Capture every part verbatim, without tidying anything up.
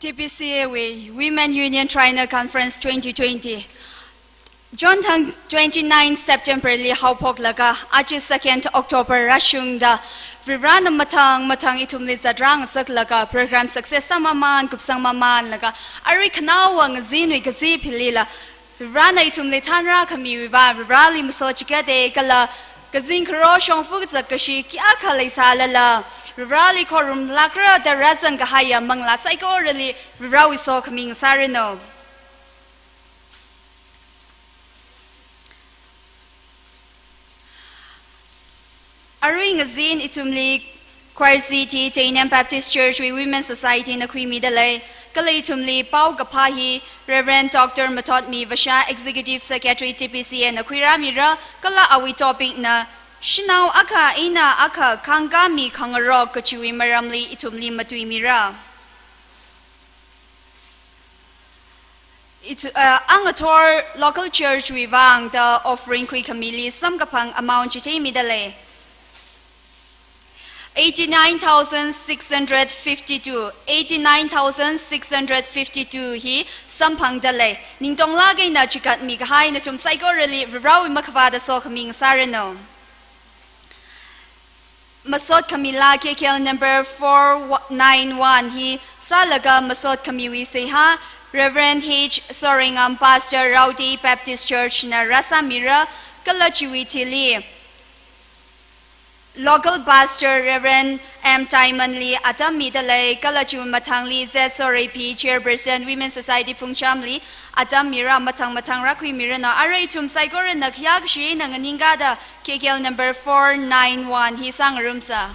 T P C A wui Women Union Triennial Conference twenty twenty. Chonthang twenty-nine September li haophoklaga, aja second October rāshungda, Varivarana mathang mathang ithumli zatrang saklaga, program success sāmaman, kupsang mamanlaga, arui khanaowa ngazinwui kazi philila, Varivarana ithumli thanrākhamiwui vang, Varivarali masochikate kala, kazing kharor shongfa kazak kashi kayākha leisālala, Varivarali khorumlākra da rāzang kahaiya manglā saikorali, Varivarawui sokhami ngasāranu. Arui ngazin ithumli Choir C T, Teinem Baptist Church wui Women Society na khuimida lei, kala ithumli paokaphā hi Reverend Doctor Mathotmi Vasha, Executive Secretary T P C A na khuirāmira, kala awui topic na Shanao akha eina akha khāngkāmi khangarok kachiwui maramli ithumli matuimira. Itu, uh, angathor local church wui vang da offering khuikhamili samkaphang amount chitheimida lei. Eighty-nine thousand six hundred fifty-two, eighty-nine thousand six hundred fifty-two hi samphangda lei. Ningtonglāk eina chikatmi kahai nathum saikorali Varivarawui makhavāda sokhami ngasāranu. Masot khamila K K L number four nine one hi sālaga masot khamiwui seihā Reverend H Sorengam, Pastor, Raotei Baptist Church na rāsāmira, kala chiwui thili Local Pastor Reverend M Diamond li atam mida lei, kala chiwui mathangli Z Soreipi, Chairperson Women Society Phungcham li atam mira, mathang mathang rākhuimiranu. Arui ithum saikorana khayākashi eina nganingkada K K L number four nine one hi sāngarumsa.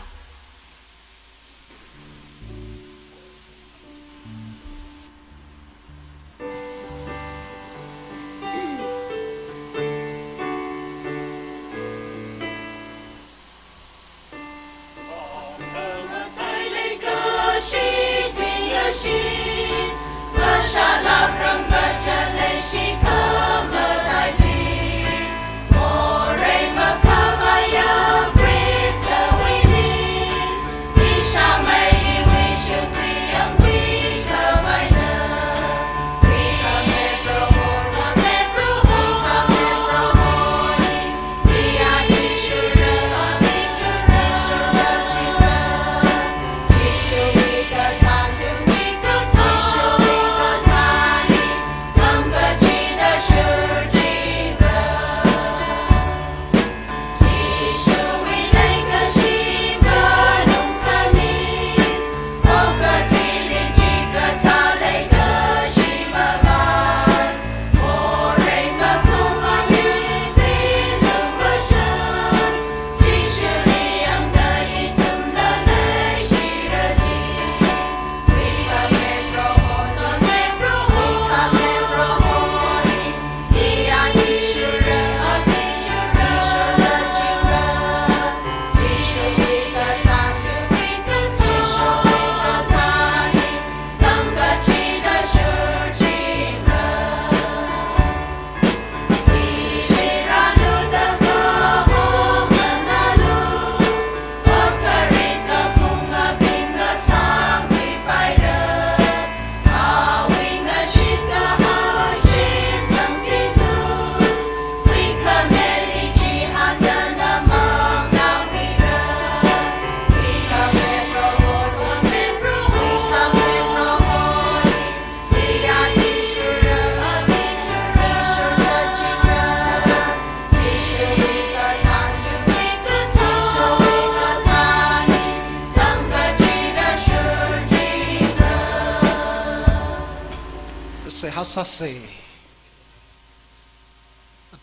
Seihā sāsa.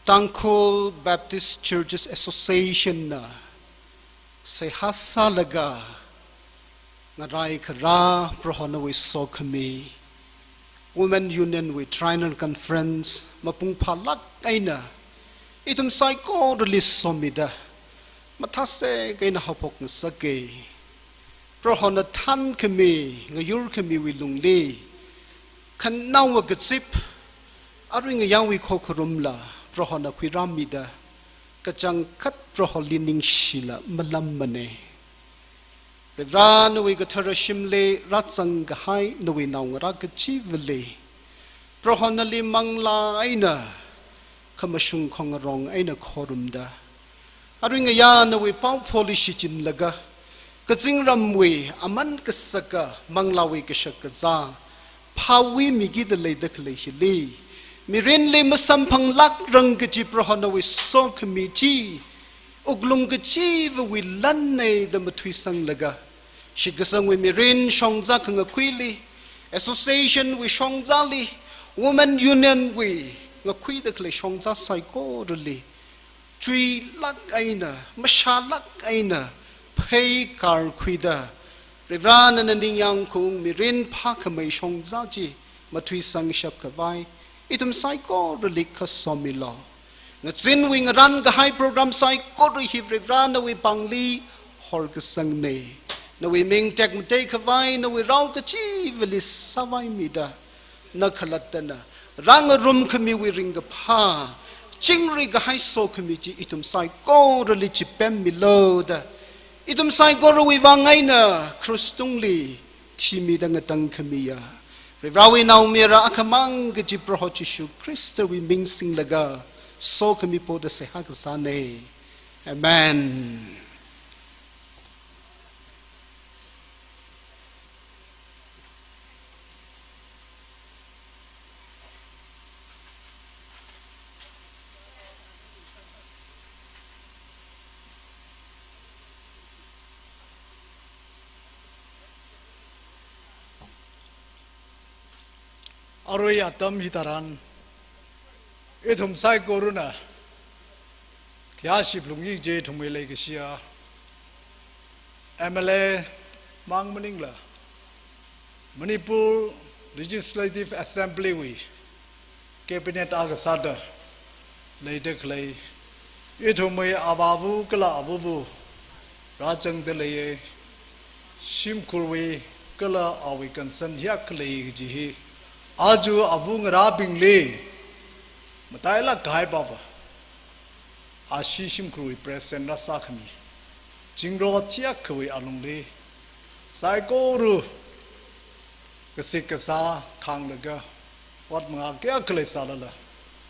Tangkhul Baptist Churches Association na seihā sālaga ngarai kharā Prohonawui sokhami, Women Union wui Triennial Conference mapung phālāk eina ithum saikorali somida mathāsek eina haophok ngasaka. Prohona thankhami, ngayurkhamiwui lungli, khanaowa kazip, arui ngayāwui khokharumla Prohona khuirāmida, kachangkhat Proholi ningshila malamana. Varivara nawui kathara shimli rāzang kahai nawui naongarā kachivali, Proho nali manglā eina, khamashung khongarong eina khorumda, arui ngayā nawui paopholi shichinlaga, kazingramwui aman kasaka manglāwui kashakazā phāwui mikida leida khalei hili, mirinli masamphanglākrang kaji Proho nawui sokhami chi, wuklung kachivawui lan eina mathuisanglaga, shitkasangwui mirin shongzā khangakhuili, association wui shongzāli, women union wui ngakhuida khalei shongzā saikorali, chuilāk eina, mashālāk eina pheikārkhuida, Varivara nana ningyāng khaung mirin phākhamei shongzā chi mathuisangshap khavai, ithum saikorali khasomilu. Ngazinwui ngarān kahai program saikora hi Varivara nawui pāngli horkasangnei. Nawui ming tekmatei khavai, nawui rao kachivali sāvaimida, na khalattana rāngarum khamiwui ringkaphā, chingri kahai sokhami chi ithum saikorali chipemmilu da, ithum saikorawui vang eina krus tungli thimida ngatangkhamiya Varivarawui naomayara akhamang kaji Proho Jishu Khristawui ming singlaga sokhami poda seihā kasānei. Amen. Arui atam hitharan, ithum saikorana khayāshi phalungki kaji ithumwui leikashiya M L A mang maningla, Manipur Legislative Assembly wui Cabinet akha sāda leida khalei ithumwui avāva kala avava rāzangda leiya. Shimkhurwui kala awui concern hiyākha lei kaji hi aja ava ngarābingli matailāk kahai pava, ashi shimkhurwui President rāsākhami Zingrot hiyākhawui alungli saikora kasik kasā khānglaga, ot mangā kayākha leisālala,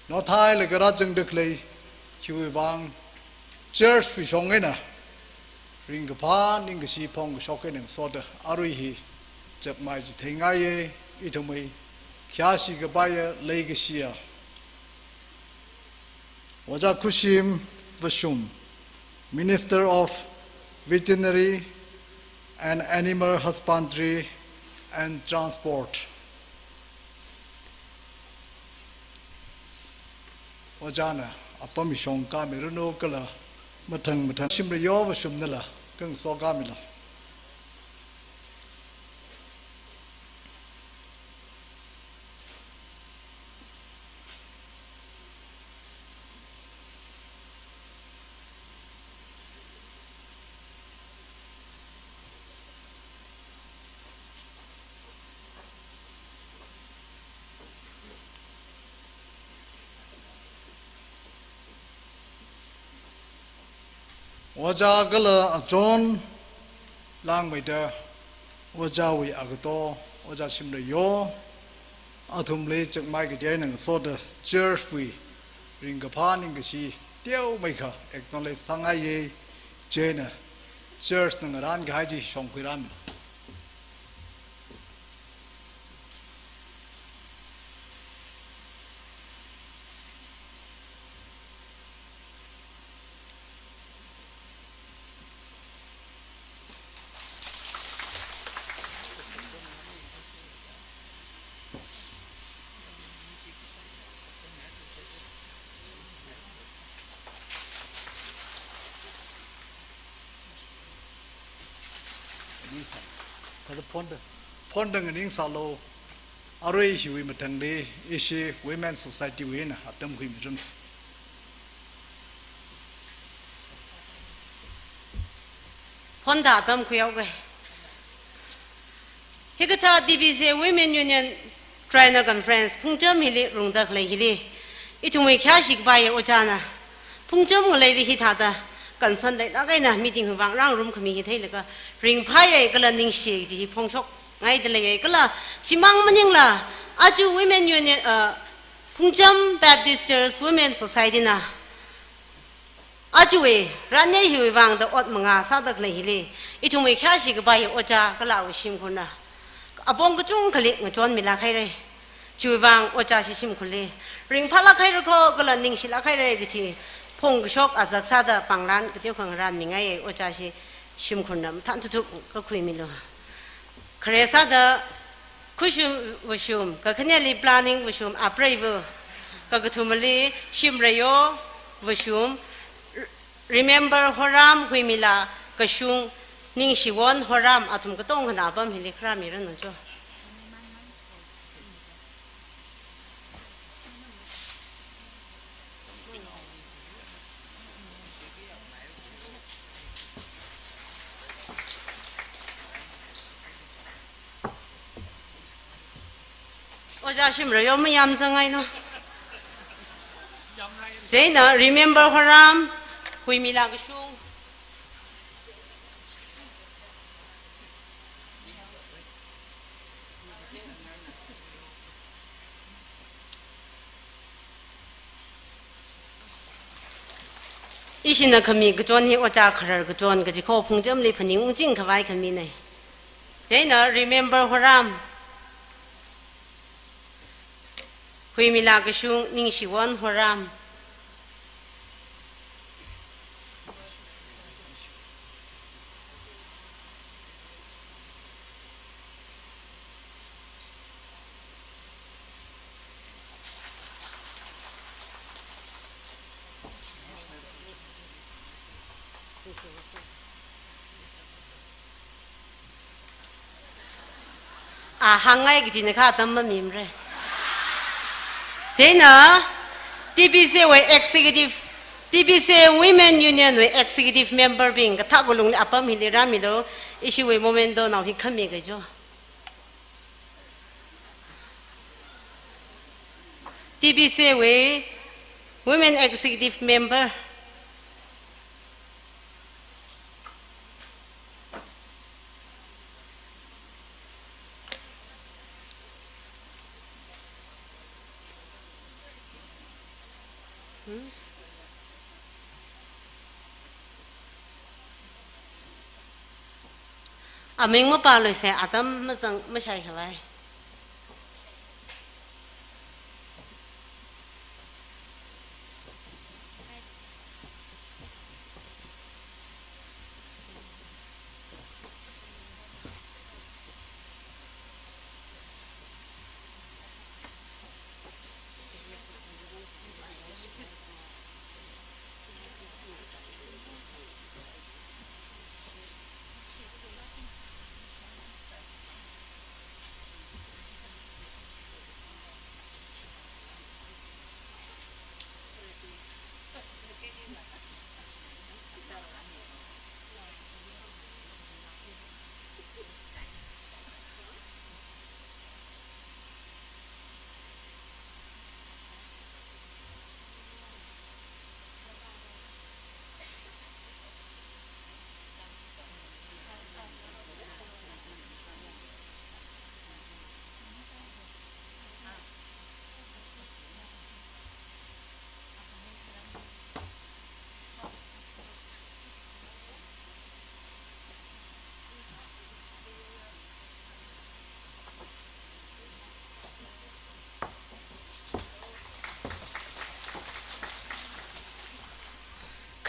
nothailaga rāzangda khalei hiwui vang church wui shong eina ringkaphā ningkashi phongkashok eina ngasoda arui hi chapmai chitheingaiya. Ithumwui khayāshi kapaiya leikashiya Ojā Khushim Vashum, Minister of Veterinary and Animal Husbandry and Transport. Ojāna apam shong kāmiranu kala mathang mathang Shimrayo Vashumnala kangaso kāmilu. Ojā kala achon langmeida, ojāwui agato, Ojā Shimrayo, athumli chapmai kaji eina ngasoda church wui ringkaphā ningkashi teomeikha acknowledge sāngaiya. Chieina church na ngarān kahai chi shongkhuirāmi. Phonda, phonda nganingsālu. Arui hiwui mathangli ishi Women Society wui eina atam khuimiran. Phonda atam khuihaoga. Hikathā T B C Women Union Triennial Conference phungcham hili rungda khalei hili, ithumwui khayāshi kapaiya ojāna phungcham ngaleili hithāda concern leilāk eina meeting hiwui vang rāngarum khami hi theilaga ringphāya kala ningshiya kaji hi phongshokngaida leiya. Kala shimang maningla aja Women Union, uh, Phungcham Baptist Church Women Society na ajawui rānei hiwui vang da ot manga sāda khalei hili ithumwui khayāshi kapai ojā kala awui shimkhurna apong kachungkhali ngachonmilāk haira. Chiwui vang ojāshi shimkhurli ringphālāk haira kho kala ningshilāk haira kaji phongkashok azak sāda pāngran kateokha ngarānmingaiya. Ojāshi shimkhurna mathān thukthup kakhuimilu. Khare sāda khuishum vāshum, kakhaneli planning vāshum apreiva, kakathumali shimreiyo vāshum, Remember Horam, Huimila Kashung, Ningshiwon Horam, athum katonga apam hili kharāmiranu cho. Ojā shimreiyo mayāmzangngainu. Chieina Remember Horam, Huimila Kashung. Ishina khami kachon hi ojā kharar kachon kaji kho Phungchamli phaning ungching khavai khamina. Chieina Remember Horam, Huimila Kashung, Ningshiwon Horam. A, hāngngai kajina kha atam mamimara. Chieina T B C wui executive, T B C Women Union wui executive member bing kathā kulungli apam hili rāmilu, ishiwui memento nao hi khami kajo. T B C wui Women Executive Member. Hmm? Aming mapāluisa, atam mazang mashai khavai.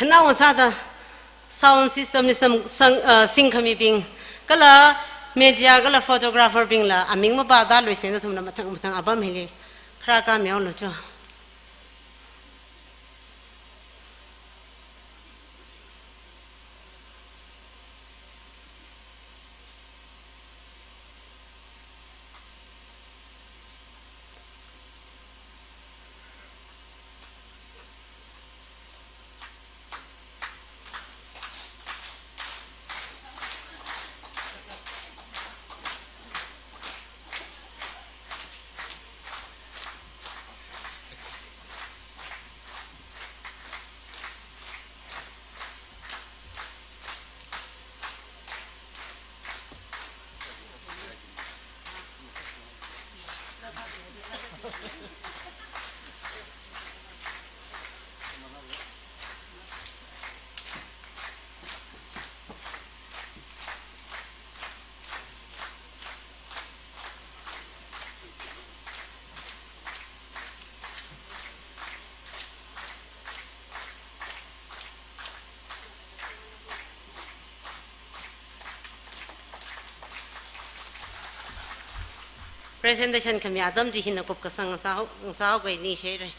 Khanao sāda sound system li sam, sang, ah, singkhamibing, kala media, kala photographer bingla aming mapāda luisa, nathumna mathang mathang apam hili kharā kamilu cho. Presentation khami atam chi hina kupkasang sāhao, sāhaokei ningshire.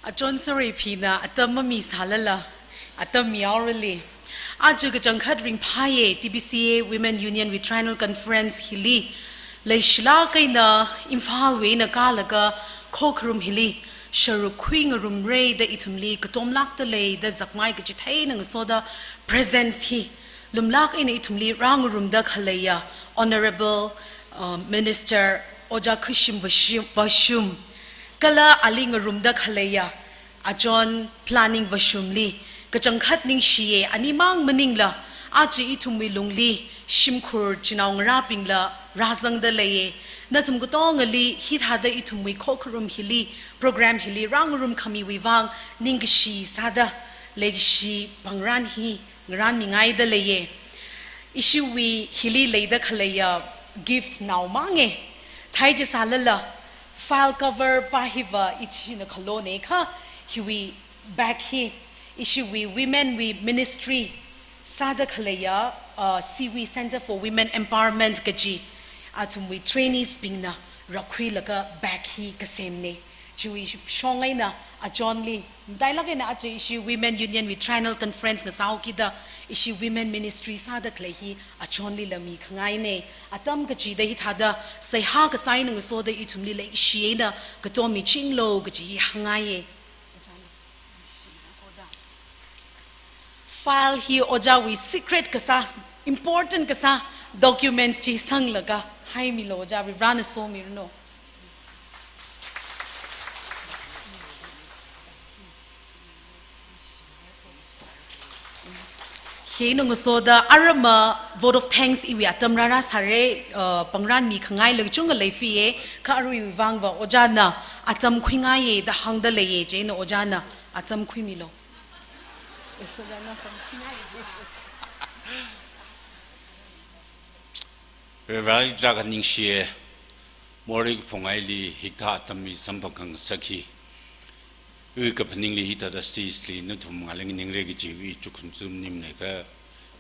Achon Sarephina atam mamisālala, atam mihaorali. Aja kachangkhat ringphāye, T B C A Women Union wui Triennial Conference hili leishilāk eina Imphalwui eina kālaga khokharum hili sharuk khuingarumre da ithumli katomlākda lei da zakmai kachithei eina ngasoda presence hi lumlāk eina ithumli rāngarumda khaleiya Honourable, uh, Minister Ojā Khushim Vashum, Vashum, kala ali ngarumda khaleiya achon Planning Vashumli kachangkhat ningshiye, animang maningla aja ithumwui lungli shimkhur chinaongarābingla rāzangda leiye. Nathum katongali hithāda ithumwui khokharum hili, program hili rāngarum khamiwui vang ningkashi sāda leikashi pāngran hi ngarānmingaida leiye. Ishiwui hili leida khaleiya gift naomange. Theichasālala, file cover pa hiva ichina khalone kha, hiwui bag hi ishiwui women wui ministry sāda khaleiya, uh, Siwi Centre for Women Empowerment kaji athumwui trainees bingna rākhuilaga bag hi kasemne. Chiwui shong eina achonli, matailāk eina aja ishi Women Union wui Triennial Conference ngasāhaokida ishi Women Ministry sāda khalei hi achonlila mikhangaine. Atam kachida hithāda seihā kasā eina ngasoda ithumli leikashi eina katom michinglu kaji hi hāngngaiye. File hi ojāwui secret kasā, important kasā documents chi sanglaga haimilu ojā, Varivarāna somiranu. Hi eina ngasoda arama vote of thanks iwui atam rārāsāre, uh, pāngran mikhangaila kachungkha leiphiye, kha aruiwui vangva ojāna atam khuingaiye da hāngda leiye, chieina ojāna atam khuimilu. Varivarāli tarākha ningshiye, morei kaphungaili hikathā atam hi samphang khangasak hi. Iwui kaphaningli hithāda stage li nathum ngalei nganingre kaji i chukhun sum nimne kha,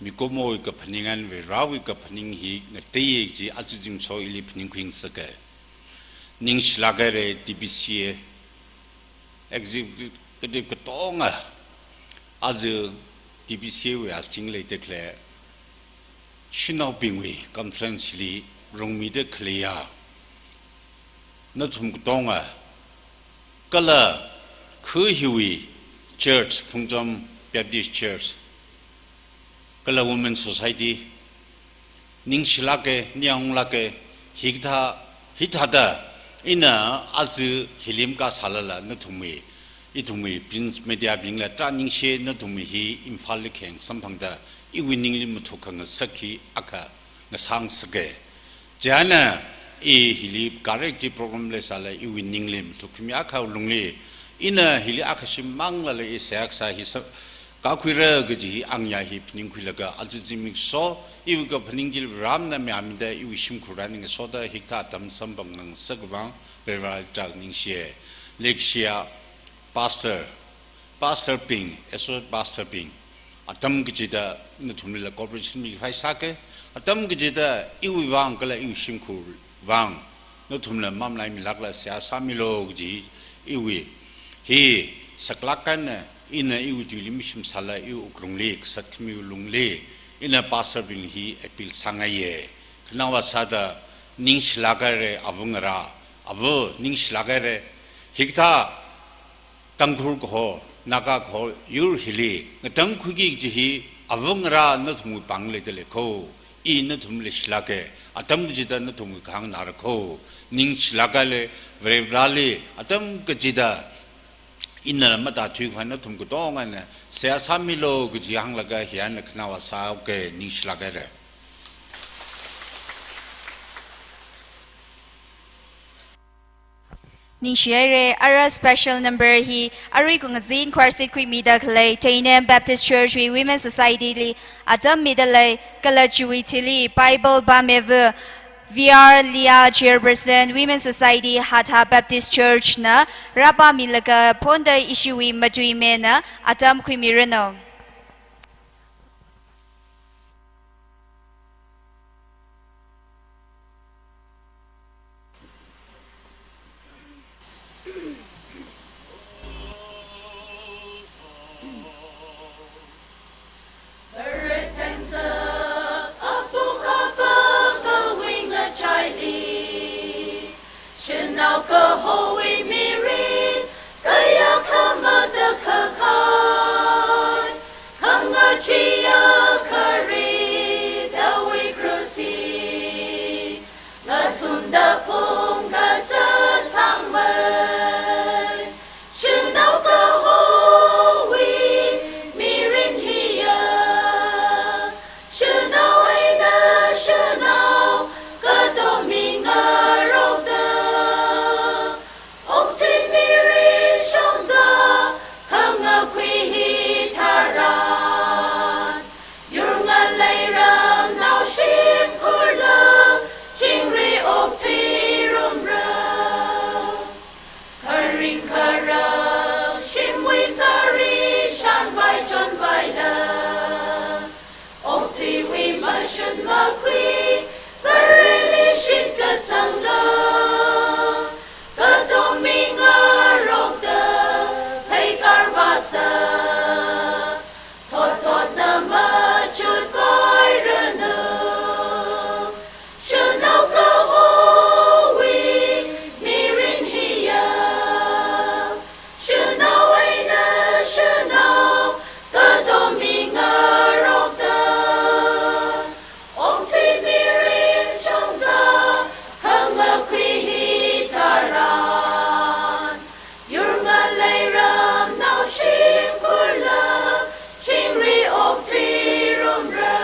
mikumowui kaphaning eina Varivarāwui kaphaning hi ngateiye kaji aja zimiksho ili phaningkhui ngasake. Ningshilāk haire T B C A executive katonga, aja T B C A wui azing leida khalei shanaobingwui conference li rungmida khaleiya nathum katonga, kala khu hiwui church, Phungcham Baptist Church, kala Women Society, ningshilāke, ningyānglāke, hikathā, hithāda ina aja hili makasālala nathumwui, ithumwui print media bingla tarākha ningshiye, nathumwui hi Imphalli kheng samphangda iwui ningli mathuk khangasak hi akha ngasāngasake. Chieina i hili correct chi program leisālala iwui ningli mathuk khami akha lungli, ina hili akha shimānglala i seihā kasā hi sa, kakhuira kaji hi angayā hi phaningkhuilaga aja zimiksho iwui kaphaning chili Varivarāna mayāmida iwui shimkhurli ngasoda hikathā atam samphang khangasak vang Varivarāli tarākha ningshiye. Leikashiya pastor, pastor bing, associate pastor bing, atam kachida nathumlila cooperation mikhavai sāke, atam kachida iwui vang kala iwui shimkhur vang nathumla mamalaimilākla seihā sāmilu kaji iwui hi saklāk eina ina iwui tuili mashimsālala iwui wuklungli, kasat khamiwui lungli ina pastor bing hi appeal sāngaiye. Khanaowa sāda ningshilāk haire ava ngarā, ava ningshilāk haire, hikathā Tangkhul kaho, Naga kaho, yur hili ngatangkhuiki kaji hi ava ngarā nathumwui pāng leida lei kho, i nathum leishilāke, atam kachida nathumwui kahāng ngarā kho, ningshilāk haile, Varivarāli atam kachida ina matāthuikhavai nathum katongana seihā sāmilu kaji hānglaga hi eina khanaowa sāhaoke, ningshilāk haire. Ningshihaira, ara special number hi arui kungazin khorsit khuimida khalei Teinem Baptist Church wui Women Society li atam midalei, kala chiwui thili Bible pāmiva V R Leah, Chairperson, Women Society, Hatha Baptist Church na rāpāmilaga phonda ishiwui matuimena atam khuimiranu. Shanao kahowui mirin, kayākha matakhahai, khangacheeya kharit awui krush hi, ngathumda phungkazā sangmei. Shanao kahowui mirin hiya, shanao eina shanao katom mingarokta, okathui mirin shongza khangakhui hi tharan, yur ngalei ramnao shimkhurla, chingri okathui rumra. Kharing kharak shimwui sari shanpai chonpaila, okathuiwui mashun makhui, Vareli shitkasangla, katom mingarokta pheikar vāsa, thotthotna machut vairanu. Shanao kahowui mirin hiya, shanao eina shanao katom mingarokta, okathui mirin shongza khangakhui hi tharan, yur ngalei ramnao shimkhurla, chingri okathui rumra.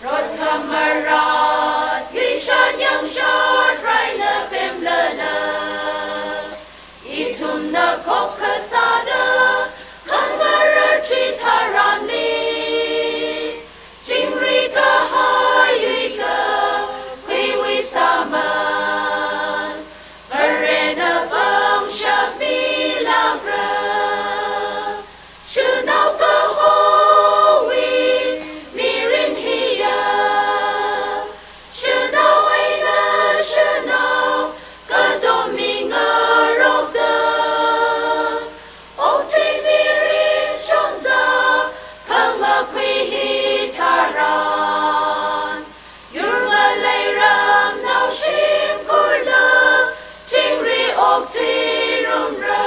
Rot khamarat, yuishat yangshatra eina pemlala, ithumna khokkha sāda khangarar chitharanli, chingri kahai yuikakhuiwui sāman, Varena pangshap milākra. Shanao kahowui mirin hiya, shanao eina shanao katom mingarokta, okathui mirin shongza khangakhui hi tharan, yur ngalei ramnao shimkhurla, chingri okathui rumra.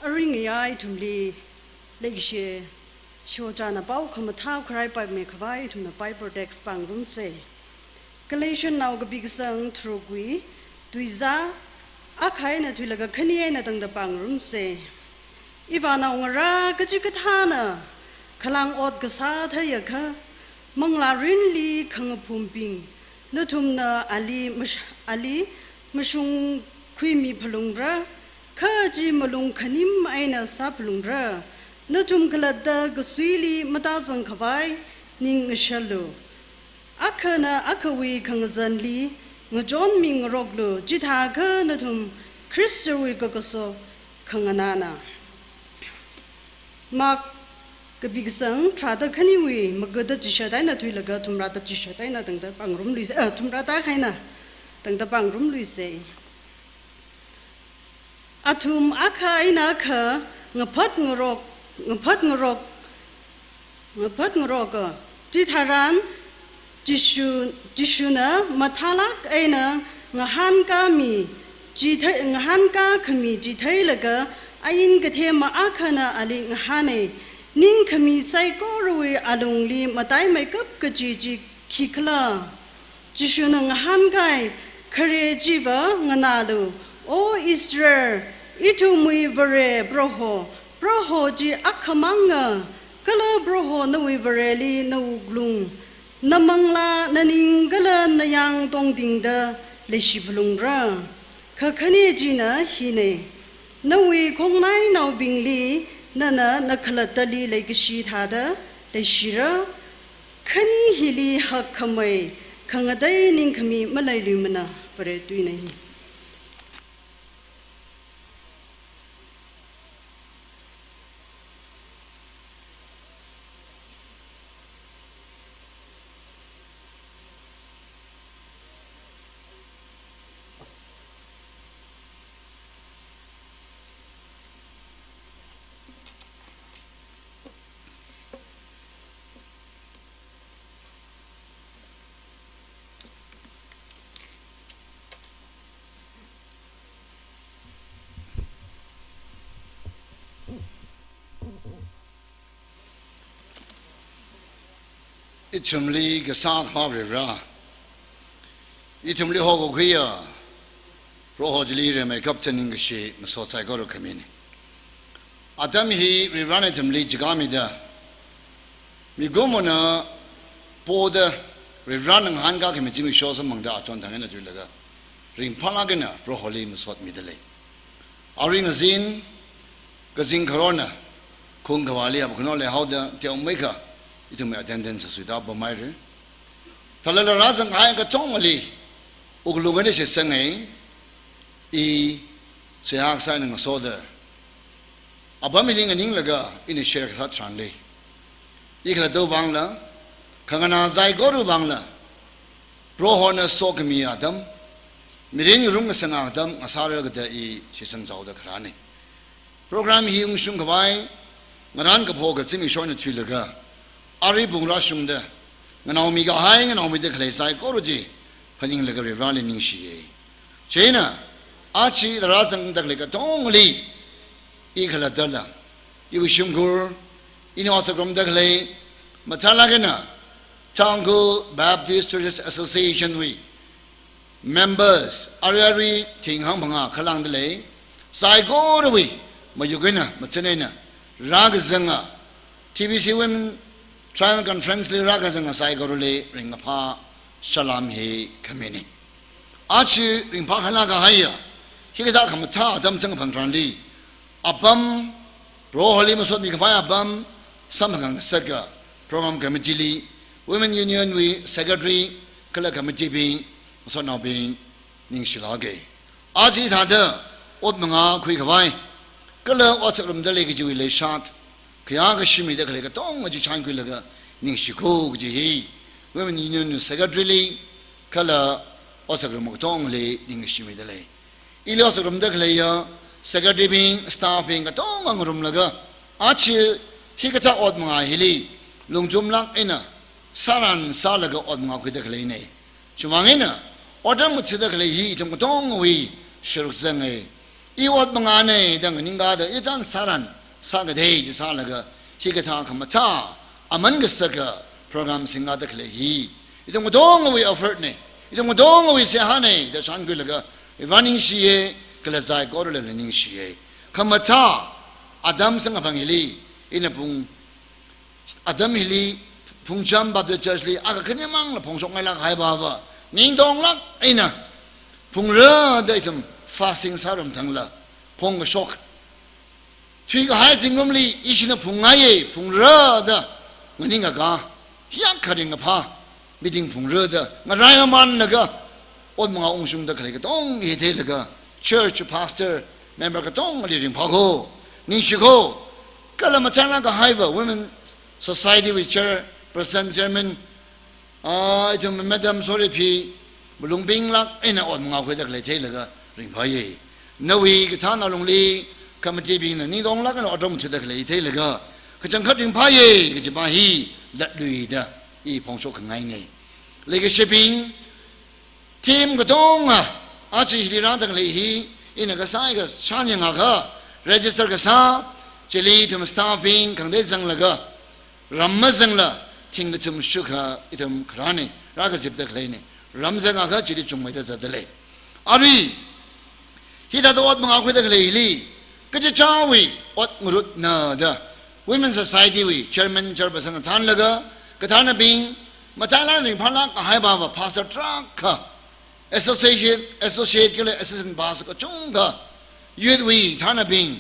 Aring ya ithumli leikashiya Shivachana pao khamathā khuirāpaimei khavai ithumna Bible text pāngarumsa. Galatiannao kapi kasang tharukwui tuizā akha eina thuilaga khani eina tangda pāngarumsa. Ivānaongarā kachikathāna khalang ot kasā theiakha, manglā mirinli khangaphumbing, nathumna ali mash-, ali mashungkhuimi phalungra, kha chi malung khanim eina sāphalungra, nathum khalatta kasuili matāzang khavai ning ngashalu. Akhana akhawui khangazanli ngachonmi ngaroklu, chithākha nathum Khristawui kakaso khanganāna. Mark kapi kasang tharāda khaniwui magada chishat eina thuilaga thumrāda chishat eina tangda pāngarumluisa, eh, thumrāda akha eina tangda pāngarumluisa. Athum akha eina akha ngaphat ngarok, ngaphat ngarok, ngaphat ngaroka. Chitharan Jishu, Jishuna mathālāk eina ngahānkāmi chithei, ngahānkā khami chitheilaga ain kathema akhana ali ngahāna, ningkhami saikorawui alungli mataimeikap kaji chi khikhala? Jishuna ngahānkai, khare chiva nganālu, O Israel, ithumwui Vare Proho, Proho chi akhamanga, kala Proho nawui Vareli nawuklung, namanglā, naning kala nayāng tongtingda leishiphalungra. Kha khane china hina, nawui khongnainaobingli nana nakhalattali leikashi thāda leishira. Khani hili hakkhamei khangatei ningkhami maleiluimana, Vare tuina hi. Ithumli kasā Akhava Vare, ithumli hokakhuiya Proho chili rimeikap chān ningkashi masot saikora khamina. Atam hi Varena ithumli chikāmida, mikumona poda Varena ngahānkākhami zimiksho samphangda achon thang eina thuilaga ringphālāk eina Proholi masot mida lei. Arui ngazin, kazing kharona, khung khavāli apkhano leihaoda teomeikha ithumwui attendance sāsuida pamhaira. Thālala rāzanghai katongali wuklung eina shitsanga, i seihā kasā eina ngasoda, apam hili nganinglaga ina share kasā tharanli, i khalattawui vangla, khanganā saikora vangla, Prohona sokhami atam, mirin ngarum ngasanga atam ngasāra kada i shitsangchaoda kharāna. Program hi ungshung khavai ngarān kaphok zimiksho eina thuilaga, arui pung rāshungda nganaomikahai, nganaomida khalei saikora chi phaninglaga Vareli ningshiya. Chieina, aja rāzangda khalei katongali i khalattala, iwui shimkhur, ina ot sāngarumda khalei, mathālāk eina Tangkhul Baptist Churches Association wui members, ari ari thing hangphangā khalāngda lei saikorawui mayuk eina, mazin eina rākazanga, T B C Women Triennial Conference li rākazanga saikorali ringkaphā salam hi khamina. Aja ringphākhala kahaiya hikathā khamathā atam samkaphang tharanli, apam, Proholi masotmi khavai apam samphang ngasaka Program Committee li, Women Union wui Secretary kala committee bing, masotnaobing, ningshilāka. Aja hithāda ot mangā khui khavai kala ot sāngarumda lei kajiwui leishat, khayā kashi mida khalei katonga chi chānkhuilaga ningshiko kaji hi Women Union Secretary li kala ot sāngarum katongali ningshimida lei. Ili ot sāngarumda khaleiya Secretary bing, staff bing katonga ngarumlaga, aja hikathā ot mangā hili lungchumlāk eina sāran sālaga ot mangā khuida khaleina. Chiwui vang eina otram ngathada khalei hi ithum katongawui sharuk zanga. I ot mangāna da nganingkada i chān sāran sākatei chi sālaga, hikathā khamathā aman kasaka program singkada khalei hi ithum katongawui effort na, ithum katongawui seihāna da chānkhuilaga, Vare ningshiya, kala saikoralila ningshiya. Khamathā atam samkaphang hili, ina phung atam hili Phungcham Baptist Church li akha khanimangla phongshokngailāk kahai vava, ningtonglāk eina phungra da ithum fasting sārum thangla phongkashok. Thuikahai zingkumli ishina phungngaiya, phungra da nganingkaka, hiyākha ringkaphā meeting phungra da ngarai mamanlaga, ot mangā ungshungda khalei katong hi theilaga, church pastor, member katongali ringphāko, ningshiko. Kala machāna kahaiva Women Society wui chair, president, chairman, ah, ithum Madam Soriphi, malungbinglāk eina ot mangā khuida khalei theilaga ringphāya. Nawui kathāna lungli committee bingna ningtonglāk eina otram thuida khalei theilaga kachangkhat ringphāya kajipa hi latluida i phongshok khangaina. Leikashibing, team katonga, aja hili rāda khalei hi, ina kasā eina kashān yangakha, register kasā, chili ithum staff bing khangatei zanglaga, ram mazangla, thing kathum shukha ithum kharāna, rākazipda khaleina, ram zangakha chili chungmeida zatdalei. Arui, hithāda ot mangā khuida khaleili, kachichāwui ot ngarutna da, Women Society wui Chairman, Chairperson thānlaga, kathānabing, matailāk ringphālāk kahai bava, pastor tarākha, association, associate kala assistant pastor kachungkha, youth wui thānabing,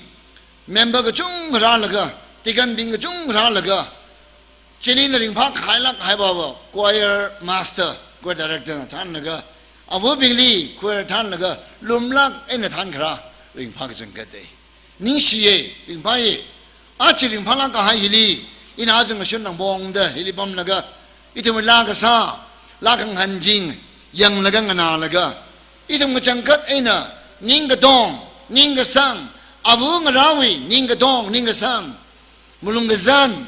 member kachungkha rālaga, deacon bing kachungkha rālaga, chili ina ringphā kahailāk kahai bava, choir master, choir director na thānlaga, avabingli choir thānlaga, lumlāk eina thānkharā, ringphā kachangkhatna. Ningshiya, ringphāya. Aja ringphālāk kahai hili, ina aja ngashun nangpongda hili pamlaga, ithum laa kasā, laa khangahān ching, yanglaga nganālaga, ithum kachangkhat eina, ning katong, ning kasang, ava ngarāwui, ning katong, ning kasang, malung kazan,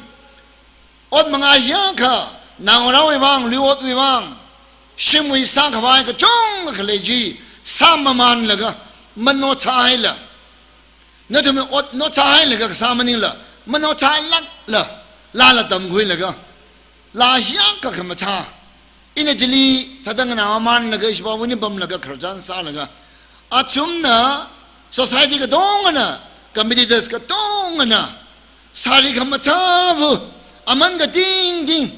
ot mangā hiyākha, naongarāwui vang, lui otwui vang, shimwui sākhavai kachungkha khalei chi, sāmamānlaga, manochāhaila. Nathumwui ot nochāhailaga kasā maningla, manochālākla, laala tamkhuilaga, laa hiyākha khamathā. Ina chili thāda nganāmamānlaga, ishāvā wuni pamlaga, khararchan sālaga, athumna, society katongana, committee leaders katongana, sari khamathāva, aman katingting,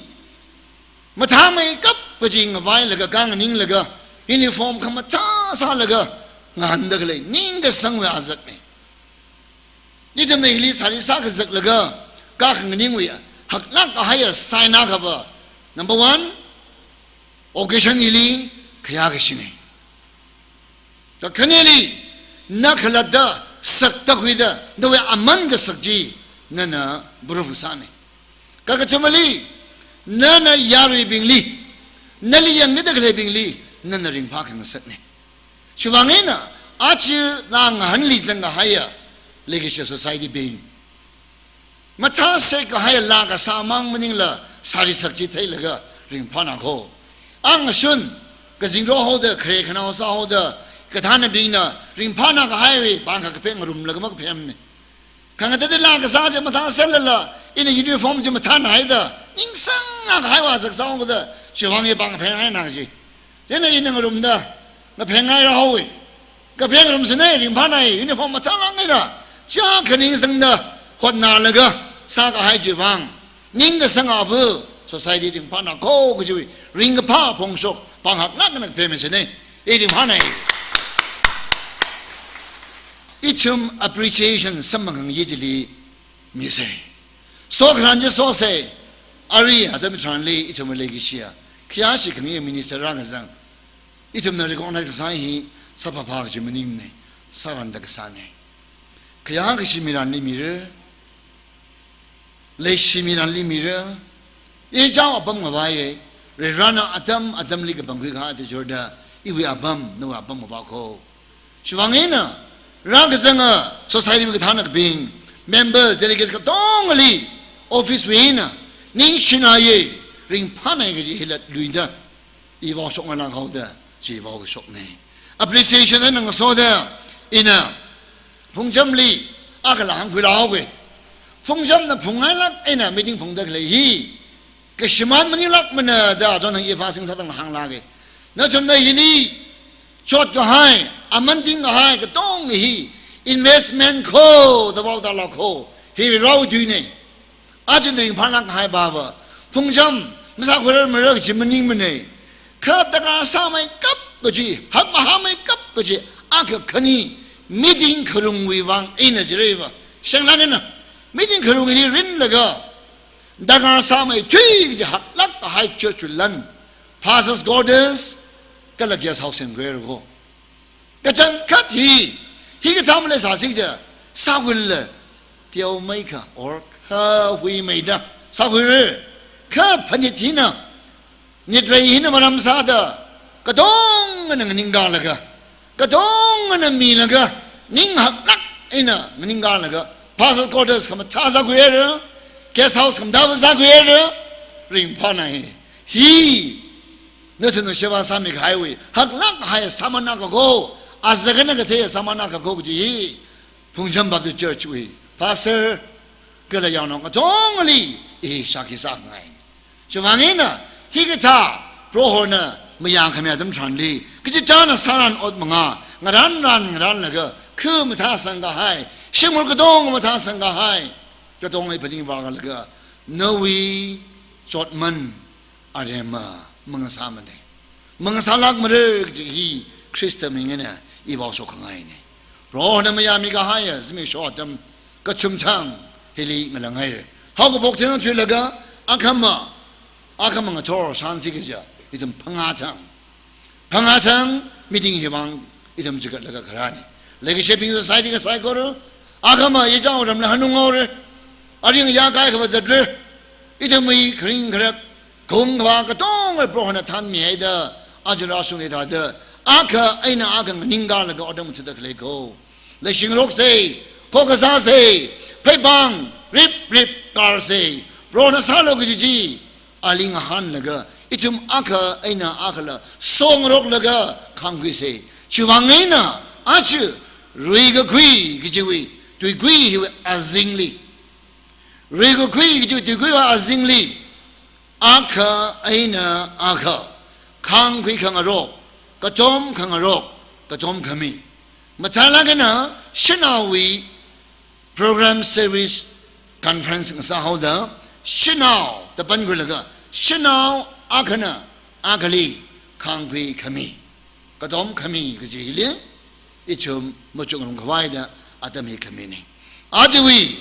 mathāmeikap kaji ngavailaga, khanganinglaga, uniform khamathā sālaga, ngahānda khalei, ning kasangwui azakna. Ithumna hili sari sākazaklaga, khanganingwui, haklāk kahaiya sign akhava. Number one, occasion hili khayā kashina. Kakhaneli, na khalatta, sakta khuida, nawui aman kasak chi, nana prove sāna. Kakathumali, nana yaruibingli, nali yangda khaleibingli, nana ringphā khangasakna. Chiwuivang eina, aja laa ngahānli zangkahaiya, Lakeshi Society bing, mathāsek kahaiya laa kasā mang maningla, sari sak chi theilaga, ringphāna kho. Angashun, kazingro haoda, khare khanao sāhaoda, kathānabingna, ringphāna kahaiwui, pāng kha kapheng ngarumlaga makaphemna. Khangatei laa kasā chi mathāseklala, ina uniform chi mathānāhaida, ningsangna kahaiva sak sāhaoda, chiwuivang i pāng pheng haina kaji. Chieina ina ngarumda, ngapheng haira haowa. Kapheng ngarumsāna, ringphāna, uniform mathālāk eina, chiyākha ningsangda, hotnālaga, sākahai chiwuivang, ning kasang ava, society ringphāna kho kajiwui, ringkaphā phongshok, pāng haklāk eina phemsāna, i ringphāna. Ithum appreciation samphangkhangayi chili misa. Sokharan chi sosa, arui atam tharanli ithum Lakeshiya, khayāshi khangayi minister rākazang, ithumna recognize kasā hi, sāphāphā kaji maningmana, sāranda kasāna. Khayākashi miranli mira, leishimiranli mira, i chao apam ngavaiya, Varivarana atam atamli kapangkhui kahai athishurda, iwui apam, nawui apam ngavā kho. Chiwuivang eina, rākazanga society wui kathānabing, members, delegates katongali, office wui eina, ningshināya, ringphānāya kaji hila luida, i vaoshokngailāk haoda, chi vaokashokna. Appreciation eina ngasoda, ina, Phungchamli, akhala hāngkhuila haowa. Phungchamna phungngailāk eina meeting phungda khalei hi, kashimān maninglākmana da, chon hāng i fasing sātang hānglāka. Nathumna hili, chotkahai, aman tingkahai, katong hi, investment kho, da vaoda lākho, hi rao duina. Aja ringphālāk kahai bava, Phungcham, masākhuirar mara kaji maningmana. Kha darkar sāmeikap kaji, hakmahāmeikap kaji, akha khani, meeting kharungwui vang eina jireiva. Shanglāk eina, meeting kharungli rinlaga, darkar sāmeithui kaji haklāk kahai church wui lan, pastors' quarters, kala guest house semkhuira kho. Kachangkhat hi, hikathā maleisāsi kaja, sākhuila, teomeikha, or kha huimeida, sākhuira, kha phanit hina, nitrei hina maram sāda, katongana nganingkalaga, katongana milaga, ning haklāk eina nganingkalaga, pastors' quarters khamathā sākhuira, guest house khamathā sākhuira, ringphānāya. Hi, nathumna sheba sāmikahaiwui, haklāk hai sāmana kako, azakana kathei sāmana kako kaji hi, Phungcham Baptist Church wui pastor kala yaonao katongali i shākhi sāngai. Chiwuivang eina, hikathā Prohona mayākhami atam tharanli, kachichāna sāran ot manga, ngaranran ngaranlaga, khu mathāsang kahai, shimkhur katonga mathāsang kahai, katonga i phaningvālaga, nawui chotman aremma mangasāmane. Mangasālākmara kaji hi Khrista ming eina i vaoshok khangaine. Prohona mayāmi kahaiya zimiksho atam kachum thang hili ngalang haire. Haokaphok thang thuilaga akhama, akhama ngathor shansi kaja, ithum phangā thang. Phangā thang meeting hiwuivang ithum chigatlaga kharāne. Leikashibing society ka saikora, akhama yachao ramla hanung ngaore. Aring yakai kava zatre. Ithumwui kharing kharak, khaung khavā katonga Prohona thanmihaida, aja rāshungda thāda, akha eina akha nganingkalaga otram thuda khalei ko. Leishingarokse, khokha sāse, pheipāng, rip rip karse, Prohona sālu kaji chi ali ngahānlaga, ithum akha eina akhala songaroklaga khāngkhuise. Chiwuivang eina, aja ruikakhui kajiwui tuikui hiwui azingli, ruikakhui kajiwui tuikuiwui azingli, akha eina akha khāngkhui khangarok, kachom khangarok, kachom khami. Mathālāk eina shanaowui program service conference ngasāhaoda, shanao da pānkhuilaga, shanao akhana akhali khāngkhui khami, kachom khami kaji hili ithum machukngarum khavaida atam hi khamine. Ajawui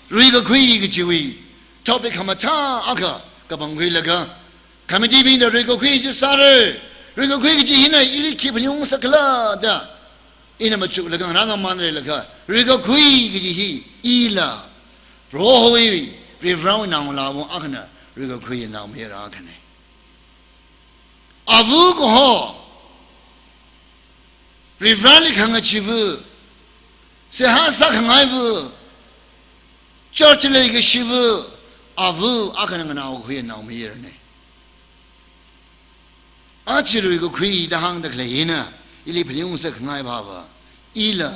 ruikakhui kajiwui topic khamathā akha kapangkhuilaga, committee bingda ruikakhui chi sāra, ruikakhui kaji hina ili khi phaningungsakhala da ina machuklaga ngarān mamanra laga, ruikakhui kaji hi ila Prohowui, Varivarāwui naongalāva akhana ruikakhui naomayara akhane. Ava kaho, Varivarāli khangacheeva, seihā sākhangaiva, church leikashiva, ava akhana nganaokakhui naomayarane. Aja ruikakhui da hāngda khalei hina ili phaningungsakhangai baba, ila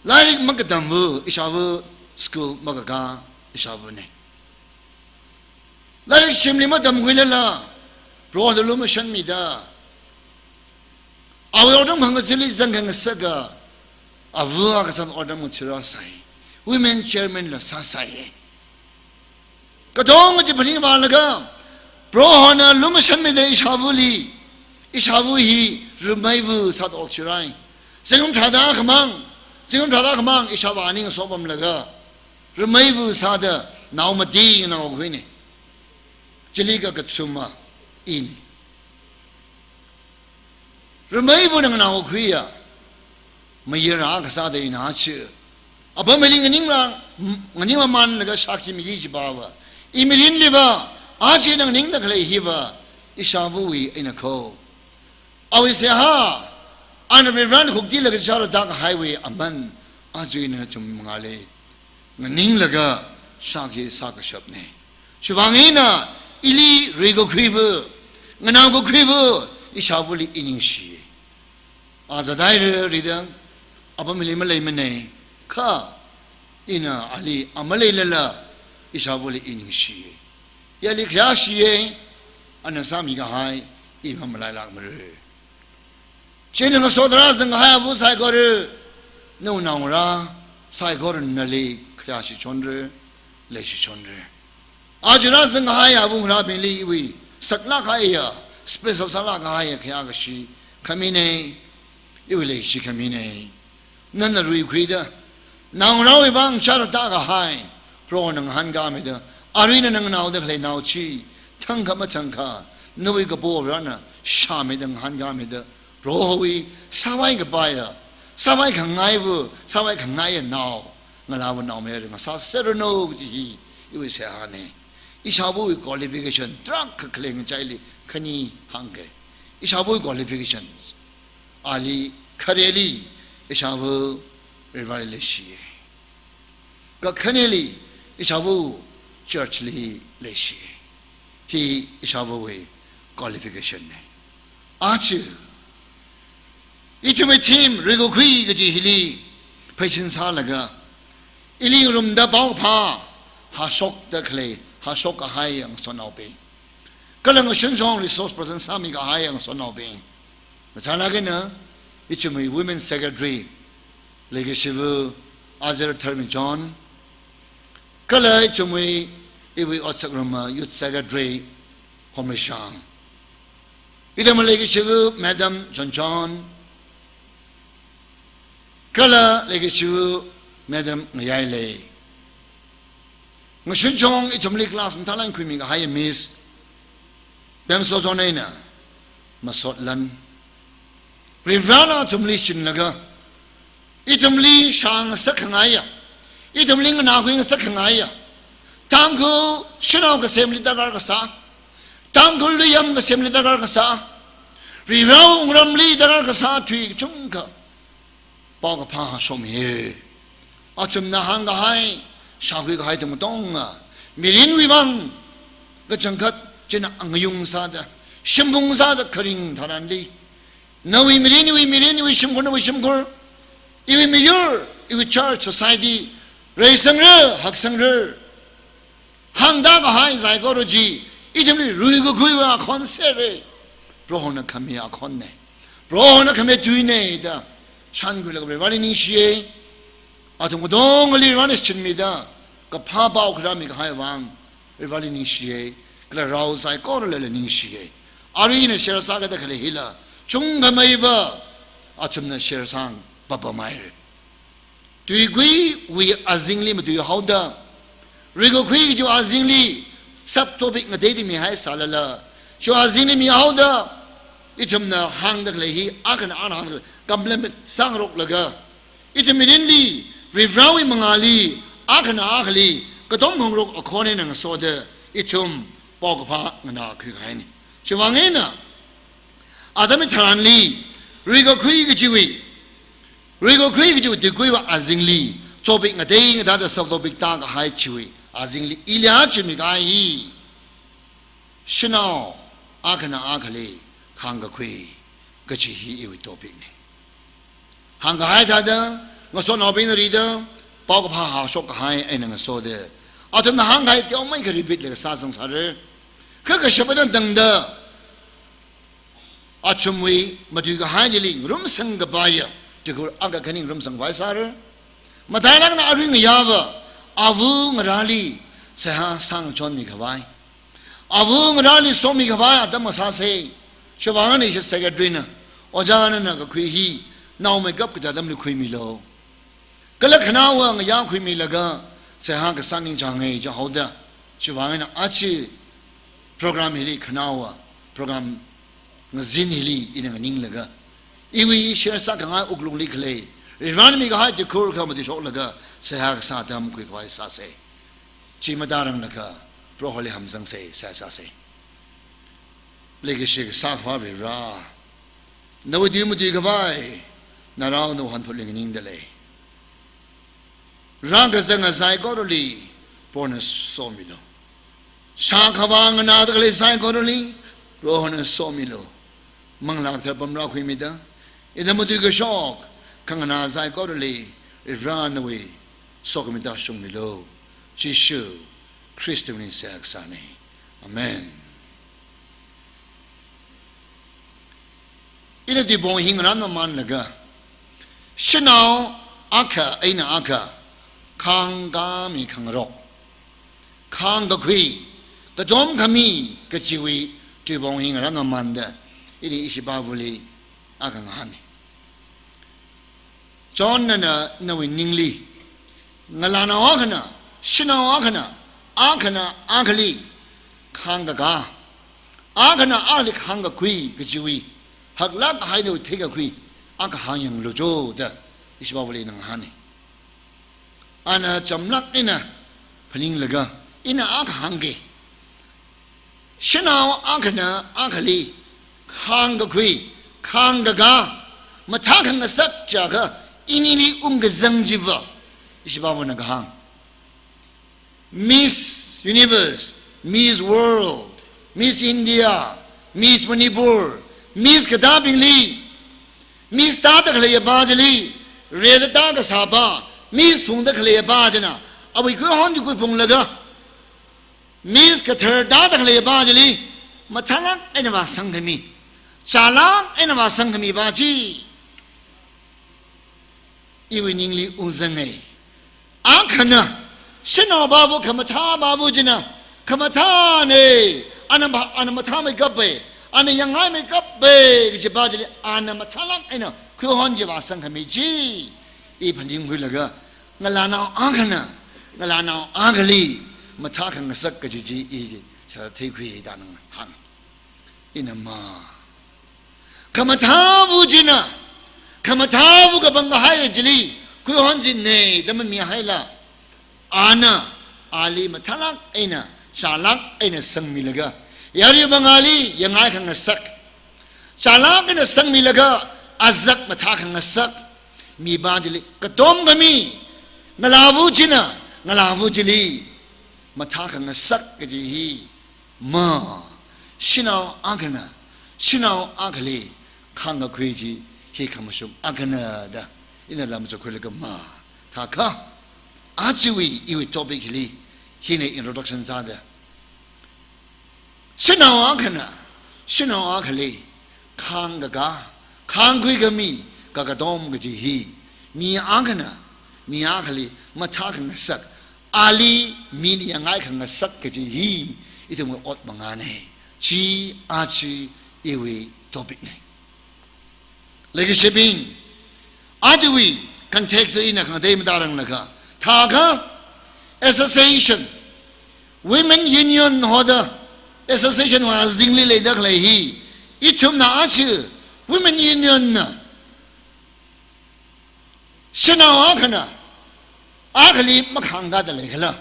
lairik makatamva, ishāva school makakā ishāvane. Lairik shimli matamkhuilala, Prohoda lumashanmida, awui otram khangachili zangkhangasaka ava akha sāda otram ngacheerāsai. Women chairman la sāsai. Katonga chi phaningvālaga, Prohona lumashanmida ishāvali, ishāva hi rameiva sāda okthuirai. Zingkum tharāda khamang, zingkum tharāda khamang ishāva aning sopamlaga, rameiva sāda nao mati nganaokakhuine. Chili kakachuma ini. Rameivana nganaokakhuiya mayara akha sāda ina aja apam hili nganingla, nganingmamanlaga shākhi miki jibava, i mirinliva, aja ina nganingda khalei hiva ishāvawui eina kho. Awui seihā, ana Varivarāli khuktilaga chara tākahaiwui aman, aja ina nathum mangāli nganinglaga shākhi sākashapne. Chiwuivang eina ili ruikakhuiva, nganaokakhuiva ishāvali i ningshiye. A zat haira rida, apam hili maleimane, kha ina ali a maleilala ishāvali i ningshiye. I ali khayāshiye, ana sāmikahai i mamalailākmara. Chieina ngasoda rāzanghai ava saikora, nawui naongarā saikora nali khayāshichonra, leishichonra. Aja rāzanghai ava ngarābingli iwui saklāk kahaiya, special sālāk kahaiya khayākashi khamine, iwui leishi khamine. Nana ruikhuida, naongarāwui vang chara tākahai Prohona ngahānkāmida, arui nana nganaoda khalei nao chi, thangkha mathangkha, nawui kapo Varena shāmida ngahānkāmida, Prohowui sāvai kapaiya, sāvai khangaiva, sāvai khangaiya nao, ngalāva naomayara ngasāserranu kaji hi iwui seihāne. Ishāvawui qualification tarākha khalei ngachaili khani hāngke. Ishāvawui qualifications. Ali khareli ishāva Varivarāli leishiye. Kakhaneli ishāva church li leishiye. Hi ishāvawui qualification ne. Aja Ithumwui theme, Ruikakhui kaji hili pheisin sālaga, ili ngarumda paokaphā hāshokda khalei, hāshok kahai ngasotnaobing, kala ngashunchong resource person sāmi kahai ngasotnaobing, machālāk eina ithumwui Women Secretary, leikashiva Azar Tharmi John, kala ithumwui, iwui otsak ngarumma Youth Secretary Homishang, ithumwui leikashiva Madam Chonchon, kala leikashiva Madam Ngayailei. Ngashunchong ithumli class mathālāk eina khuimi kahai Miss Pemsozon eina Masotlan. Varivarana athumli shinlaga, ithumli shāngasak khangaiya, ithumli nganākhui ngasak khangaiya, Tangkhul shanao kasemli darkar kasā, Tangkhul liyam kasemli darkar kasā, Varivarawui wungramli darkar kasā tui kachungkha paokaphā hāshokmihaira. Athumna hāngkahai, shākhui kahai athum katonga, mirinwui vang kachangkhat china angayung sāda, shimphung sāda kharing tharanli, nawui mirin, iwui mirin, iwui shimkhur, nawui shimkhur, iwui miyur, iwui church society reisangra, haksangra, hāngda kahai saikora chi ithumli ruikakhuiwui akhon sera. Prohona khami akhonna, Prohona khami tuina da shānkhuilaga Varivarali ningshiya. Athum katongali Varivarana shichinmida kaphā pao khuirāmi kahai vang Varivarali ningshiya. Kala rao saikoralila ningshiya. Arui ina share sākada khalei hila chungkhameiva athumna share sāngapapaimara. Tuikuiwui azingli matuihaoda, ruikakhui kajiwui azingli sub topic ngateida mihai sālala, chiwui azingli mihaoda, ithumna hāngda khalei hi, akhana ana hāngda khalei complement sāngaroklaga, ithum mirinli, Varivarawui mangāli, akhana akhali katom khangarok akhon eina ngasoda, ithum paokaphā nganākhui kahaina. Chiwui vang eina, atam hitharanli, ruikakhui kajiwui, ruikakhui kajiwui tuikuiwui azingli, topic ngatei ngateida sub topic tākahai chiwui azingli ili aja mikahai hi, shanao akhana akhali khāngkakhui kaji hi iwui topic na. Hāngkahai thāda, ngasotnaobingna rida, paokaphā hāshok kahai eina ngasoda, athumna hāngkahai teomeikha repeat laga sāsang sāra. Kha kashapa tangda, athumwui matuikahai chili ngarumsang kapaiya tuikhur akha khani ngarumsang khavai sāra. Matailāk eina arui ngayāva, ava ngarāli seihā sāngachonmi khavai, ava ngarāli somi khavai atam ngasāsa. Chiwui vang eina ishi secretary na, ojā nana kakhui hi naomeikap kachā atamli khuimilu. Kala khanaowa ngayā khuimilaga seihā kasā ningchānga jihaoda, chiwui vang eina aja program hili khanaowa, program ngazin hili ina nganinglaga, iwui share sākhangai wuklungli khalei, Varivarana mikahai tuikhur akha matuishoklaga seihā kasā atam khuikhavai sāsa. Chi matāranglakha Proholi hamzangsa, seihā sāsa. Leikashi kasā Akhava Varivara, nawui tui matui khavai, narao nawui hanphut nganingda lei. Rākazanga saikorali Prohona somilu. Shākhavā nganāda khalei saikorali Prohona somilu. Manglā kathara pamrākhuimida, ina matui kashok khanganā saikorali Varivara nawui sokhami tāshungmilu. Jishu Khristawui mingli seihā kasāna. Amen. Ina tuipong hi ngarānmamānlaga, shanao akha eina akha khāngkami khangarok, khāngkakhui, katom khami kajiwui tuipong hi ngarānmamānda, ini ishi Bibleli akha ngahāna. John nana nawui ningli, ngalānao akhana, shanao akhana, akhana akhali khāngkakā, akhana akhali khāngkakhui kajiwui, haklāk haida theikakhui akha hāngyanglu jo da ishi Bibleli ngahāna. Ana chamlāk eina phaninglaga, ina akha hāngka. Shanao akhana akhali khāngkakhui, khāngkakā, mathā khangasak chiakha inili ungkazang chiva, ishi Biblena kahāng. Miss Universe, Miss World, Miss India, Miss Manipur, Miss katābingli Miss tāda khaleiya pā chili, reda tā kasā pā, Miss phungda khaleiya pā china, awui khuihon chi khuiphunglaga, Miss kathar tāda khaleiya pā chili, mathālāk eina vāsangkhami, chālāk eina vāsangkhami pā chi, iwui ningli ungzanga. Akhana, shanao pāva khamathā pāva china, khamathāna, ana ma-, ana mathāmeikapai, ana yangngaimeikapai, kaji pā chili, ana mathālāk eina khuihon chi vāsangkhami chi, i phaningkhuilaga, ngalānao akhana, ngalānao akhali, mathākhangasak kaji chi, i sātheikhui da nang hāng. Ina ma. Khamathāva china, khamathāva kapangkahai chili, khuihon chi nei da mamihaila, ana, ali mathālāk eina, chālāk eina sangmilaga, yari mangāli, yangngaikhangasak. Chālāk eina sangmilaga, azak mathākhangasak. Mi pā chili, katomkhami, ngalāva china, ngalāva chili, mathākhangasak kaji hi, ma, shanao akhana, shanao akhali, khāngkakhui chi, hi khamashung akhana da, ina lamchakhuilaga ma, thākha, ajawui, iwui topic hili, hina introduction sāda. Shanao akhana, shanao akhali, khāngkaka, khāngkhuikhami, kakatom kaji hi, mi akhana, mi akhali, mathākhangasak, ali mina yangngaikhangasak kaji hi, ithumwui ot mangāna. Chi aja iwui topic na. Leikashibing, ajawui context ina khangatei matāranglakha, thākha association, women union hoda association wui azingli leida khalei hi, ithumna aja women union na, shanao akhana, akhali makhāngkada leikhala.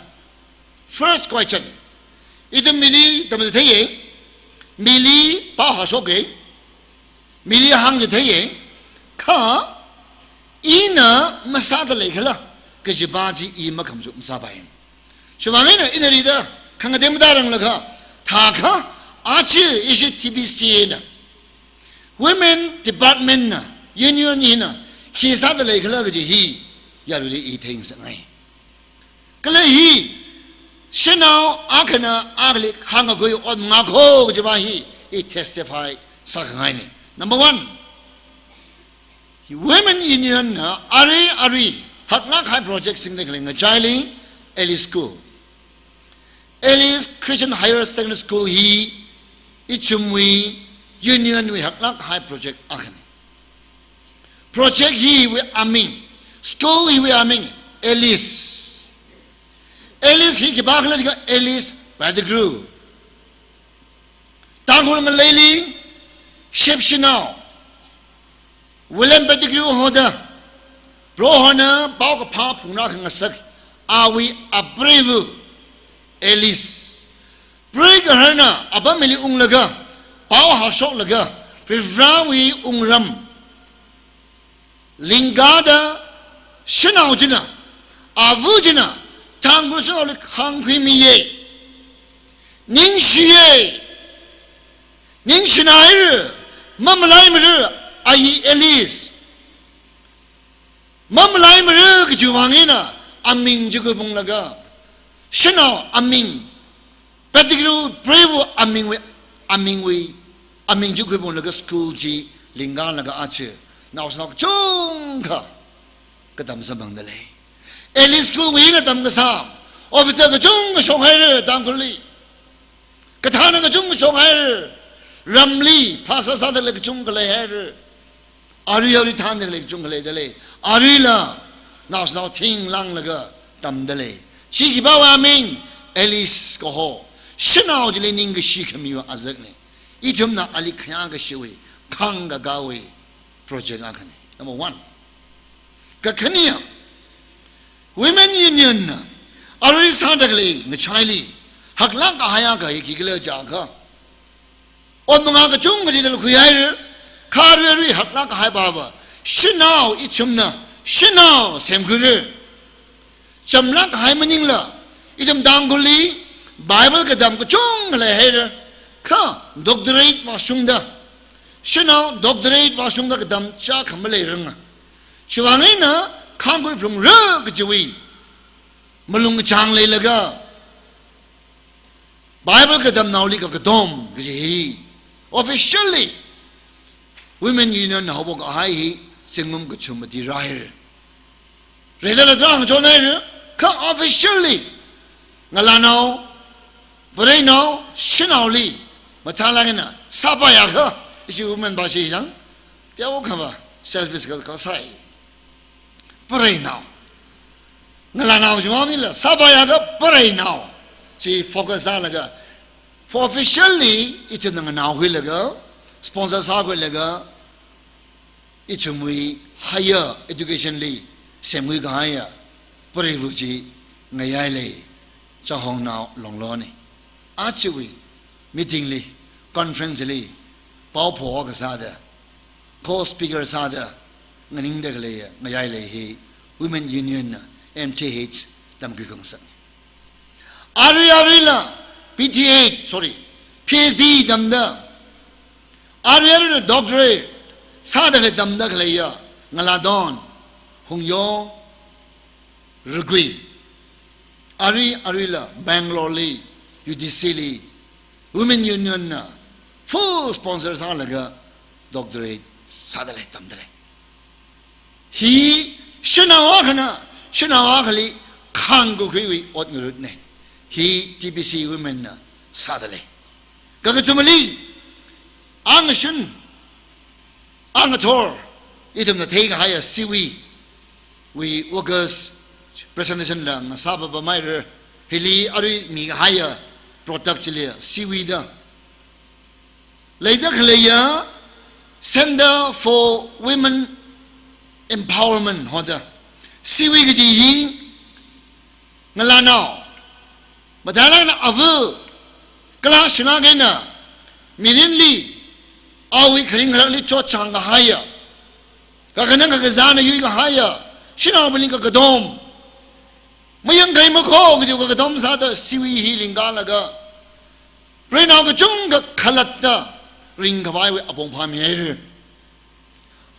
First question. Ithum mili tamda theiya, mili pao hāshoka, mili hāngda theiya, kha ina masāda leikhala, kaji pā chi i makhamchu masāpai. Chiwuivang eina ina rida khangatei matāranglakha, thākha aja ishi T B C na, Women Department na, Union hina, khi sāda leikhala kaji hi, yaruili i theingasakngai. Kala hi, shanao akhana akhali khāngkakhui ot mangā kho kaji pā hi, i testify sākhangaina. Number one, hi Women Union na arui arui haklāk kahai project singda khalei ngachaili, Alice School. Alice Christian Higher Secondary School hi ithumwui union wui haklāk kahai project akhana. Project hiwui aming, school hiwui aming, Alice. Alice hi khipākhala jiakha Alice Pettigrew. Tangkhul ngaleili, ship shanao, William Pettigrew hoda, Prohona paokaphā phungrākhangasak, awui apreiva, Alice. Preigahar na apam hili unglaga, pao hāshoklaga, Varivarāwui wungram lingkada shanao china, ava china, Tangkhul shanaoli khāngkhuimiya. Ningshiya. Ningshinaira, mamalaimara, ayi Alice. Mamalaimara kajiwui vang eina, aming chi khuiphunglaga, shanao aming, Pettigrew preiva amingwui, amingwui, aming chi khuiphunglaga school chi lingkalaga aja, naoshinao kachungkha katam samphangda lei. Alice School wui eina tamkasā, officer kachungkha shokhaira Tangkhulli. Kathāna kachungkha shokhaira, ramli phasā sāda khalei kachungkha leihaira. Arui arui thānda khalei kachungkha leida lei. Aruila naoshinao thinglanglaga tamda lei. Chi khipāwui aming, Alice kaho. Shanao chili ningkashi khamiwui azakna. Ithumna ali khayākashiwui, khāngkakāwui project akhana. Number one. Kakhane, Women Union na arui sāda khalei ngachaili haklāk kahai akha hi khikhala jiakha, ot mangā kachungkha chithāda khuihaira, kha arui arui haklāk kahai pāva, shanao ithumna, shanao semkhuira. Chamlāk kahai maningla, ithum Tangkhulli Bible katam kachungkha leihaira, kha doctorate vāshungda, Shanao doctorate vāshungda katam chākha maleiranga. Chiwuivang eina khāngkhui phalungra kajiwui malung kachāng leilaga Bible katamnaoli kakatom kaji hi officially Women Union haophok kahai hi zingkum kachum mati rāhaira. Rida la trang chon haira, kha officially ngalānao, preinao, shanaoli mathālāk eina sāpaiakha, ishi women ba shi jang, teokha va selfish ka, kasai. Preinao. Ngalānao chi maningla, sāpaiakha preinao chi focus sālaga, for officially, ithumna nganaokhuilaga, sponsor sākhuilaga, ithumwui higher education li semkhui kahaiya preiva chi ngayailei, Chahongnao Longlo ni. Ajawui meeting li, conference li, pao pho kasāda, co-speaker sāda nganingda khalei, ngayailei hi Women Union na M T H tamkhui khangasak. Arui aruila P T H, sorry, P H D tamda, arui aruila doctorate sāda khalei tamda khaleiya Ngalādon, Hungyo, Ragui. Arui aruila Bangalore li, U T C li, Women Union na full sponsor sālaga doctorate sādalei, tamdalei. Hi shanao akhana shanao akhali khāngkakhuiwui ot ngarutna. Hi T B C women na sādalei. Kakachumali, angashun, angathor, ithumna theikahaiya Siwi wui August presentation la ngasāpapa maira, hili arui mikahaiya product chili Siwi da. Leida khaleiya Center for Women Empowerment hoda. Siwi kaji hi ngalānao, mathālāk eina ava, kala shanao eina mirinli, awui kharing kharakli chotchāng kahaiya, kakhanang kakazāna yuikahaiya shanaobingli kakatom, mayangkhai makho kaji kakatom sāda Siwi hi lingkalaga, preinao kachungkha khalatta ringkhavaiwui apong phāmihaira.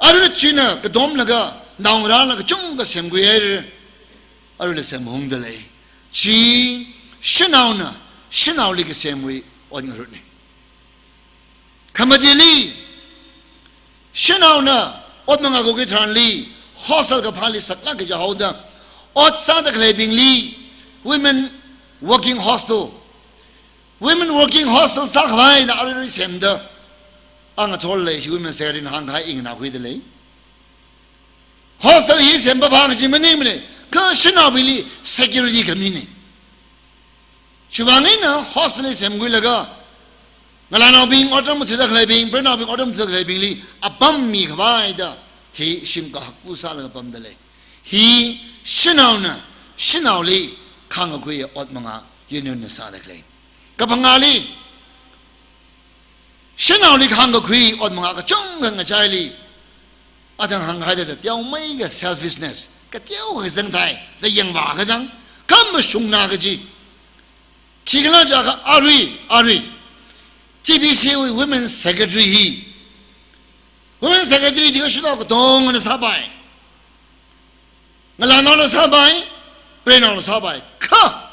Aruila china katomlaga naongarāla kachungkha semkhuihaira. Aruila semhungdalei. Chi shanaona shanaoli kasemwui ot ngarutna. Khamatili, shanaona ot mangā kakhui tharanli, hostel kaphāli saklāk kaja haoda, ot sāda khaleibingli, women working hostel, women working hostel sākhavai da arui semda, angathor leishi women secretary na hāngkahai ina khuidalei. Hostel hi sempapam kaji maningmana, kha shanaobingli security khamina. Chiwuivang eina hostel hi semkhuilaga, ngalānaobing otram machuda khaleibing, preinaobing otram machuda khaleibingli apam mikhavai da, hi shim kahakpu sālaga pamdalei. Hi shanaona shanaoli khāngkakhui ot mangā union na sāda khalei. Kaphangāli, shanaoli khāngkakhui ot mangā kachungkha ngachaili, athang hānghaida da teomeikha selfishness, kateokha kazangthai, da yangvā kachang, kha mashungna kaji. Khikhala jiakha arui, arui T B C wui women secretary hi, women secretary chi shanao katongana sāpai. Ngalānaola sāpai, preinaola sāpai. Kha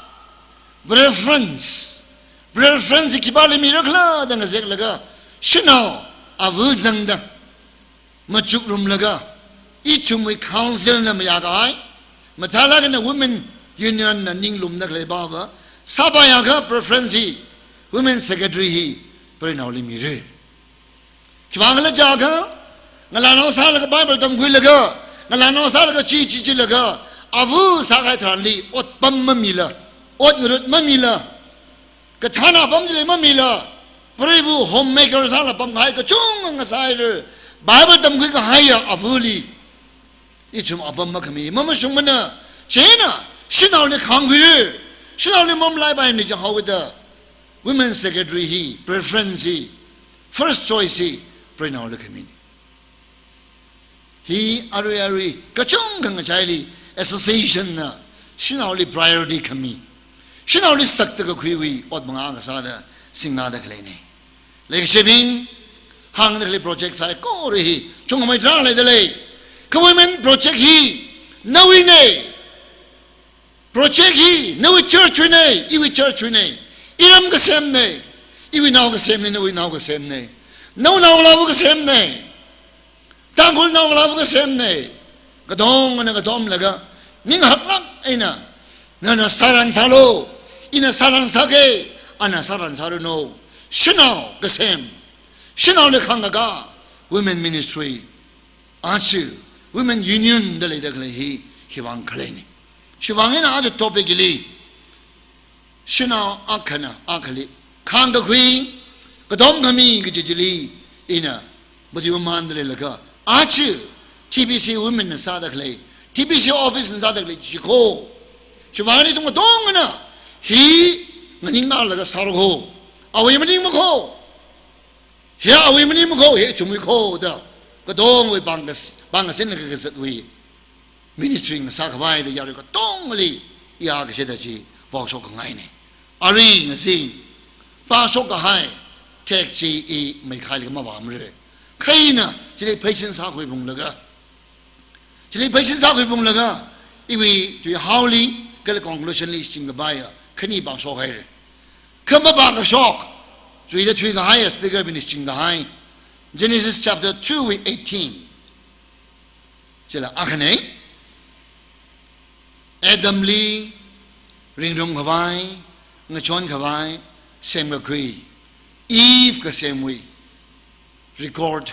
preference, preference hi khipāli mirakhala da ngazeklaga, shanao ava zangda machukrumlaga, ithumwui council na mayākahai, mathālāk eina women union na ninglumda khalei pava, sāpaiakha preference hi, women secretary hi, preinaoli mira. Khiwuivang khala jiakha, ngalānao sālaga Bible tamkhuilaga, ngalānao sālaga chi chi chilaga, ava sākahai tharanli otpam mamila, ot ngarut mamila, kathāna apam chili mamila, preiva homemaker sāla pamkahai kachungkha ngasāhaira, Bible tamkhuikahaiya avali ithum apam makhami, mamashungmana, chieina shanaoli khāngkhuira, shanaoli mamalaipaiya jihaoda, women secretary hi, preference hi, first choice hi, preinaoli khamina. Hi arui arui kachungkha ngachaili association na shanaoli priority khami, shanaoli sakta kakhuiwui ot mangā kasāda singnada khaleina. Leikashibing, Hāngda khalei project saikora hi chungmei tharā leidalei. Kha women project hi nawuinei. Project hi nawui church wuinei, iwui church wuinei. Iram kasemnei. Iwui nao kasemnei, nawui nao kasemnei. Nawui naongalāwui kasemnei. Tangkhul naongalāwui kasemnei. Katongana katomlaga, ning haklāk eina, nana sāran sālu, ina sāran sāke, ana sāran sāranu. Shanao kasem, shanaoli khangkaka women ministry, aja women union da leida khalei hi, hiwui vang khaleinei. Chiwui vang eina aja topic hili shanao akhana akhali khangkakhui, katom khami kaji chili ina matuiman da leilaga, aja T B C women na sāda khalei, T B C office na sāda khalei chi kho. Chiwui vang eina ithum katongana hi nganinglaga sāra kho. Awui maning makho. Hi awui maning makho, hi ithumwui kho da. Katongwui pangkas-, pangkasin kakazatwui ministry ngasā khavai da yarui katongali iya kashida chi vaoshok kangainei. Arui ngazin pāshok kahai text chi i meikhailaga mavāmara. Kha ina chili pheisin sākhuiphunglaga, chili pheisin sākhuiphunglaga, iwui tuihaoli kala conclusion li shichin kapaiya khani pāshok haira. Kha mapākashok, chuida thuikahai speaker bingna shichin kahai Genesis chapter two wui eighteen. Chila akhanei, Adamli ringrum khavai, ngachon khavai semkakhui, Eve kasemwui record.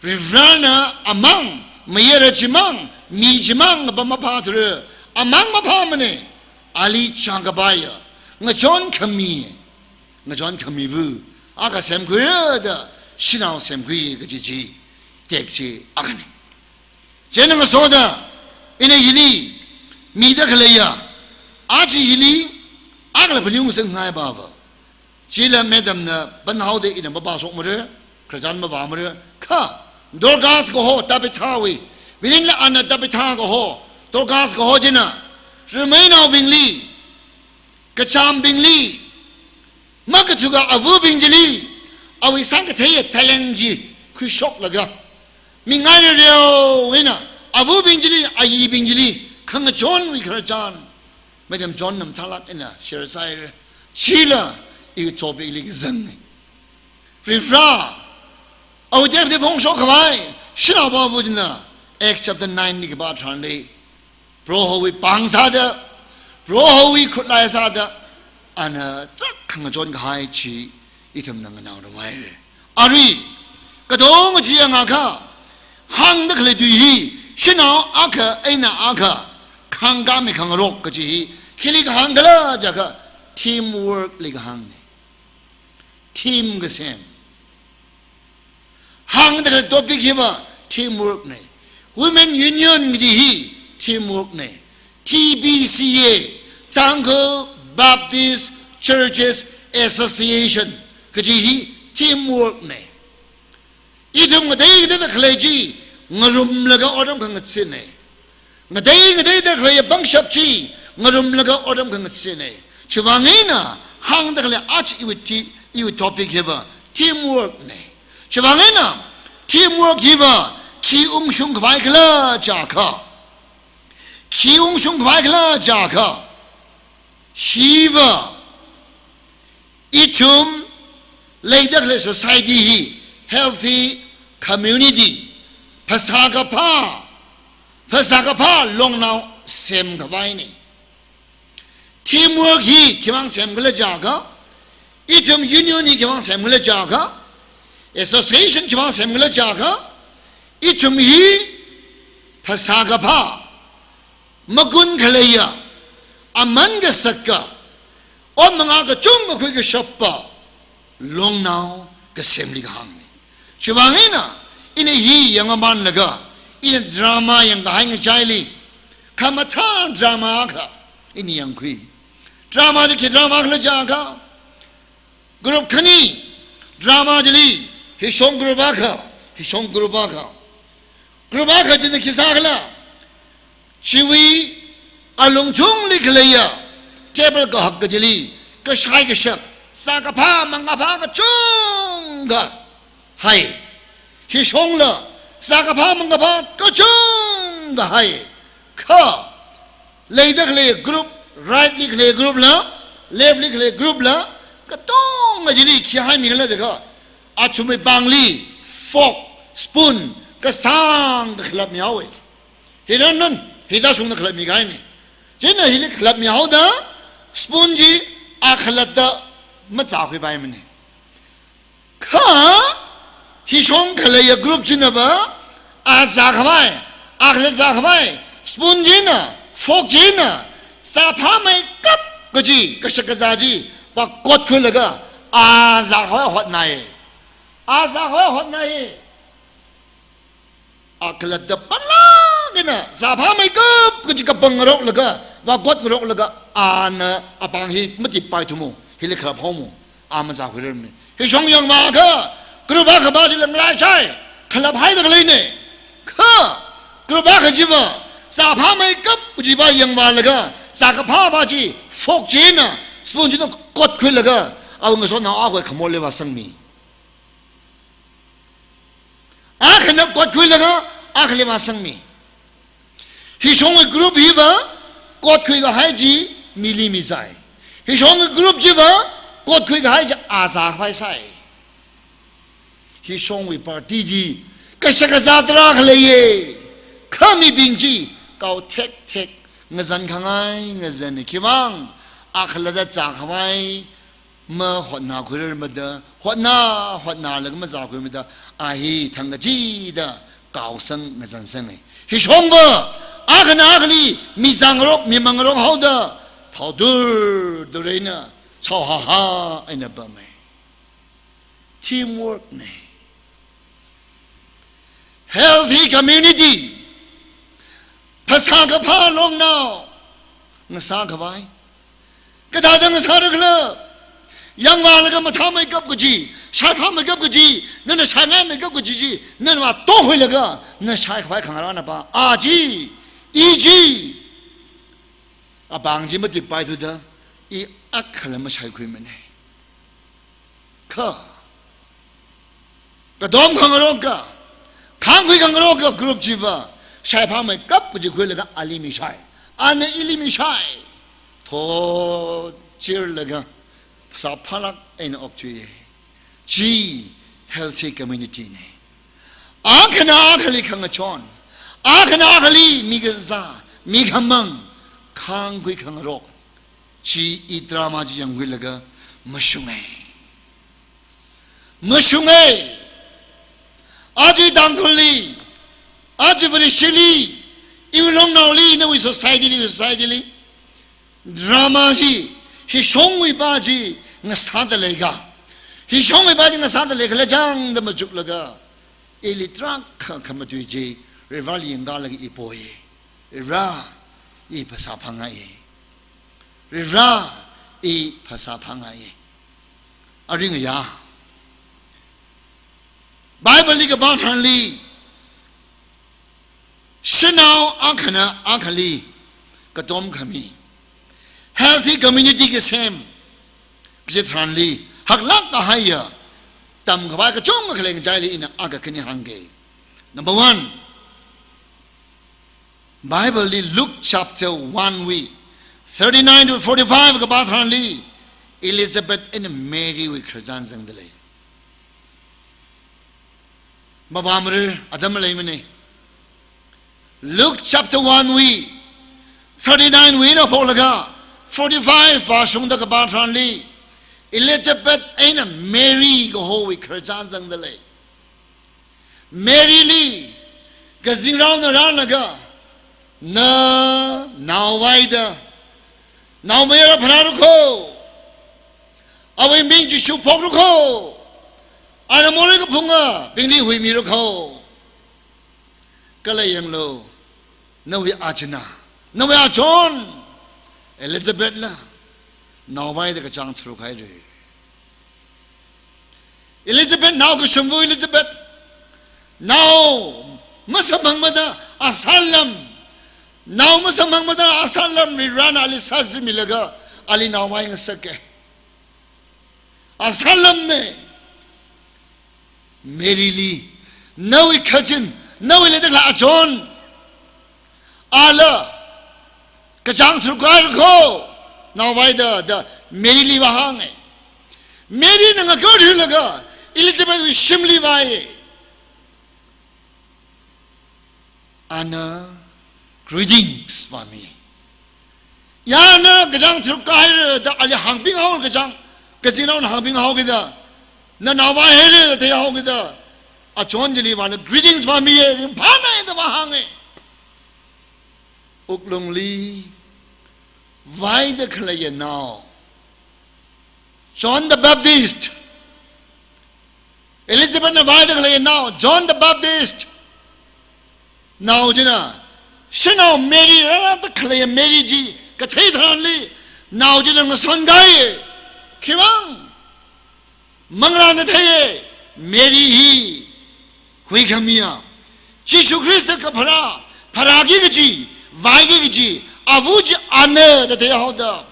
Varivarana amang, mayara chimang, mi chimang apam maphāthura, amang maphāmanei, ali chāng kapaiya ngachon khami, ngachon khamiwui akha semkhuira da shanao semkhui kaji chi text chi akhanei. Chieina ngasoda ina hili mida khaleiya, aja hili akhala phaning sāngai baba. Chila madam na panhaoda ina mapāshokmara, khararchan mavāmara, kha Dorcas kaho Tabitha wui, mirinla ana Tabitha kaho, Dorcas kaho china, rimeinaobingli, kachāmbingli, makathuka avabing chili, awui sākatheiya talent chi khuishoklaga, mingai rareo eina avabing chili, ayibing chili khangachonwui khararchan madam John na mathālāk eina share sāhaira. Chila iwui topic li kazangnei. Varivara, awui tepte phongshok khavai shanao pāva china, Acts chapter nine li kapā tharanli, Prohowui pāng sāda, Prohowui khutlai sāda, ana tarākha ngachon kahai chi ithumna nganāngarumhaira. Arui katonga chi yangakha, hāngda khalei tui hi shanao akha eina akha khangkami khangarok kaji hi khili kahāng khala jiakha, teamwork li kahāngnei. Team kasem. Hāngda khalei topic hiva teamwork nei. Women Union kaji hi teamwork nei. T B C A, Tangkhul Baptist Churches Association kaji hi teamwork nei. Ithum ngatei ngateida khalei chi ngarumlaga otram khangathānei. Ngatei ngateida khalei pangshap chi ngarumlaga otram khangathānei. Chiwui vang eina hāngda khalei aja iwui ti-, iwui topic hiva teamwork nei. Chiwui vang eina teamwork hiva khi ungshung khavai khala jiakha, khi ungshung khavai khala jiakha, hiva ithum leida khalei society hi healthy community, phasā kaphā, phasā kaphā longnao semkhavainei. Teamwork hi khivang semkhala jiakha, ithum union hi khivang semkhala jiakha, association khivang semkhala jiakha, ithum hi phasā kaphā, magun khaleiya, aman kasaka, ot manga kachungkha khuikashapa longnao kasemli kahāngnei. Chiwui vang eina, ina hi yangmamanlaga, ina drama yangkahai ngachaili, khamathā drama akha ina yangkhui. Drama chi khi drama khala jiakha, group khani drama chili, hishong group akha, hishong group akha. Group akha china khi sākhala, chiwui alungthungli khaleiya table kahak kachili, kashai kashak, sā kaphā mangkaphā kachungkha hai. Hishongla, zākaphā mangkaphā kachungkha hai. Kha, leida khalei group, right li khalei group la, left li khalei group la, katonga chili khi haimi khala jiakha, athumwui pāngli fork, spoon, kasāngkha khalapmi haowa. Hi ranran, hithāshungda khalapmi kahaina. Chieina hili khalapmi haoda, spoon chi akhalatta mazākhuipaimana. Kha, hishong khaleiya group chinava, a zākhavai, akhalat zākhavai, spoon china, fork china, zāphāmeikap kaji, kashak kazā chi, vākotkhuilaga, a zākhavai hotnai. A zākhavai hotnai. Akhalatta panglāk eina, zāphāmeikap kaji kapang ngaroklaga, vākot ngaroklaga, ana apāng hi matipaithumo, hili khalap haomo, a mazākhuirarmana. Hishong yangvāakha, group akha pa chila ngaraishai, khalaphaida khaleina. Kha, group akha chiva, zāphāmeikap kaji pa yangvālaga, zākaphā pa chi, fork china, spoon china kotkhuilaga, awui ngasotnao akhawui khamorli vāsangmi. Akhana kotkhuilaga, akhali vāsangmi. Hishongwui group hiva, kotkhui kahai chi, mili misai. Hishongwui group chiva, kotkhui kahai chi, a zākhavai sai. Hishongwui party chi, kashak kazā tarākha leiya. Kha mibing chi, kao thekthek, ngazan khangai, ngazanna khiwuivang, akhalatta zākhavai, mahotnakhuirarmada, hotna, hotnalaga mazākhuimada, a hi thang kachida kaosang ngazansanga. Hishongva, akhana akhali, mizāngarok, mimangngarok haoda, thaodur dur eina, chaohaha eina pama. Teamwork na. Healthy community. Phasā kaphā longnao ngasākhavai. Kathāda ngasāra khala? Yangvālaga mathāmeikap kaji, shaiphāmeikap kaji, nana shaingaimeikap kaji chi, nana vātokhuilaga, na shaikhavai khangarān pa, a chi, i chi, apāng chi matipaithuda, i akhala mashaikhuimana. Kha, katom khangarokka, khāngkhui khangarokka group chiva, shaiphāmeikap kaji khuilaga ali mishai, ana ili mishai. Thochirlaga, phasā phālāk eina okthuiya. Chi healthy community na. Akhana akhali khangachon, akhana akhali mikazā, mikhamang, khāngkhui khangarok. Chi i drama chi yangkhuilaga mashunga. Mashunga. Aja Tangkhulli, aja Vareshili, iwui longnaoli, nawui society li, society li. Drama chi, hishongwui pa chi ngasāda leika. Hishongwui pa chi ngasāda leikhala changda machuklaga, ili tarākha khamatui chi, Varivarāli yangkalaga i poi. Varivarā, i phasā phāngaiya. Varivarā, i phasā phāngaiya. Aring ya. Bible li kapā tharanli, shanao akhana akhali katom khami, healthy community kasem kaji tharanli, haklāk kahaiya tamkhavai kachungkha khalei ngachaili ina akha khani hāngga. Number one, Bible li Luke chapter one wui thirty-nine to forty-five kapā tharanli, Elizabeth eina Mary wui khararchan zangda lei. Mapamara, atam maleimana. Luke chapter one wui thirty-nine wui eina phoklaga forty-five vāshungda kapā tharanli, Elizabeth eina Mary kahowui khararchan zangda lei. Mary li, kazingraona rālaga, na naovaida, naomayara phanāra kho, awui ming Jishu phokra kho, ana morei kaphungabingli huimira kho. Kala yanglu, nawui achina, nawui achon, Elizabeth la, naovaida kachāng tharuk haira. Elizabeth, nao kashumva Elizabeth, nao masamphangmada asālam, nao masamphangmada asālam Varivarāna ali sāzimilaga, ali naovai ngasaka. Asālamna. Mary li, nawui kachin, nawui leida khalei achon, ala kachāng tharuk kāhaira kho, naovai da, da Mary li vāhānga. Mary na ngakaruilaga Elizabeth wui shimli vāya. Ana greetings vāmi. Ya na kachāng tharuk kāhaira da ali hāngbing haowa kachāng, kazingnaona hāngbing haokida, na nao vāhaira da theihaokida, achon chili vāna greetings vāmiya, ringphānāya da vāhānga. Wuklungli vaida khaleiya nao, John the Baptist. Elizabeth na vaida khaleiya nao, John the Baptist. Nao china, shanao Mary, rārada khaleiya Mary chi kathei tharanli, nao china ngasonkāya. Khiwuivang? Manglāna theiya, Mary hi huikhamiya, Jishu Khrista kapharā, pharāki kaji, vaiki kaji, ava chi ana da theihaoda,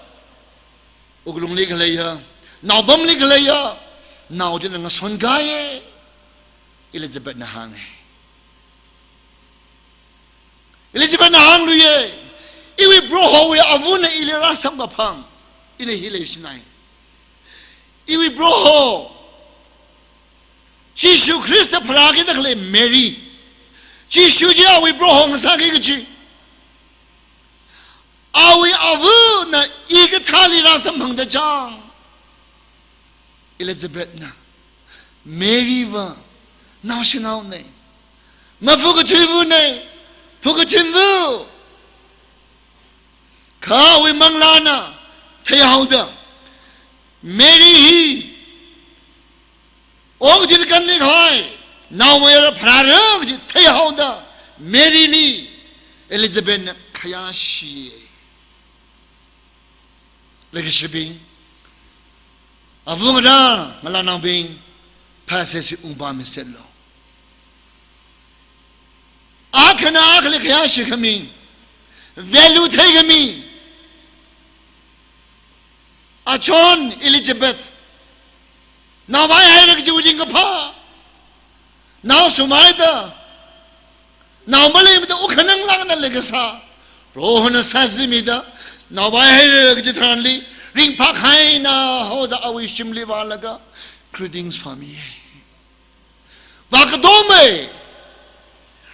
wuklungli khaleiya, naopamli khaleiya nao china ngasonkāya, Elizabeth na hānga. Elizabeth na hāngluiya, iwui Prohowui avana ili rāsamkaphang, ina hi leishinai. Iwui Proho, Jishu Khrista pharākida khalei Mary, Jishu chi awui Proho ngasāki kaji, awui avana i kachāli rāsamphangda chang. Elizabeth na, Mary va naoshinaona, maphukathuivana, phukathinva. Kha awui manglāna theihaoda, Mary hi okathuili kanmikhavai naomayara pharāra kaji theihaoda, Mary li Elizabeth na khayāshiya. Leikashibing, avungarā ngalānaobing, phasā si ungpammiserlu. Akhana akhali khayāshi khami, value theikhami. Achon Elizabeth, nao vāhaira kajiwui ringkaphā, nao sumhaida, nao maleimada wuk khanang lāngna leikasā, Prohona sāzimida, nao vāhaira kaji tharanli, ringphākahai nao haoda awui shimli vālaga, greetings vāmiya. Vākadoma,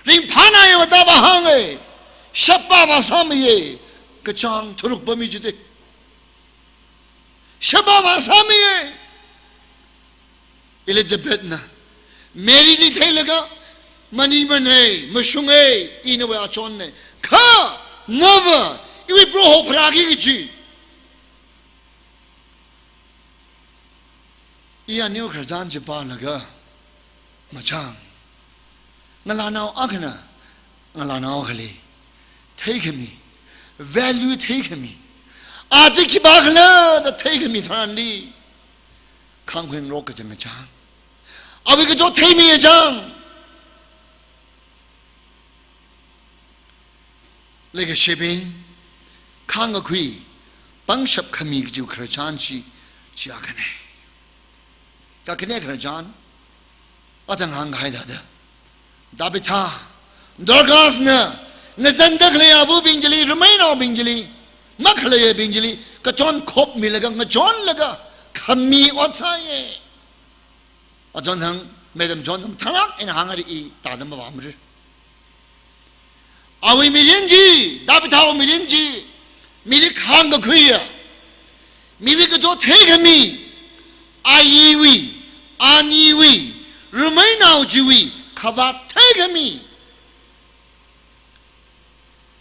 ringphānāya vāda vāhānga, shapa vāsāmiya, kachāng tharuk pami chida. Shapa vāsāmiya. Elizabeth na Mary li theilaga, maningmanei, mashungai, i nawui achonnei. Kha nava iwui Proho pharāki kaji, i aniwui khararchan chi pālaga machang. Ngalānao akhana ngalānao akhali theikhami, value theikhami, a chi khipākhala da theikhami tharanli, khāngkhuingarok kachangkachang, awui kachot theimiya chang. Leikashibing, khāngkakhui pangshap khami kajiwui khararchan chi, chi akhana. Kakhane khararchan, athang hāngkahai thāda, Tabitha, Dorcas na, ngazanda khalei avabing chili, rameinaobing chili, makhaleiyabing chili kachon khopmilaga, ngachonlaga khami ot sāya. Achon thang, Madam John thang tharak eina hānghaira, i tāda mavāmara. Awui mirin chi, Tabithawui mirin chi, mili khāngkakhuiya, miwui kachot theikhami, ayiwui, aniwui, rameinao chiwui khavāt theikhami.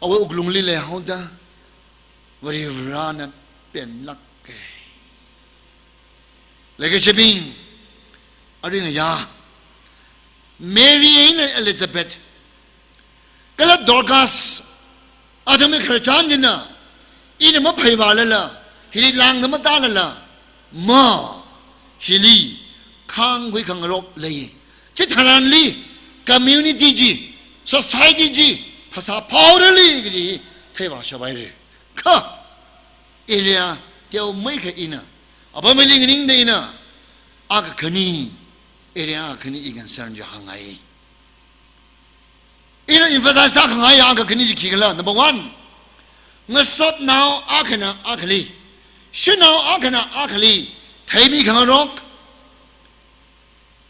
Awui wuklungli leihaoda, Varivarana penlāka. Leikashibing, aringaya, Mary eina Elizabeth, kala Dorcas, athumwui khararchan china, ina maphei vālala, hili lāngda matālala, ma, hili khāngkhui khangarok lei. Chitharanli, community chi, society chi phasā phāhaorali kaji theivāshaphaira. Kha, area teomeikha ina, apam mili nganingda ina, akha khani area akhana i concern chi hāngngai. Ina emphasize sākhangaiya akhana chi khikhala, number one, ngasotnao akhana akhali, shanao akhana akhali theimi khangarok,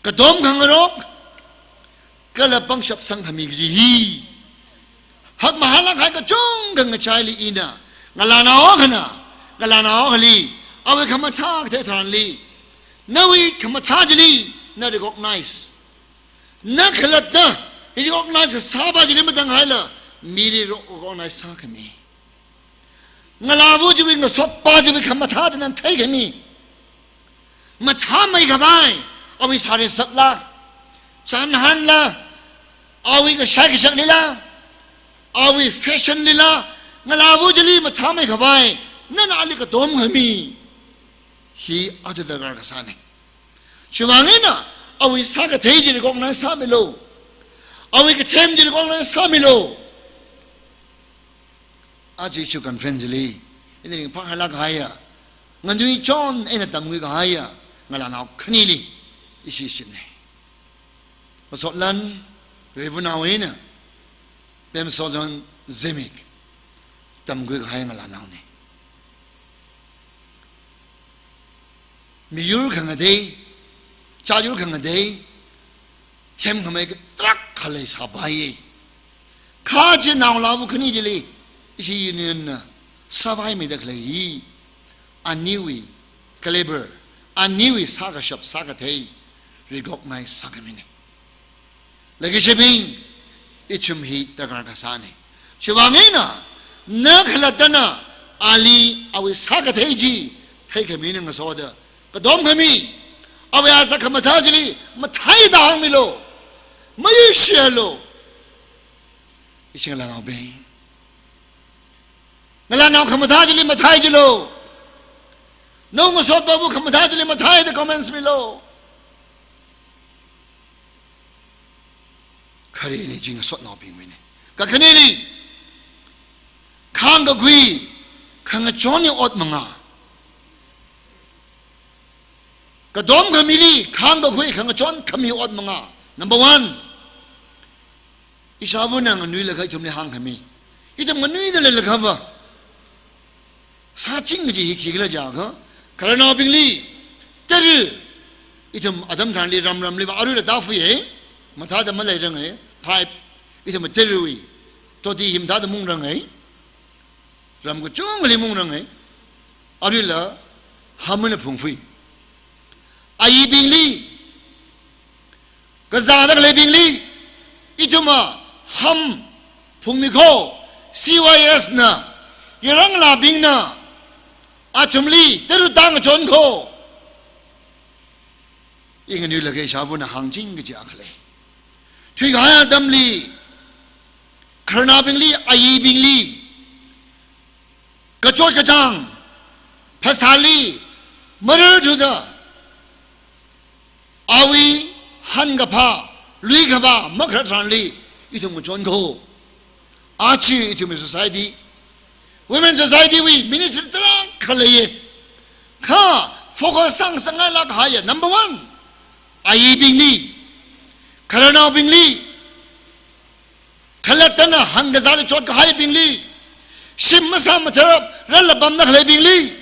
katom khangarok, kala pangshap sangkhami kaji hi hakmahālāk kahai kachungkha ngachaili ina, ngalānao akhana ngalānao akhali awui khamathā kathei tharanli, nawui khamathā chili na recognize, na khalatta recognize kasāpa chili matanghaila, mili ro-, recognize sākhami. Ngalāva chiwui, ngasotpa chiwui khamathā china theikhami. Mathāmeikhavai, awui sari sakla, chānhanla, awui kashai kashaklila, awui fashion lila, ngalāva chili mathāmeikhavai nana ali katomkhami hi aja darkar kasāna. Chiwui vang eina awui sākathei chi recognize sāmilu. Awui kathem chi recognize sāmilu. Aja issue conference li ina ringphāhailaga haiya, nganuichon eina tamkhui kahaiya ngalānao khanili ishi shitna. Masotlan Reverend Awina, Pemsojon Zimik, tamkhui kahai ngalānaona. Miyur khangatei, chāyur khangatei, themkhamei tarākha leisāpaiya. Kha chi naolāva khani chili ishi union na sāvai mida khalei hi, aniwui caliber, aniwui sākashap sākathei recognize sākhamina. Leikashibing, ithum hi darkar kasāna. Chiwui vang eina, na khalattana ali awui sākathei chi theikhamina ngasoda katomkhami, awui aza khamathā chili mathāida hāngmilu, mayuishialu. Ishi ngalānaobing, ngalānao khamathā chili mathāichilu. Nao ngasotpava khamathā chili mathāida comments milu. Khareli chi ngasotnaobingwuina. Kakhaneli, khāngkakhui khangachonwui ot manga. Katomkhamili khāngkakhui khangachon khami ot manga. Number one, ishāvana nganuilakha ithumli hāngkhami. Ithum nganuida leilakhava sāching kaji hi khikhala jiakha, khararnaobingli tara, ithum atam tharanli ram ramliva aruila tāfuiya, mathāda maleiranga, pipe, ithum tarawui toti hi mathāda mungranga, ram kachungkhali mungranga, aruila ham eina phungfui. Ayibingli, kazāda khaleibingli, ithumva ham phungmi kho, C Y S na, yaranglābingna, athumli tara tāngachon kho. I nganuilakha ishāvana hāngching kaji akha lei. Thuikahai atamli, khararnaobingli, ayibingli, kachot kachāng, phasāli, marar thuda, awui hankaphā, luikaphā makharar tharanli ithum ngachon kho. Aja ithumwui society, women society wui ministry tarākha leiya. Kha focus sāngasakngailāk kahaiya, number one, ayibingli, khararnaobingli, khalattana hangkazāli chotkahaibingli, shim masā mathara rālapamda khaleibingli,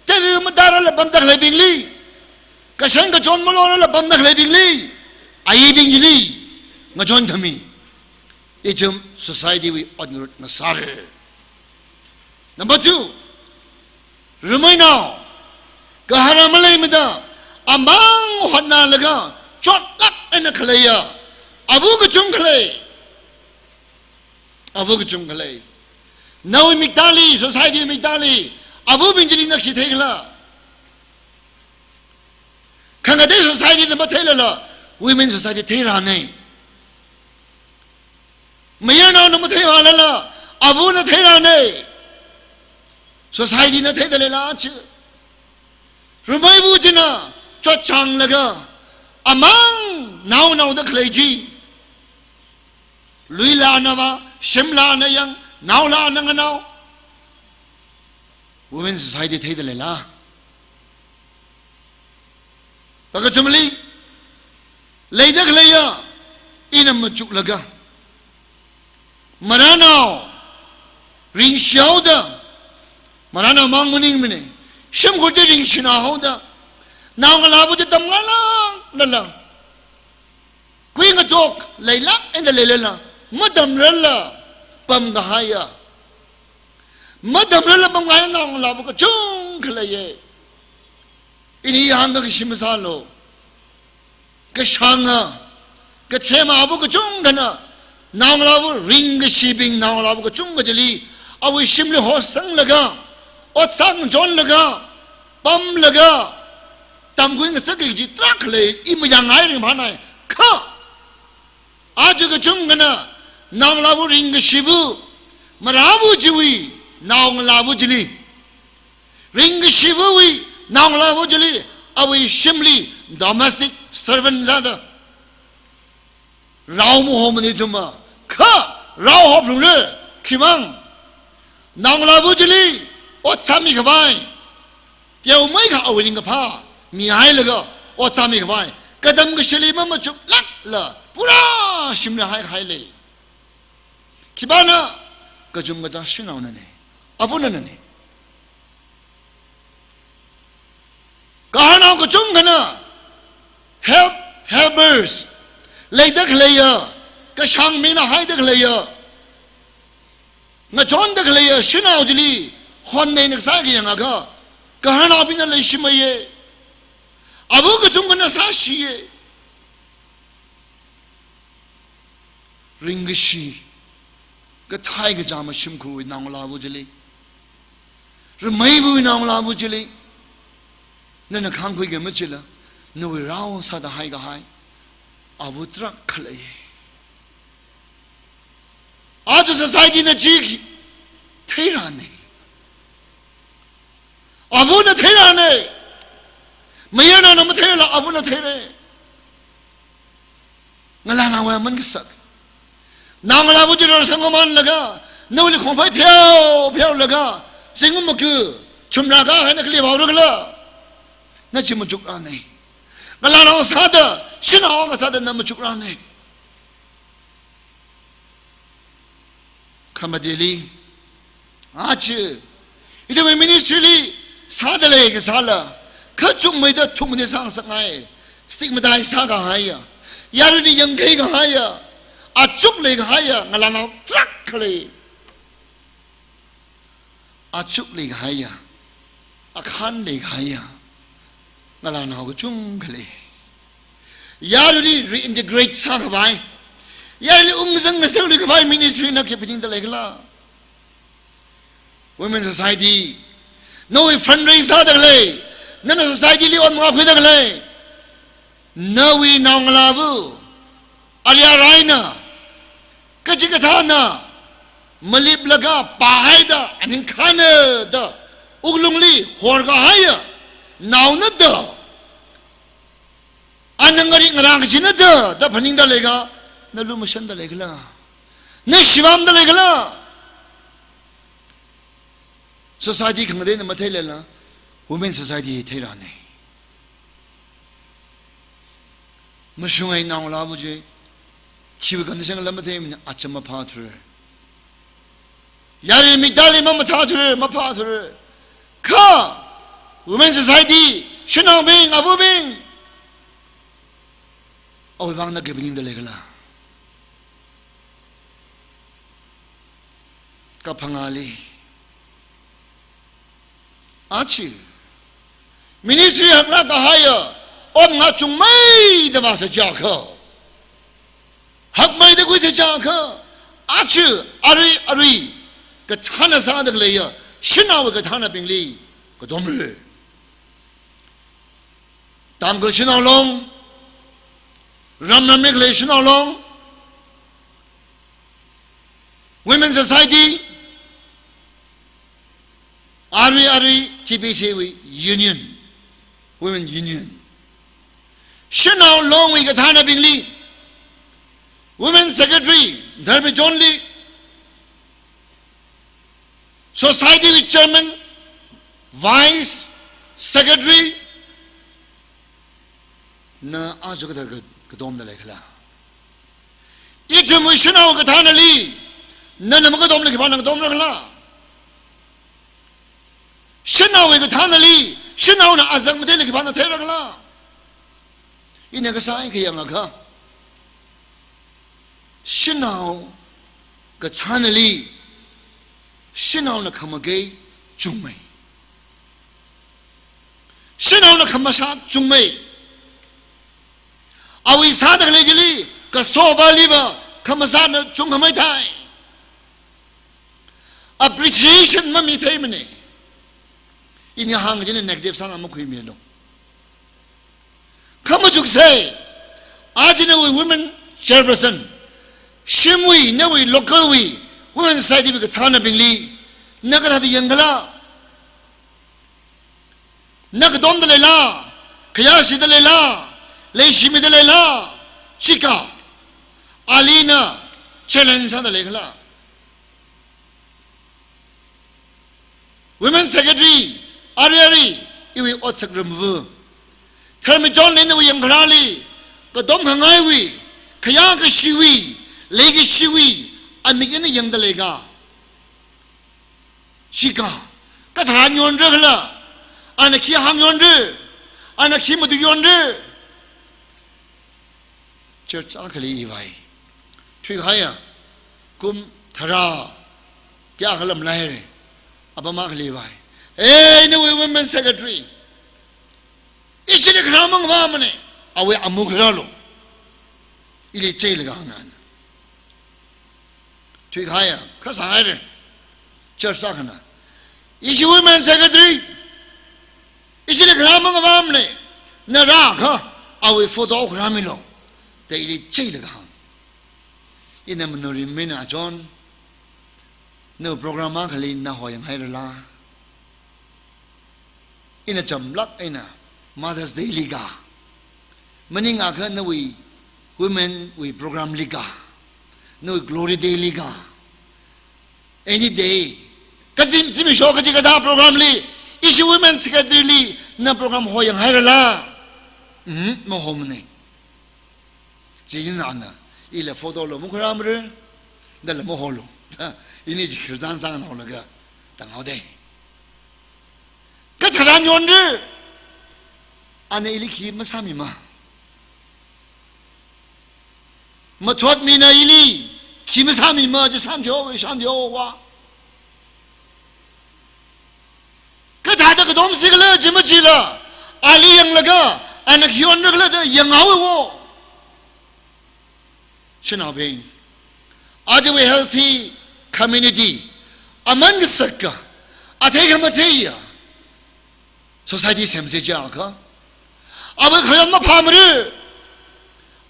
tara matāra rālapamda khaleibingli, kashan kachon malorala pamda khaleibingli, ayibingli ngachon khami, ithum society wui ot ngarut ngasāra. Number two, rameinao, gahara maleimada, amang hotnalaga chotlāk eina khaleiya ava kachungkha lei. Ava kachungkha lei. Nawui miktāli, society miktāli, avabing chili na khi theikhala? Khangatei society na matheilala, women society theirāna. Mayarnaona matheivālala, avana theirāna. Society na theida leila chi. Rameiva china chotchānglaga, amang naonaoda khalei chi. Luila nava, shimla nayang, naola nanganao. Women society theida leila? Pakachumli, Leida khaleiya, ina machuklaga, maranao ringshihaoda, maranao mang maningmana, shimkhur chi ringshina haoda, naongalāva chi tamngailāklala, kuingatok leilāk eina leilala, matamrarla pamkahaiya, matamrarla pamkahai naongalāva kachungkha leiya. Ini hāngda kashi masālu. Kashānga, kathema āva kachungkhana, naongalāva ringkashibing naongalāva kachungkha chili, awui shimli hosanglaga, ot sāngachonlaga, pamlaga, tamkhui ngasakki kaji tarākha lei, i mayāngngai ringphānai, kha aja kachungkhana, naongalāva ringkashiva, marāva chiwui naongalāva chili, ringkashivawui naongalāva chili, awui shimli domestic servant sāda rao mahomana ithumva, kha rao hophalungra, khiwuivang, naongalāva chili ot sāmikhavai, teomeikha awui ringkaphā mihailaga ot sāmikhavai, katam kashili mamachuklākla pura shimli haikahai lei. Khipāna? Kachungkha kachā shanaonana, avānana. Kaharnao kachungkhana help, helpers, leida khaleiya, kashāngbingna haida khaleiya, ngachonda khaleiya shanao chili hon eina kasā kayāngakha, kaharnaobingna leishimeiya. Āva kachungkhana sāshiya. Ringkashi, kathei kachāma shimkhurwui naongalāva chili, rimeivawui naongalāva chili, nana khāngkhuiki machila, nawui rao sāda haikahai āva tarākha lei. Aja society na chi theirāna. Āvana theirāna. Mayarnaona matheila āvana theira. Ngalānaowui aman kasak. Naongalāva chi rarsangmamānlaga, nawuili khongphai pheopheolaga, zingkum maku, chumrā kahaina kali vaorukla, na chi machukrāna. Ngalānao sāda, shanao akha sāda na machukrāna. Khamateli, aja ithumwui ministry li sāda lei kasāla, kachungmeida thukmeida sāngasakngai, stigmatize sākahaiya, yaruili yangkhui kahaiya, achuk leikahaiya ngalānao tarākha lei. Achuk leikahaiya, akhān leikahaiya ngalānao kachungkha lei. Yaruili reintegrate sākhavai, yaruili ungzang ngasaklui khavai ministry na khi phaningda leikhala? Women Society, nawui fundraise sāda khalei, nana society li ot mangā khuida khalei, nawui naongalāva, arui araina, kachikathāna maliplaga pāhaida, aningkhana da wuklungli horkahaiya naona da, ana ngari ngarā kachina da, da phaningda leikha, na lumashanda leikhala? Na shivamda leikhala? Society khangateina matheilala, Women Society theirāna. Mashungai naongalāva chi, khiwui condition la matheimana, aja maphāthura. Yari miktāli mamathāthura, maphāthura. Kha, Women Society, shanaobing, avabing, awui vang na khi phaningda leikhala? Kaphangāli, aja ministry haklāk kahaiya, ot mangā chungmeida vāsa chiakha, hakmeida khuisa chiakha, aja arui arui kathāna sāda khaleiya shanaowui kathānabingli katomra. Tangkhul Shanao Long, ramramli khalei Shanao Long, Women Society, arui arui T B C wui Union, Women Union, Shanao Long wui kathānabingli, Women Secretary, Dharmi John li, Society wui Chairman, Vice, Secretary, Na aja kathāda ka-, katomda leikhala? Ithumwui shanao kathānali, nana makatomla khipāna katomra khala? Shanaowui kathānali, shanaona azak matheila khipāna theira khala? Ina kasā eina kayangakha, shanao kathānali, shanaona khamakei chungmei. Shanaona khamashat chungmei. Awui sāda khalei chili, kasopaliva khamashatna chungkhamei thai. Appreciation mamitheimana. Ini hāng china negative sāna makhuimilu. Khamachuksa, aja nawui women chairperson, shimwui, nawui local wui, women society wui kathānabingli, na kathāda yangkhala? Na katomda leila, khayāshida leila, leishimida leila, chika, ali na challenge sāda leikhala? Women Secretary, ari ari, iwui otsak ramva. Tharmachon eina nawui yangkharāli, katom khangaiwui, khayākashiwui, leikashiwui, amik eina yangda leika? Chika, kathāda yonra khala? Ana khi hāngyonra? Ana khi matuiyonra? Church akhali ivai. Thuikahaiya, kum tharā kayākha lamlaire. Apam akhali ivai. Ei, nawui women secretary, ishi eina kharā mangavāmana, awui amu kharālu. Ili cheilaga hānga. Thuikahaiya, kasā haire. Church akhana, ishi women secretary, ishi eina kharā mangavāmana, na rākha, awui photo kharā milu, da ili cheilaga hānga. Ina manurim eina achon, nawui program akhali na hoyanghairala? Ina chamlāk eina Mother's Day lika, maningakha nawui women wui program lika, nawui Glory Day lika, any day, kazim zimiksho kachikathā program li, ishi women secretary li na program hoyanghairala? Mm, mahomana. Chieina ana, ila photo lo makharāmara, dala maholu. Ini chi khirtan sāngnaolaga, tanghaoda. Kathāda yonra? Ana ili khi masāmima? Mathotmina ili khi masāmima, chi sānthuihaowa, sānthuihaowa. Kathāda katomsi khala chi machila, ali yanglaga, ana khi yonra khala da yanghaowa. Shanaobing, ajawui healthy community, aman kasaka, athei khamatheiya society semsa chiakha, awui khayon maphāmara,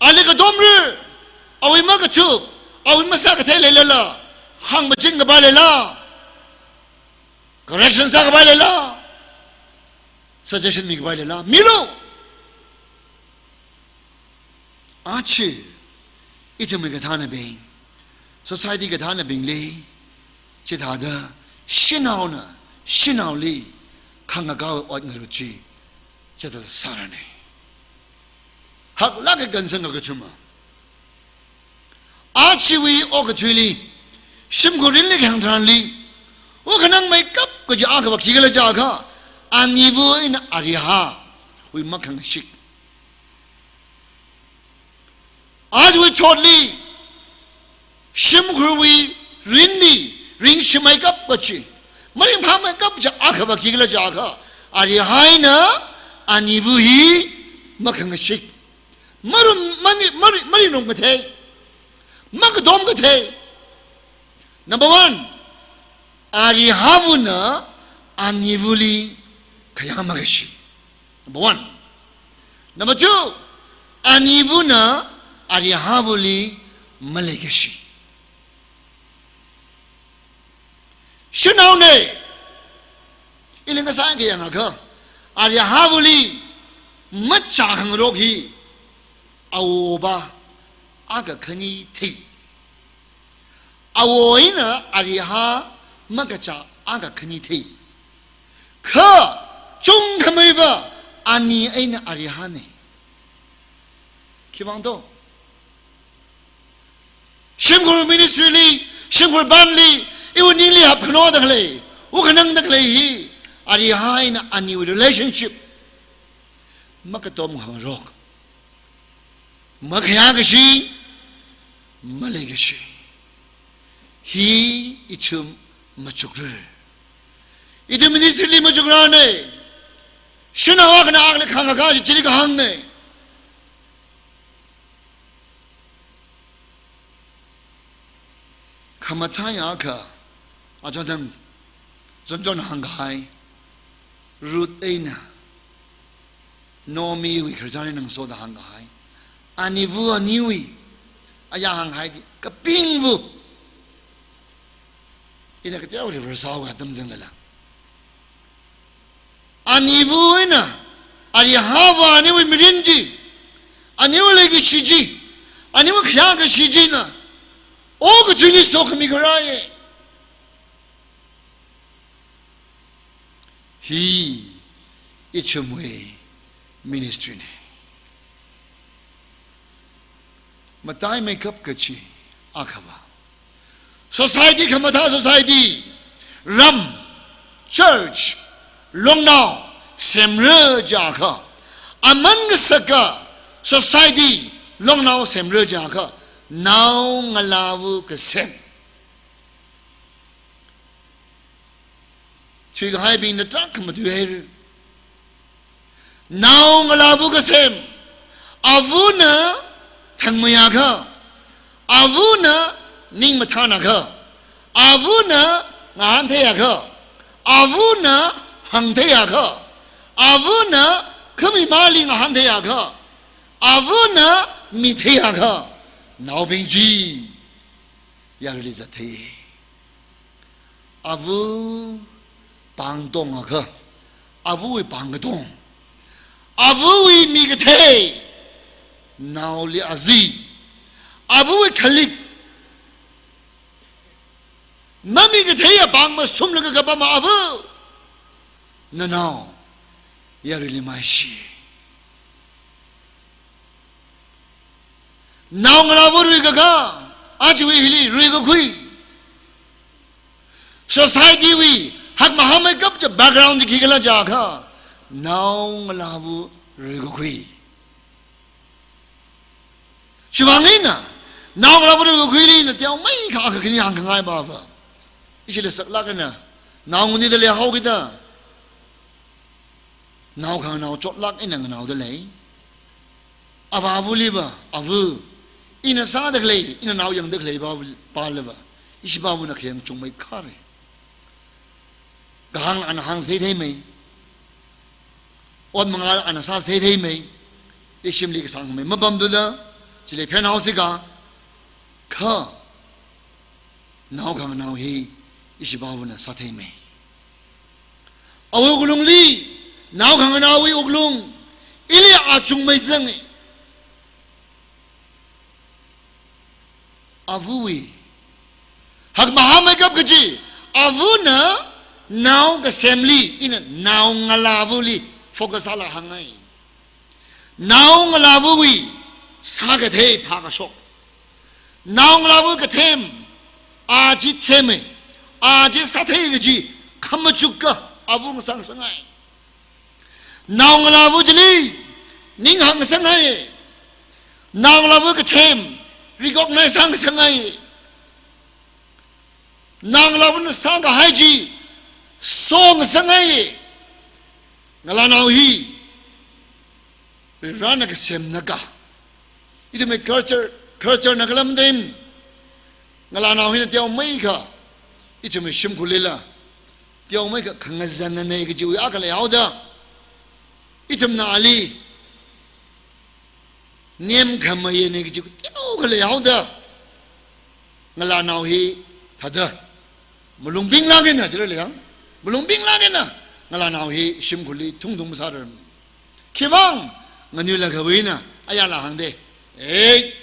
ali katomra, awui makachuk, awui masākathei leilala, hāngmachin kapai leila, correction sākapai leila, suggestion mikapai leila, milu. Aja, ithumwui kathānabing, society kathānabingli, chithāda shanaona shanaoli khangakāwui ot ngarut chi, chithāda sārana. Haklāka concern kakathuma. Ajawui okathuili, shimkhur rinli khayang tharanli, wukhanang meikap kaji akhava khikhala jiakha, aniva eina arihāwui makhangashik. Ajawui chotli, shimkhurwui rinli, ringshi meikap kachi, maringphā meikap kaji akhava khikhala jiakha, arihā eina aniva hi makhangashik. Marum, mani, mari, marinung kathei, makatom kathei. Number one, arihāvana anivali khayā makashi. Number one. Number two, anivana arihāvali maleikashi. Shanaona, ili ngasāki yangakha, arihāvali machākhangarok hi awopa akha khani thei. Awo eina arihā makachā akha khani thei. Kha chungkhameiva ani eina arihāna. Khiwuivang to? Shimkhur ministry li, shimkhur pamli, iwui ningli hapkhano da khalei, ukhanang da khalei hi, arihai eina aniwui relationship makatom khangarok. Makhayā kashi, maleikashi. Hi ithum machukrar. Ithum ministry li machukrarna. Shanao akhana akhali khangakha chili kahāngna. Khamathā akha, achonthang, chonchon hāngkahai, Ruth eina Naomiwui khararchan eina ngasoda hāngkahai. Aniva aniwui, aya hānghaida, kapingva. Ina kateokha reverse sāhaowa atam zanglala. Aniva eina, arihava aniwui mirin chi, aniwui leikashi chi, aniwui khayā kashi china, okathuili sokhami kharāya. Hi ithumwui ministry na. Mataimeikap kachi akhava. Society khamathā society, ram, church, longnao semra jiakha, aman kasaka society, longnao semra jiakha, naongalāva kasem. Thuikahaibingna tarākha matuihaira. Naongalāva kasem, avana thangmeiakha, avana ning mathānakha, avana ngahāntheiakha, avana hāngtheiakha, avana khami mali ngahāntheiakha, avana mitheiakha, naobing chi yaruili zatthei. Ava pāng tongakha, avawui pāng katong, avawui mi kathei, naoli azi, avawui khalik, mami kathei apāng masumlaga kapama ava, nanao yaruili maishi. Naongalāva ruikakā, ajawui hili ruikakhui. Society wui hakmahāmeikap chi background chi khikhala jiakha, naongalāva ruikakhui. Chiwuivang eina, naongalāva ruikakhuili ina teomeikha akha khani hāngkhangai pava. Ishila saklāk eina, nao nganida leihaokida, nao khanganao chotlāk eina nganaoda lei. Ava avaliva, ava, ina sāda khalei, ina nao yangda khalei pava, paliva, ishi pavana khayang chungmeikhara. Kahāng ana hāngsāthei theimei. Ot mangal ana sāsāthei theimei. Ishimli kasāngmei mapamthuda, chili phenao sika, kha nao khanganao hi ishi pavana sātheimei. Awui wuklungli, nao khanganaowui wuklung, ili achungmei zanga. Avawui hakmahāmeikap kachi, avana nao kasemli, ina naongalāvali focus sālaga hāngngai. Naongalāvawui sākathei phākashok, naongalāva kathem, a chi themei, a chi sāthei kaji khamachukka ava ngasāngasakngai. Naongalāva chili ninghāngngasakngai. Naongalāva kathem recognize sāngasakngai. Naongalāvana sākahai chi songasakngai. Ngalānao hi Varivarana kasemnaka. Ithumwui culture, culture na khalam dem. Ngalānao hina teomeikha, ithumwui shimkhurlila teomeikha khangazanna nei kajiwui akha leihaoda, ithumna ali nemkhamayei nei kaji teokha leihaoda, ngalānao hi thāda malung pinglāk eina, chila lei yang, malung pinglāk eina ngalānao hi shimkhurli thungthung masārar. Khiwuivang, nganuilakha wui eina ayala hāngda, "Ei,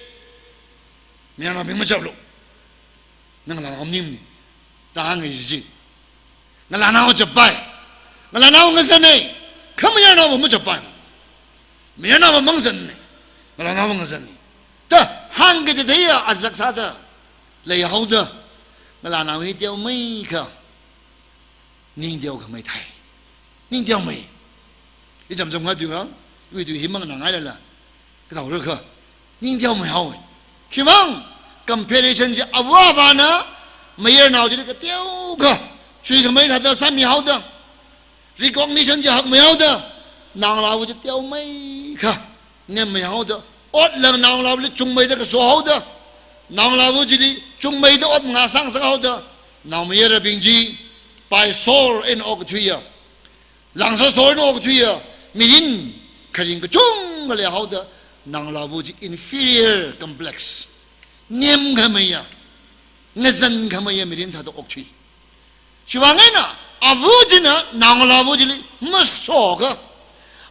mayarnaobing machaplu. Na ngalānao maningmana," da hāngngai ji. Ngalānao chappai. Ngalānao ngazanna. Kha mayarnaova machappai. Mayarnaova mangazanna. Ngalānao ngazanni. Da hāngkachitheiya azak sāda leihaoda, ngalānao hi teomeikha, ning teokhamei thai. Ning teomei. I chamcham ngatui ngang, iwui tui hi manganāngailala, kathaora kha, ning teomei haowa. Khiwuivang, comparison chi ava avāna mayarnao chili kateokha, chuikhamei thāda sāmihaoda, recognition chi hakmeihaoda, naongalāva chi teomeikha, nemmeihaoda, otla naongalāvali chungmeida kasohaoda, naongalāva chili chungmeida ot mangā sāngasakhaoda, naomayarabing chi pai sor eina okthuiya, langsosor eina okthuiya mirin kharing kachungkha leihaoda, naongalāva chi inferior complex, nemkhameiya, ngazankhameiya mirin thāda okthui. Chiwuivang eina, ava china naongalāva chili masoakha,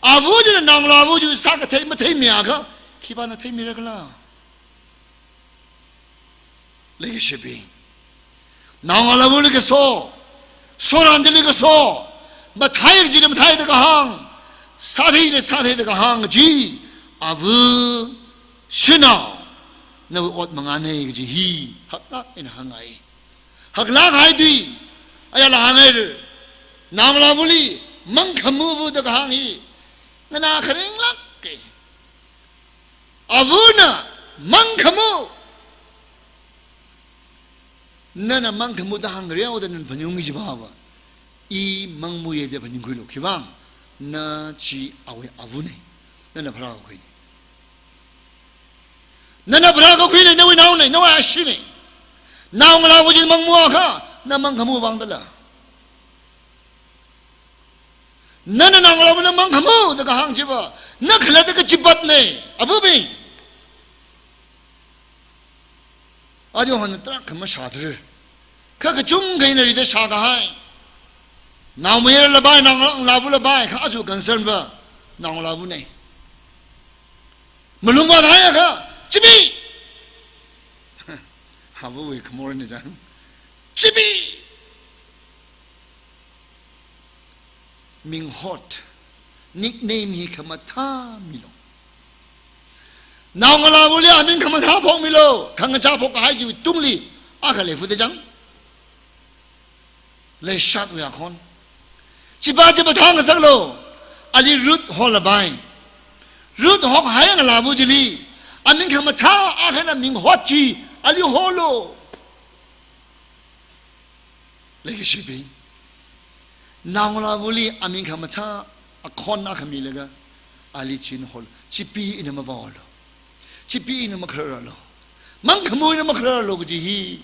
ava china naongalāva chi sākathei matheimiakha, khipāna theimira khala? Leikashibing, naongalāvali kaso, soran chili kaso, mathei chili matheida kahāng, sāthei chili sātheida kahāng chi, ava, shanao, nawui ot mangānei kaji hi haklāk eina hāngngai. Haklāk haithui, ayala hāngngaira, naongalāvali mangkhamuva da kahāng hi nganā kharinglāka. Avana mangkhamu. Nana mangkhamu da hāngreoda nana phaningungki jibava, i mangmuiya da phaningkhuilu. Khiwuivang, na chi awui avanei. Nana pharākakhuinei. Nana pharākakhuinei, nawui naonei, nawui ashinei. Naongalāva chi mangmuakha, na mangkhamu vang dala. Nana naongalāvana mangkhamu da kahāng chiva, na khalatta kachipatnei, avabing. Aja hon tarākha mashāthura. Kha kachungkha eina rida shākahai, naomayarala pai, naongalāvala pai, kha aja concern va naongalāvanei. Malung vāthaiakha, chipi! Avawui khamor eina chang, chipi! Minghot, nickname hi khamathā milu. Naongalāvali aming khamathā phokmilu, khangachā phokkahai chiwui tungli akha leifuda chang. Leishatwui akhon. Chipa chi mathāngasaklu, ali Ruth hola pai. Ruth hokhai ngalāva chili, aming khamathā akhana Minghot chi ali holu. Leikashibing, naongalāvali aming khamathā akhon akha milaga, ali chi eina holu, chipi eina mavāolu, chipi eina makhararlu, mangkhamu eina makhararlu kaji hi,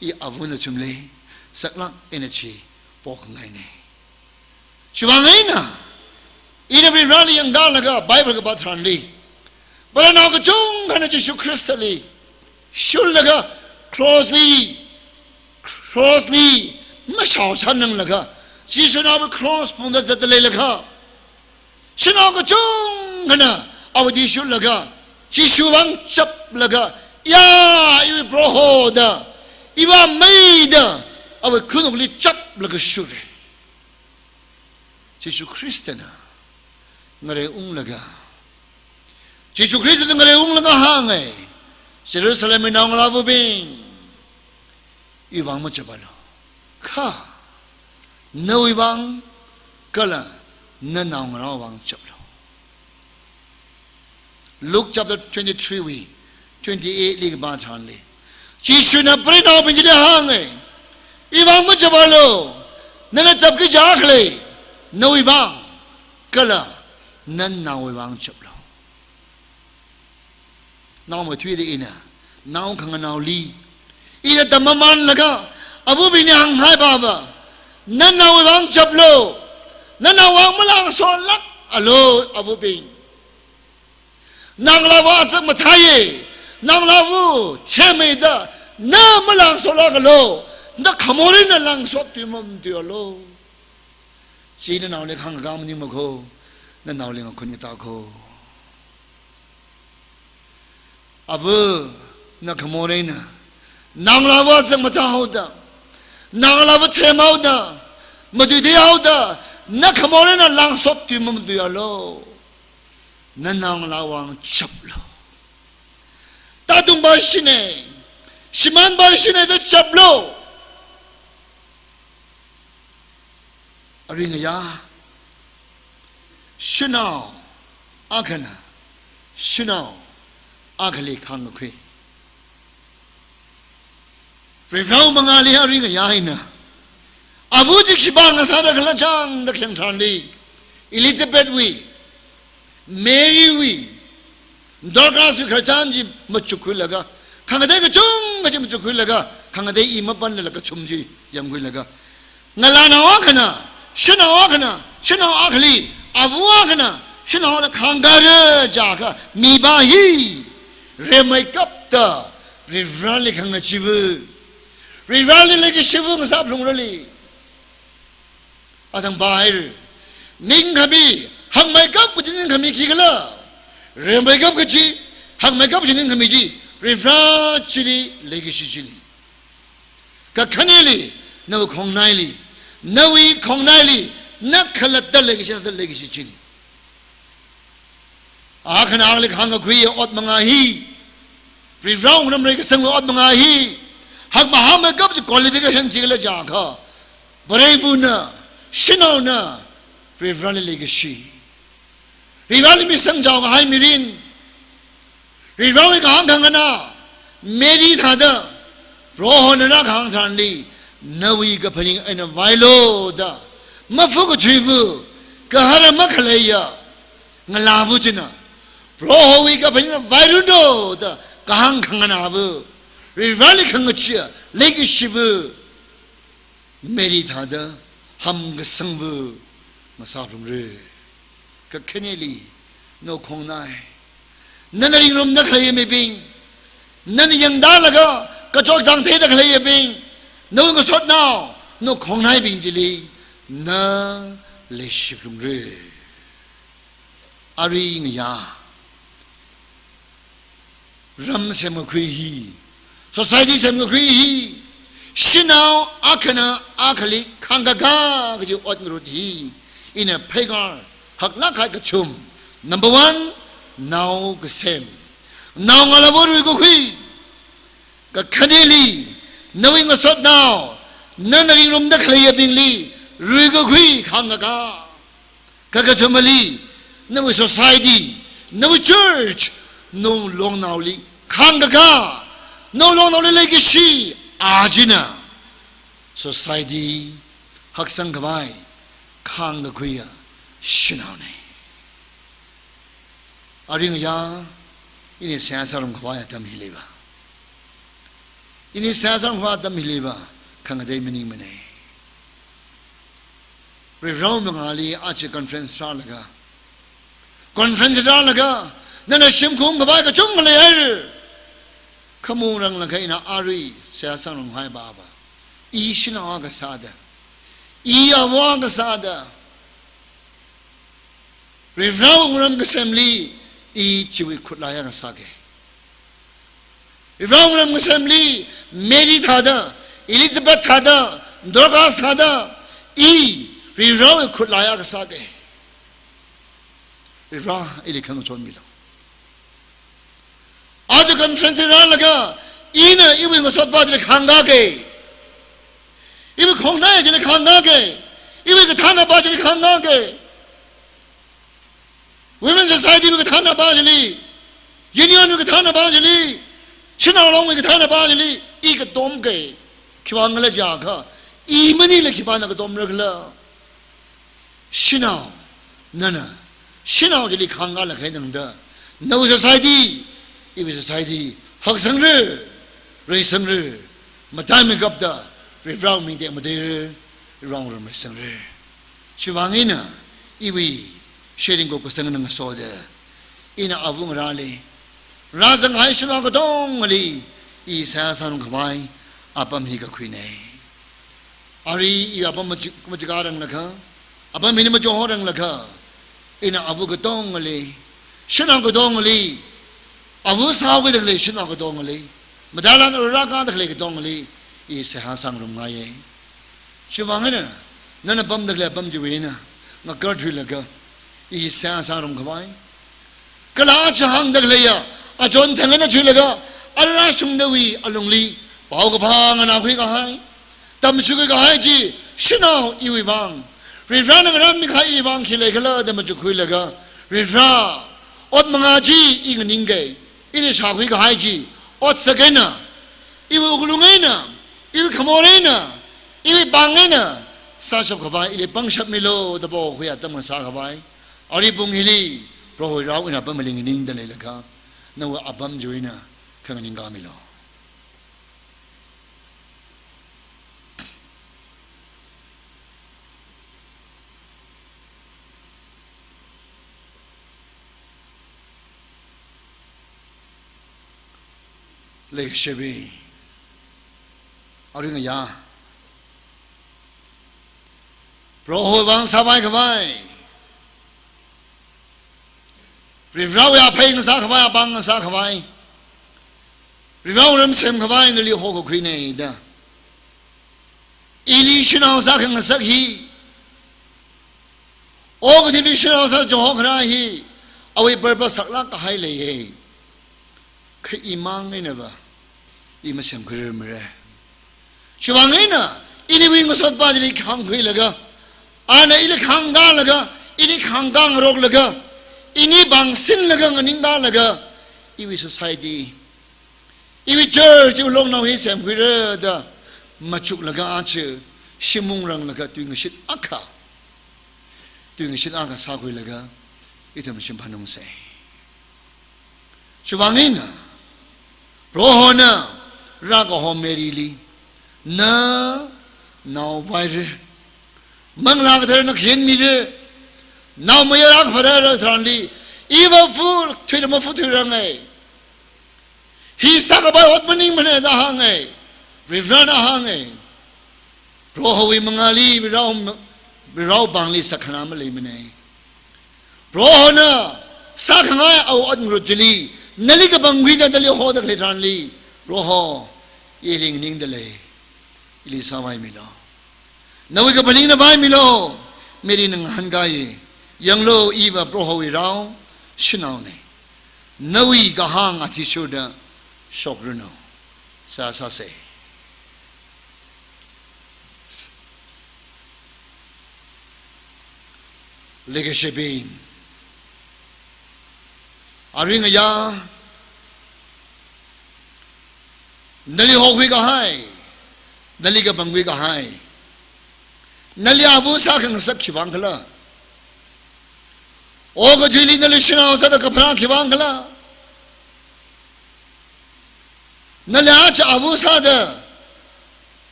i avana chumli saklāk eina chi pokngainei. Chiwuivang eina, ina Varivarāli yangkalaga Bible kapā tharanli, paranao kachungkhana Jishu Khristali shullaga, cross li, cross li mashaoshanranglaga, Jishuna awui cross phungda zatda leilakha, shanao kachungkhana awui tui shullaga, Jishu vang chaplaga, ya, iwui Proho da, iwui Amei da, awui khanukli chaplaga shurei. Jishu Khristana ngareiunglaga, Jishu Khristana ngareiunglaga hāngai, Jerusalemwui naongalāvabing, iwui vang machapalu. Kha, nawui vang, kala nanaongarāwui vang chaplu. Luke chapter twenty-three wui twenty-eight li kapā tharanli, Jishuna pareinaobing chili hāngai, iwui vang machapalu, nana chapki kaja khalei, nawui vang, kala nanaowui vang chaplu. Naomeithuida ina, nao khanganaoli, ina tammamanlaga, avabingli hānghai baba, nanaowui vang chaplu, nanaowui vang malangsolākalu, avabing. Naongalāva azak mathāya, naongalāva themmeida, na malangsolākalu, na khamor eina langsot tui mamatuialu. Chi nanaoli khangakā maningmakho, nanaoli ngakhun ngatākho. Ava, na khamor eina, naongalāva azak mathāhaoda, naongalāva themhaoda, matuitheihaoda, na khamor eina langsot tui mamatuialu. Nanaongalāwui vang chaplu. Atungva ishina, shimānva ishina da chaplu. Arui ngayā, shanao akhana shanao akhali khāngkakhui. Varivarāwui mangāli arui ngayā eina, ava chi khipāna sāda khala chāngda khayang tharanli, Elizabethwui, Marywui, Dorcaswui khararchan chi machukkhuilaga, khangatei kachungkha chi machukkhuilaga, khangatei i mapanlala kachum chi yangkhuilaga, ngalānao akhana, shanao akhana, shanao akhali, ava akhana shanao akhana khāngkara jiakha, mipa hi rimeikapta Varivarāli khangacheevu, Varivarāli leikashivu ngasāphalungra li. Athang pāhaira. Ningkhami, hakmeikap kaji ningkhami khikhala? Rimeikap kaji, hakmeikap kaji ningkhami chi, Varivarā chili leikashi china. Kakhaneli, nawui khongnaili, nawui khongnaili na khalatta leikashi, leikashi china. Akhana akhali khāngkakhui ot mangā hi, Varivarā wungram reikasangwui ot mangā hi, hakmahāmeikap kaji qualification khikhala jiakha, preivana, shanaona Varivarāli leikashi, Varivarāli missangchao kahai mirin, Varivarāwui kahāng khanganā, Mary thāda, Prohona rākahāng tharanli, nawui kaphaning eina vailu da, mafu kathuivu, kahara makhaleiya ngalāva china, Prohowui kaphaning eina vairanu da kahāng khanganāva, Varivarāli khangacheeya leikashiva Mary thāda hamkasangva ngasāphalungra. Kakhaneli, nawui khongnai, nana ringrumda khaleiya mibing, nana yangdalaga kachot chāng theida khaleiyabing, nawui ngasotnao, nawui khongnaibing chili na leishiphalungra. Arui ngayā, ram semkakhui hi, society semkakhui hi, shanao akhana akhali khāngkakā kaji ot ngarut hi, ina pheikar haklāk kahai kachum, number one, nao kasem. Naongalāva ruikakhui. Kakhaneli, nawui ngasotnao, nana ringrumda khaleiyabingli ruikakhui, khāngkakā. Kakathumali, nawui society, nawui church, nawui longnaoli khāngkakā. Nawui longnaoli leikashi, a china society haksangkhavai khāngkakhuiya shanaona. Arui ngayā, ini seihā sāngarumkhavai atam hiliva, ini seihā sāngarumkhavai atam hiliva, khangatei maningmana. Varivarāwui mangāli aja conference rālaga, conference rālaga, nana shimkhurkhavai kachungkha leihaira. Khamungrang laga ina arui seihā sāngarumkhavai pava, i shanao akha sāda, i ava akha sāda, Varivarāwui wungram kasemli i chiwui khutlai akha sāga. Varivarāwui wungram kasemli Mary thāda, Elizabeth thāda, Dorcas thāda, i Varivarāwui khutlai akha sāga. Varivarā, ili khangachon milu. Aja conference rālaga, ina iwui ngasotpa chili khāngkaka. Iwui khongnai chili khāngkaka. Iwui kathānapa chili khāngkaka. Women Society wui kathānapa chili, Union wui kathānapa chili, Shanao Long wui kathānapa chili, i katomka. Khiwuivang khala jiakha, i maningla khipāna katomra khala? Shanao, nana shanao chili khāngkālaga khaitangda, nawui society, iwui society haksangra, reisangra, mataimeikapta Varivarāwui ming tekmateira, Varivarāwui wungram reisangra. Chiwuivang eina iwui sharing kop kasang eina ngasoda, ina ava ngarāli rāzanghai shanao katongali i seihā sāngarumkhavai apam hi kakhuina. Arui i apam machi-, machikāranglakha, apam hina machohoranglakha, ina ava katongali, shanao katongali, ava sāhaokida khalei shanao katongali, matailan rākāda khalei katongali i seihā sāngarumngaiya. Chiwuivang eina, nana pamda khalei apam chiwui eina ngakarthuilaga i seihā sāngarumkhavai, kala aja hāngda khaleiya achon thang eina thuilaga, Ara shungdawui alungli, paokaphā nganākhui kahai, tamshukhui kahai chi, shanao iwui vang, Varivarana ngarānmi kahai iwui vang khi leikhala da machukkhuilaga, Varivara, ot manga chi i nganingkei, ili shākhui kahai chi, otsak eina, iwui wuklung eina, iwui khamor eina, iwui pāng eina, sāshap khavai, ili pangshap milu da pokhui atam ngasā khavai, arui pung hili, Prohowui rao eina apam maling nganingda leilakha, nawui apam chiwui eina, khanganing kamilu. Leikashibing, arui ngayā, Prohowui vang sāvai khavai, Varivarawui aphei ngasā khavai, apāng ngasā khavai, Varivarawui ram sem khavai nali hokakhuina da. Ili shanao sākhangasak hi, okathuili shanao sāchonghok kharā hi, awui purpose saklāk kahai leiya. Kha imang einava, i masemkhuirarmara. Chiwui vang eina, iniwui ngasotpa chili khāngkhuilaga, ana ili khāngkālaga, ili khāngkāngaroklaga, ini pāngsinlaga nganingkālaga, iwui society, iwui church, iwui longnao hi semkhuira da machuklaga aja, shim ungranglaga tuingashit akha, tuingashit akha sākhuilaga, ithum shimphanungsa. Chiwui vang eina, Prohona rākaho Maryli, na naovaira, Manglā Katharana khayanmira, naomayara akha pharāra tharanli, iva fu thuida mafu thuiranga. Hi sākapai ot maningmana da hānga. Varivarana hānga. Prohowui mangāli, Varivara, Varivarawui pāngli sakkhanā maleimana. Prohona sākhangai awui ot ngarut chili, nali kapangkhuida nali hoda khalei tharanli, Proho, ili nganingda lei, ili sāvaimilu. Nawui kaphaningna vaimilu, Maryna ngahānkāya, yanglu iva Prohowui rao, shanaona. Nawui kahāng athishurda shokranu. Sāsāsa. Leikashibing, arui ngayā, nali hokhui kahai, nali kapangkhui kahai, nali āva sākhangasak khiwui vang khala? Okathuili nali shanao sāda kapharā khiwui vang khala? Nali aja āva sāda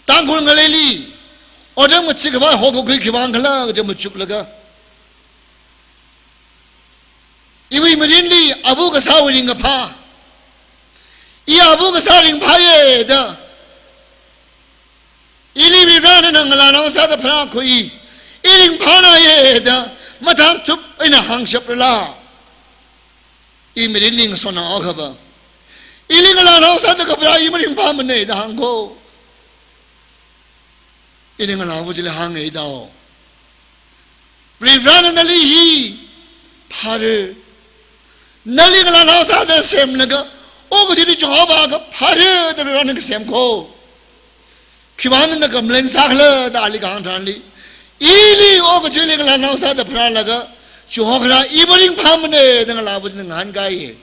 Tangkhul ngaleili otram ngachee khavai hokakhui khiwui vang khala kaja machuklaga, iwui mirinli āva kasāwui ringkaphā, i āva kasā ringphāya da, ili Varivarana ngalānao sāda pharākhui, i ringphānaya da mathāngthup eina hāngshaprala? I mirinli ngasotnao akhava, ili ngalānao sāda kapharā i maringphāmana da hāngkho. Ili ngalāva chili hānga dao. Varivarana nali hi phāra. Nali ngalānao sāda semlaga, okathuili chonghokpa akha phāra da Varivarana kasemkho. Khiwui vang nana complain sākhala da ali kahāng tharanli, ili okathuili ngalānao sāda pharālaga chonghok kharā i maringphāmana da ngalāva china ngahānkāya.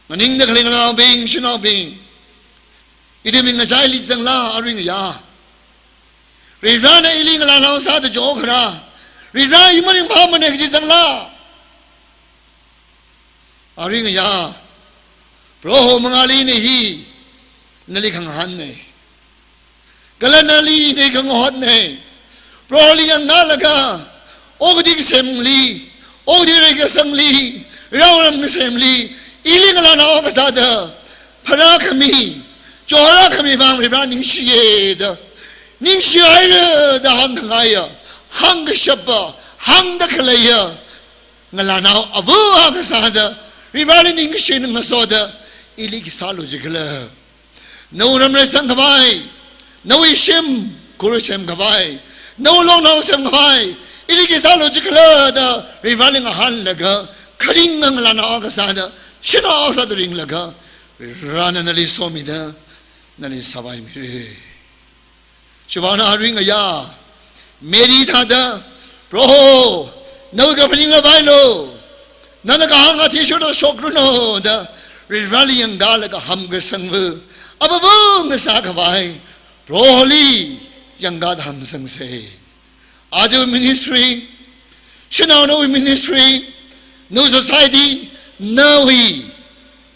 Nganingda khalei ngalānaobing, shanaobing, ithumwui ngachaili changla arui ngayā? Varivarana ili ngalānao sāda chonghok kharā, Varivara i maringphāmana kaji changla? Arui ngayā, Proho mangāli ina hi nali khangahānna. Kala nali ina khangahotna. Proholi yanglaga, okathui kasemli, okathui reikasangli, raoram kasemli, ili ngalānao akha sāda pharākhami, chongrākhami vang Varivara ningshiya da, ningshihaira da hāngkhangaiya, hāngkashapa, hāngda khaleiya ngalānao āva akha sāda, Varivarali ningshina ngasoda, ili khi sālu jikhala? Nawui ram reisang khavai, nawui shimkhur sem khavai, nawui longnao sem khavai, ili khi sālu jikhala da Varivarali ngahānlaga, kharinga ngalānao akha sāda Shanao sāda ringlaga, Varena nali somida, nali sāvaimira. Chivāngna aring aya, Mary thāda, Proho, nawui kaphaning lavailu, nana kahāng athishurda shokranu da, Vareli yangkalaga hamkasangva, avāva ngasākhavai, Proholi yangkada hamsangsa. Aja ministry, shanao nawui ministry, nawui society, nawui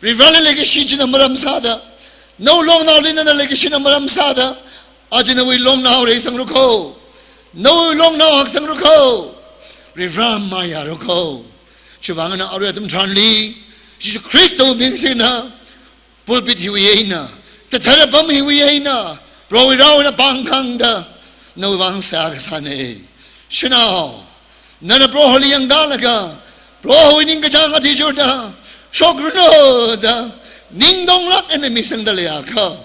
Vareli leikashi china maram sāda, nawui longnaoli nana leikashina maram sāda, aja nawui longnao reisangrakho, nawui longnao haksangrakho, Vare mayārakho. Chivāngna arui atam tharanli, Jishu Khristawui ming singda, pulpit hiwui eina, tathara pam hiwui eina, Prohowui rao eina pāngkhangda, nawui vang seihā kasāna. Shanao, nana Proholi yangkalaga, Prohowui ningkachāng athishurda shokranu da, ningtonglāk eina misangda leiakha,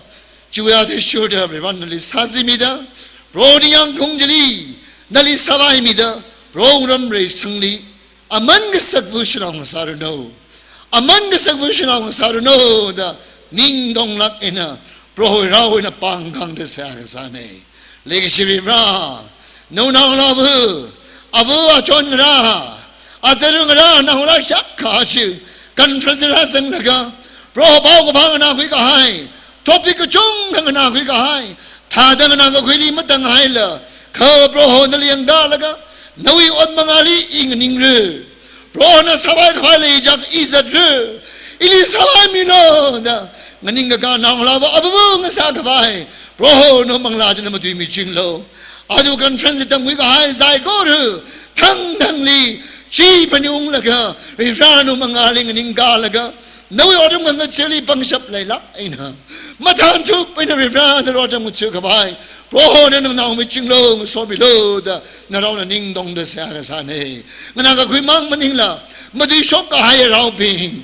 chiwui athishurda Varena nali sāzimida, Prohowui ningyāng khaung chili nali sāvaimida, Prohowui ngarān reisangli aman kasakva shanao ngasāranu, aman kasakva shanao ngasāranu da, ningtonglāk eina Prohowui rao eina pāngkhangda seihā kasāna. Leikashi Vare, nawui naongalāva, ava achon ngarā, azar ngarā, naongalā hiyākha chi conference rāzanglaga, Proho paokaphā nganākhui kahai, topic kachungkha nganākhui kahai, thāda nganākakhuili matānghaila, kha Proho nali yangkalaga, nawui ot mangāli i nganingra. Prohona sāvai khavai leijak i zatra. Ili sāvaimilu da, nganingkakā naongalāva avāva ngasākhavai, Proho nawui manglā china matuimichinglu. Aja conference tamkhui kahai saikora, thangthangli chi phaningunglaga, Vare nawui mangāli nganingkalaga, nawui otram ngachili pangshap leilāk eina, mathānthup eina Vare nali otram ngacheekhavai, Prohona nganāmichinglu, ngasomilu da, naraona ningtongda seihā kasāna. Nganākakhui mang maningla, matuishok kahai raobing,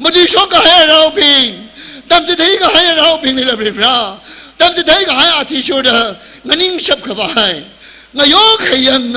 matuishok kahai raobing, tamchithei kahai raobinglila Vare, tamchithei kahai athishurda nganingshap khavai, ngayo khayāng,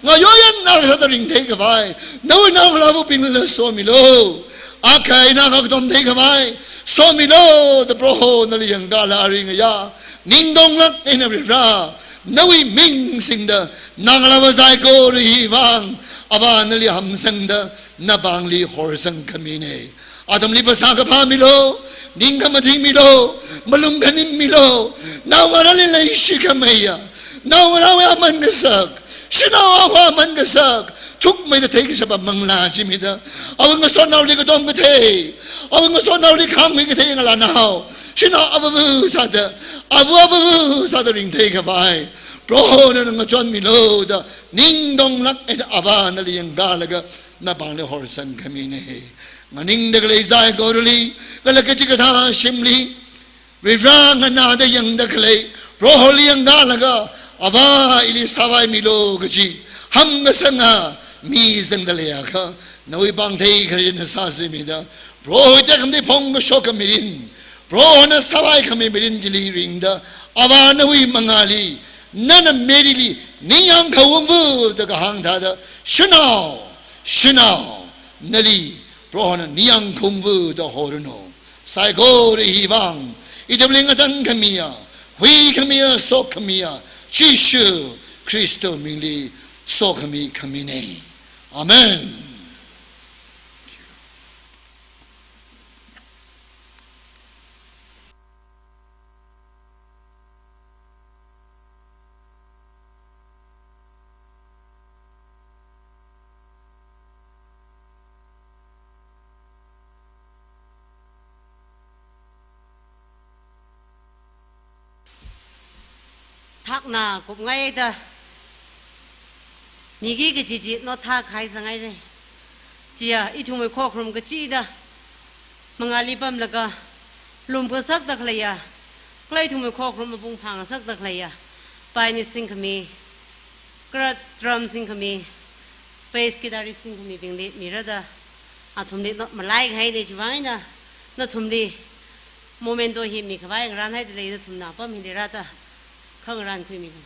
ngayo yāng ngasāda ringthei khavai, nawui naongalāvabingla somilu. Akha eina akha katomthei khavai, somilu da Proho nali yangkala aring aya, ningtonglāk eina Vare, nawui ming singda, naongalāva saikora hi vang, Avā nali hamsangda, napāngli horsang khamina. Atamli phasā kaphā milu, ning khamathing milu, malung khanim milu, naongarāli leishi khameiya, naongarāwui aman kasak, shanao awui aman kasak, thukmeida theikashapa manglā chi mida, awui ngasotnaoli katom kathei, awui ngasotnaoli khāmkhui kathei ngalānao, shanao avāva sāda, ava avāva sāda ringthei khavai, Proho nana ngachonmilu da, ningtonglāk eina Avā nali yangkalaga, napāngli horsang khamina. Nganingda khalei saikorali, kala kachikathā shimli, Vare nganāda yangda khalei, Proholi yangkalaga, Avā ili sāvaimilu kaji, hamkasanga mi zangda leiakha, nawui pāngthei kharin sāzimida, Prohowui tekhamatei phongkashok khamirin, Prohona sāvai khami mirin chili ringda, Avā nawui mangāli, nana Maryli, ningyāng khaungva da kahāng thāda, shanao, shanao, nali, Prohona ningyāng khaungva da horanu. Saikora hi vang, ithumli ngatangkhamiya, huikhamiya, sokhamiya, Jishu Khristawui mingli sokhami khamina. Amen. Thakna kupngaida, miki kaji chi note thākahai zangaira. Chiya, ithumwui khokharum kachida, mangāli pamlaga, lumkasakda khaleiya, kala ithumwui khokharum mapung phāngasakda khaleiya, pioneer singkhami, kala drum singkhami, bass guitarist singkhamibingli mirada, athumli note malaikahaina. Chivāng eina, nathumli memento hi mikhavai ngarānhaida lei, nathumna apam hili rāda, khangarānkhuimilu.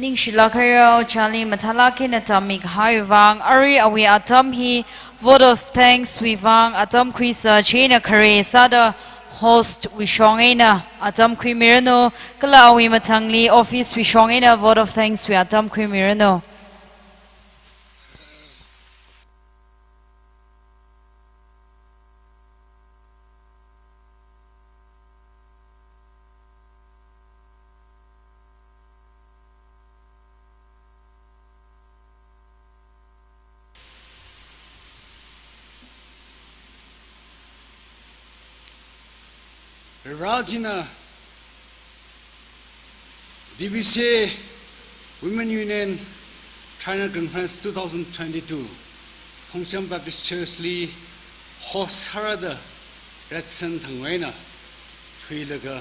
Ningshilāk haira, ojāli mathālāk eina tammikahai vang, arui awui atam hi vote of thanks wui vang atam khuisa, chieina khare sāda host wui shong eina atam khuimiranu, kala awui mathangli office wui shong eina vote of thanks wui atam khuimiranu. Rajina D B C A Women Union Triennial Conference two thousand twenty-two Phungcham Baptist Church li host sārada ratsan thangwui eina thuilaga,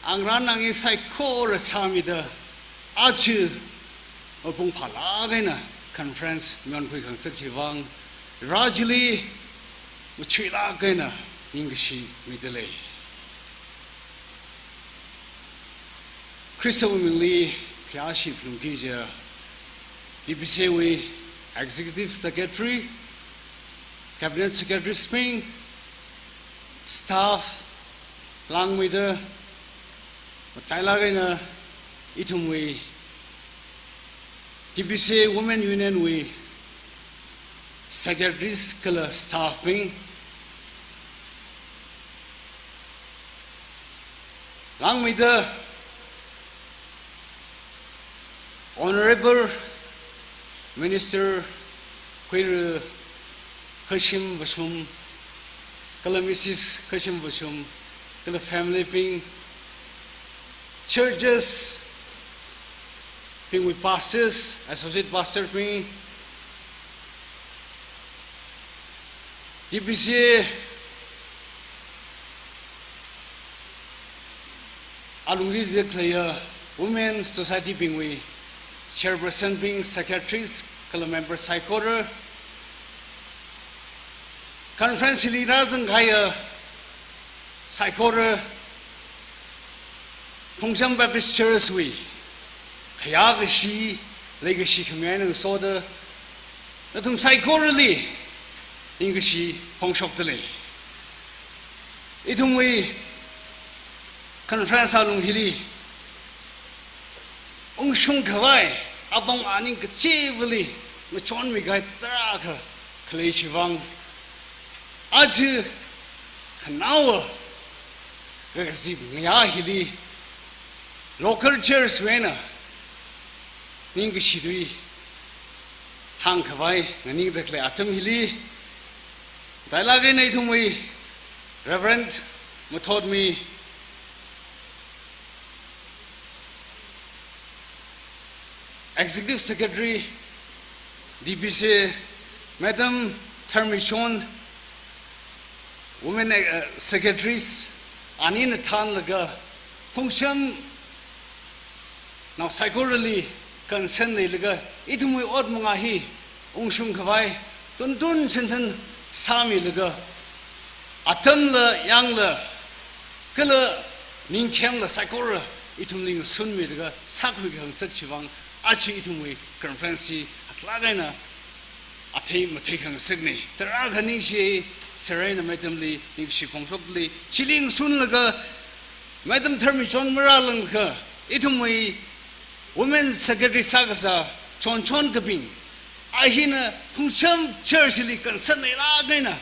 angrān angin saikora sāmida, aja mapung phālāk eina conference mionkhui khangasak chivang, Vareli machuilāk eina ningkashi midalei. Khristawui mingli khayāshi phalungki kaja, D B C A wui Executive Secretary, Cabinet Secretaries bing, staff, langmeida, matailāk eina ithumwui D B C A Women Union wui secretaries kala staff bing, langmeida Honorable Minister Khuira Khashim Vashum, kala Missus Khashim Vashum, kala family bing, churches bingwui pastors, associate pastor bing, D B C A alungli leida khaleiya Women Society bingwui chairperson bing, secretaries, kala member saikora, conference li rāzangkahaiya saikora, Phungcham Baptist Church wui khayākashi, leikashi khami eina ngasoda, nathum saikorali ningkashi phongshokdalei. Ithumwui conference alung hili ungshung khavai apong aning kachivali ngachonmikahai tarākha khalei chivang, aja khanaowa kakazip ngayā hili local church wui eina ningkashi tui hāngkhavai nganingda khalei atam hili, matailāk eina ithumwui Reverend Mathotmi, Executive Secretary, D B C A, Madam Tharmichon, Women, uh, Secretaries, anina thānlaga, Phungcham nao saikorali concern leilaga, ithumwui ot manga hi ungshung khavai tuntun chānchān sāmilaga, atamla yangla kala ningthemla saikora ithumli ngasunmilaga sākhui khangasak chivang, aja ithumwui conference hi haklāk eina athei mathei khangasakna. Tarākha ningshi, Serena Madam li ningkashi phongshokdalei. Chili ngasunlaga Madam Tharmichon marālāngakha, ithumwui Women Secretary sākasā Chonchon Kaping, a hina Phungcham Church li concern leilāk eina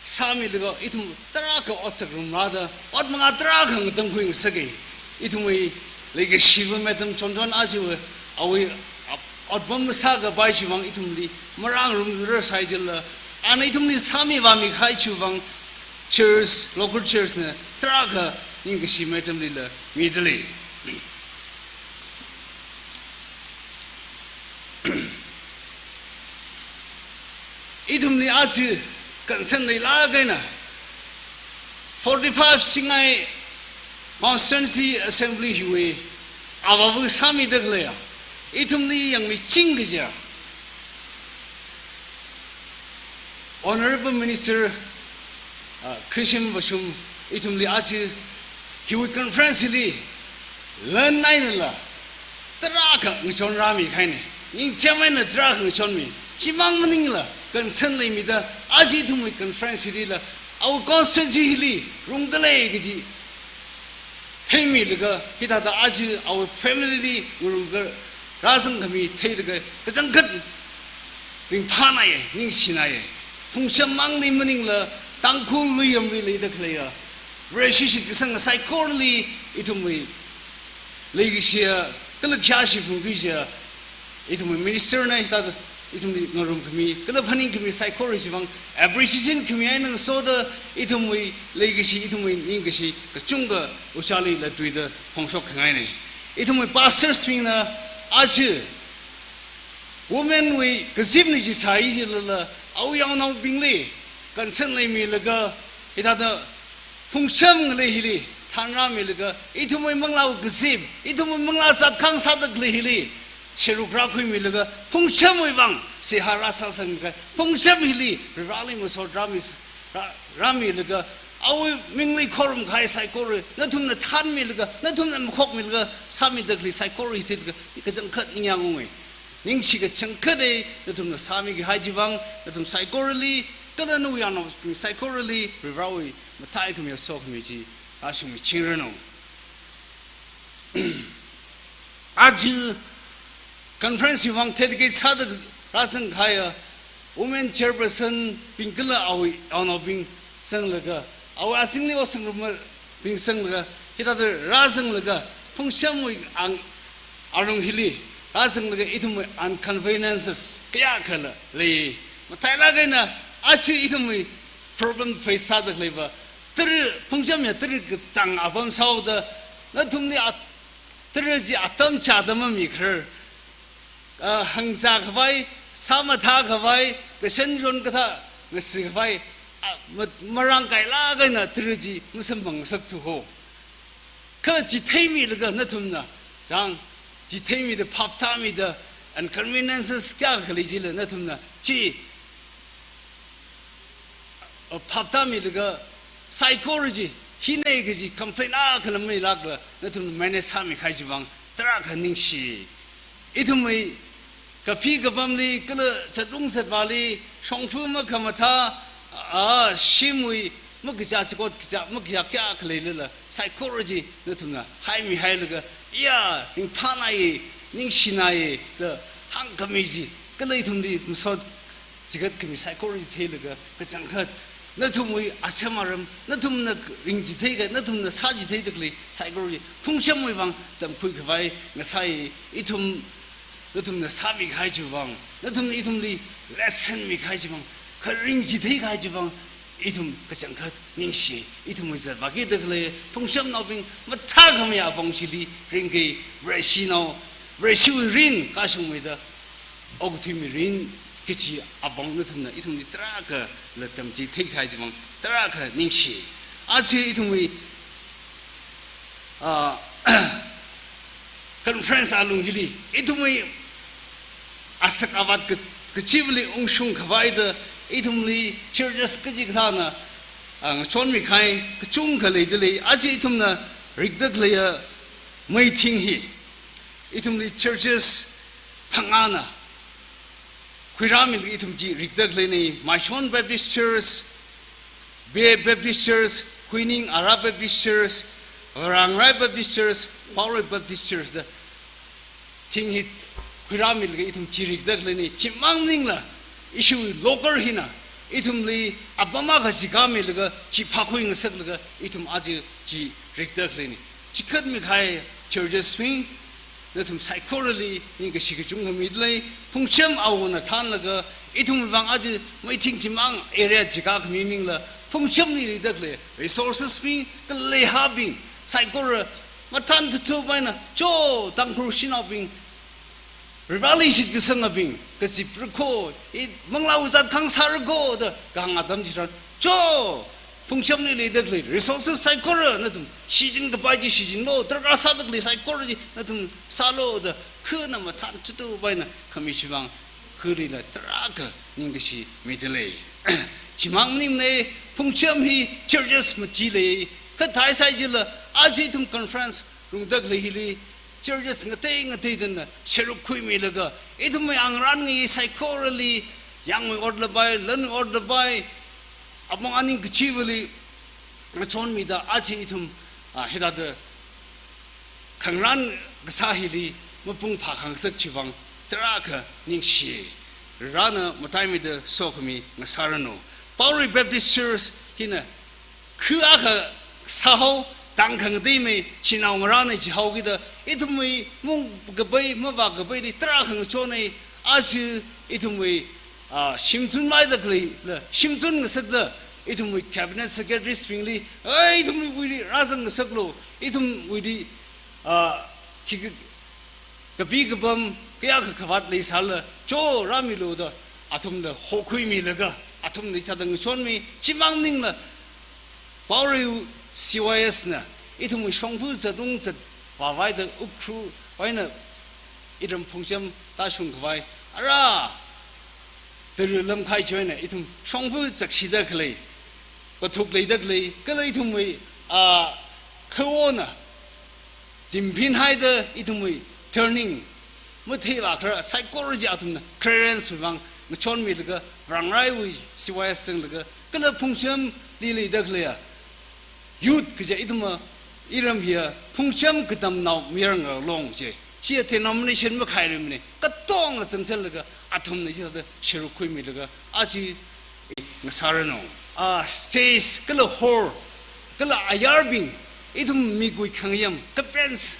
sāmilaga ithum tarākha otsak ngarumrāda, ot manga tarākha ngatangkhui ngasaka. Ithumwui leikashiva Madam Chonchon aja awui otpam masākapai chivang ithumli marāngarumrar sai jila, ana ithumli sāmivāmikahai chivang church, local church na tarākha ningkashi Madam lila midalei. Ithumli aja concern leilāk eina forty-five Singngai Constituency Assembly hiwui avāva sāmida khaleiya, ithumli yangmiching kaja Honorable Minister, uh, Khashim Vashum, ithumli aja hiwui conference li lan einala tarākha ngachonrāmi kahaina. Ningchāmeina tarākha ngachonmi. Chimang maningla, concern leimida, aja ithumwui conference hilila, awui constituency hili rungdalei kaji theimilaga, hithāda aja awui family li ngarumlaga rāzangkhami theilaga, kachangkhat ringphānāya, ningshināya. Phungcham mangli maningla, Tangkhul Luiyamli leida khaleiya, Vareshi shitkasang saikorali ithumwui leikashiya, kala khayāshi phungkashiya, ithumwui minister na hithāda ithumli ngarumkhami, kala phaningkhami saikora chivang appreciation khami eina ngasoda ithumwui leikashi, ithumwui ningkashi kachungkha ojāli latluida phongshok khangaina. Ithumwui pastors bingna aja women wui kazipna chi sāi jilala, awui yaonaobingli concern leimilaga, hithāda phungcham ngalei hili thanrāmilaga, ithumwui manglāwui kazip, ithumwui manglā zatkhang sāda khalei hili sheruk rākhuimilaga, phungchamwui vang seihā rāsāsangmi kahai, phungcham hili Vareli masot rāmi, rā, rāmilaga, awui mingli khorum kahai saikora nathumna thanmilaga, nathumna makhokmilaga, sāmida khalei saikora hi theilaga, i kachangkhat ningyāng unga. Ningshi kachangkhat e, nathumna sāmi kahai chivang, nathum saikorali, kala nawui yaonao saikorali, Varewui mathāi khami sokhami chi, ashung michingranu. Aja conference wui vang dedicate sāda rāzang kahaiya women chairperson bing kala awui yaonaobing zanglaga, awui azingli osangrumabing zanglaga, hithāda rāzanglaga, phungchamwui ang, alung hili rāzanglaga, ithumwui inconveniences kayākhala lei. Matailāk eina aja ithumwui problem face sāda khaleiva, tara, phungchamya tara katang apam sāhaoda, nathumli a, tara chi atam chāda mamikharar, a, hāngzā khavai, sāmathā khavai, kashan ron kathā ngasi khavai, a, ma, marāngkailāk eina tara chi masamphangngasakthu ho. Kha chi theimilaga nathumna, chang, chi theimida phap tāmida, inconveniences kayākha lei chila nathumna chi, a, phap tāmilaga, saikora chi, hina kaji complain akhala mailākla, nathumna manage sāmi kahai chivang, tarākha ningshi. Ithumwui kaphi kapamli, kala zatrung zatvāli, shongfa makhamathā, a, shimwui makachā chikot kachā, makachā kayākha leilala, saikora chi nathumna haimihailaga, ya, ringphānāya, ningshināya da hāngkhami chi, kala ithumli masot chigatkhami saikora chi theilaga, kachangkhat nathumwui acham aram, nathumna ringchithei kahai, nathumna sāchitheida khalei saikora chi, phungchamwui vang tamkhui khavai ngasāi. Ithum, nathumna sāmi kahai chivang, nathumna ithumli lesson mi kahai chivang, kharing chithei kahai chivang, ithum kachangkhat ningshi. Ithumwui zatvāki da khalei phungchamnaobing mathākhamei apong chili ringki, Vareshinao, Vareshiwui ring kashungmeida, okathui mirin kachi apong nathumna ithumli tarākhala tamchithei kahai chivang, tarākha ningshi. Aja ithumwui, a, conference alung hili, ithumwui asak avāt ka, kachivali ungshung khavaida, ithumli churches kachikathāna, a, ngachonmi kahai kachungkha leida lei. Aja ithumna rikda khaleiya meithing hi, ithumli churches phangāna khuirāmilaga ithum chi rikda khaleina, Maichon Baptist Church, Bey Baptist Church, Huining Ara Baptist Church, Varangrai Baptist Church, Paorui Baptist Church da thing hi khuirāmilaga ithum chi rikda khaleina. Chimang maningla, ishiwui local hina ithumli apam akha chikāmilaga, chi phākhui ngasaklaga, ithum aja chi rikda khaleina. Chikatmi kahai churches bing, nathum saikorali ningkashi kachungkha mida lei. Phungcham awona thanlaga, ithumwui vang aja meithing chimang area chikākhami maningla, phungchamli leida khalei resources bing, kala leihābing saikora mathān thuthuphaina, cho, Tangkhul shanaobing, Vareli shitkasangabing, kazip rakho, i manglāwui zatkhang sārakho da kahāng atam chitharan, cho, phungchamli leida khalei resources saikora nathum shichin kapai chi shichinlu, darkar sāda khalei saikora chi nathum sālu da, khana mathān thuthuphaina khami chivang, khalila tarākha ningkashi mida lei. Chimang maningmana, phungcham hi churches machila, kha theisai chila, aja ithum conference rungda khalei hili, churches ngatei ngateidana sharuk khuimilaga, ithumwui angarān ngai saikorali, yangwui ot lapai, lanwui ot lapai, apong aning kachivali ngachonmida aja ithum, ah, hithāda khangarān kasā hili mapung phākhangasak chiwuivang tarākha ningshi. Varena mataimeida sokhami ngasāranu. Pauri Baptist Church hina khu akha sāhao, tang khangateimei, chinao ngarānei jihaokida, ithumwui mung kapai, mavā kapaili tarākha ngachonei, aja ithumwui, ah, shimzun maida khalei, la, shimzun ngasakda, ithumwui cabinet secretaries bingli, "Ei, ithumwuili rāzang ngasaklu, ithumwuili, ah, khi, kapi kapam, kayākha khavāt leisālala, cho rāmilu" da, athumna hokhuimilaga, athumna hithāda ngachonmi, chimang maningla, Pauri C Y S na, ithumwui shongfa zatung zat vāvaida Ukhrul eina iram Phungcham tāshung khavai, ara, tara lamkhai chieina, ithum shongfa zakshida khalei, pathuk leida khalei, kala ithumwui, ah, khawona, chimphin haida ithumwui turning, matheivā kharā, saikora chi athumna clearance wui vang ngachonmilaga, Varangraiwui C Y S zanglaga, kala Phungchamli leida khaleiya youth kaja ithumva, iram hiya Phungcham Katamnao Mayarngalong je, chiya denomination makhailuimanei, katonga zangserlaga, athumna hithāda sharuk khuimilaga, aja ngasāranu. Ah, stage kala hall, kala ayārbing, ithum mikuikhangayam, kapens,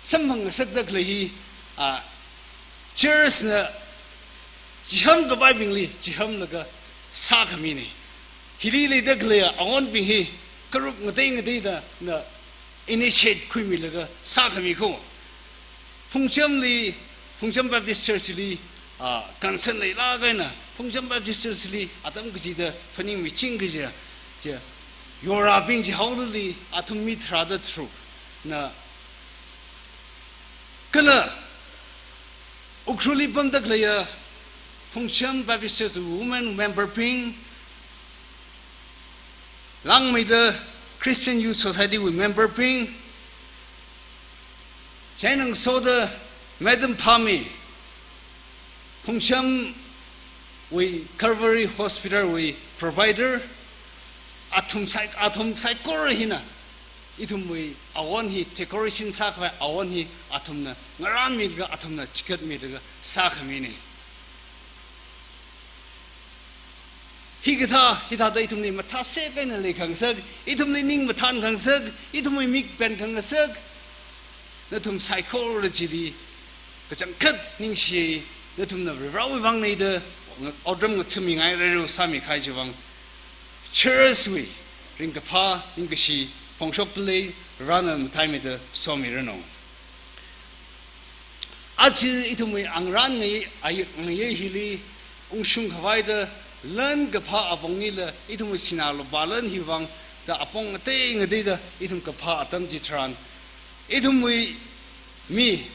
samphang ngasakda khalei hi, ah, church na chiham kavaibingli chihamlaga sākhaminei. Hili leida khaleiya awonbing hi group ngatei ngateidana initiate khuimilaga sākhami kho. Phungchamli, Phungcham Baptist Church li, ah, concern leilāk eina, Phungcham Baptist Church li atam kachida phaningmiching kaja, je, yorābing jihaolali, athum mi tharāda tharukna, kala Ukhrulli pamda khaleiya Phungcham Baptist Church women member bing, Langmeida Christian Youth Society wui member bing, chieina ngasoda Madam Phami, Phungcham wui Calvary Hospital wui provider, athum sai, athum saikora hina ithumwui awon hi, decoration sākhavai awon hi athumna ngarānmilaga, athumna chikatmilaga sākhaminei. Hikathā, hithāda ithumli mathāsek eina leikhangasak, ithumli ning mathānkhangasak, ithumwui mik penkhangasak, nathum saikora chili kachangkhat ningshi, nathumna Varivarāwui vangneida otram ngathami ngai rero sāmikahai chiwui vang, church wui ringkaphā, ningkashi phongshokdalei, Varena mataimeida somiranu. Aja ithumwui angarān ngai, ai, ngayei hili ungshung khavaida lan kaphā apong nila, ithumwui sinā lupā lan hiwui vangda apong ngatei ngateida ithum kaphā atam chitharan, ithumwui mi,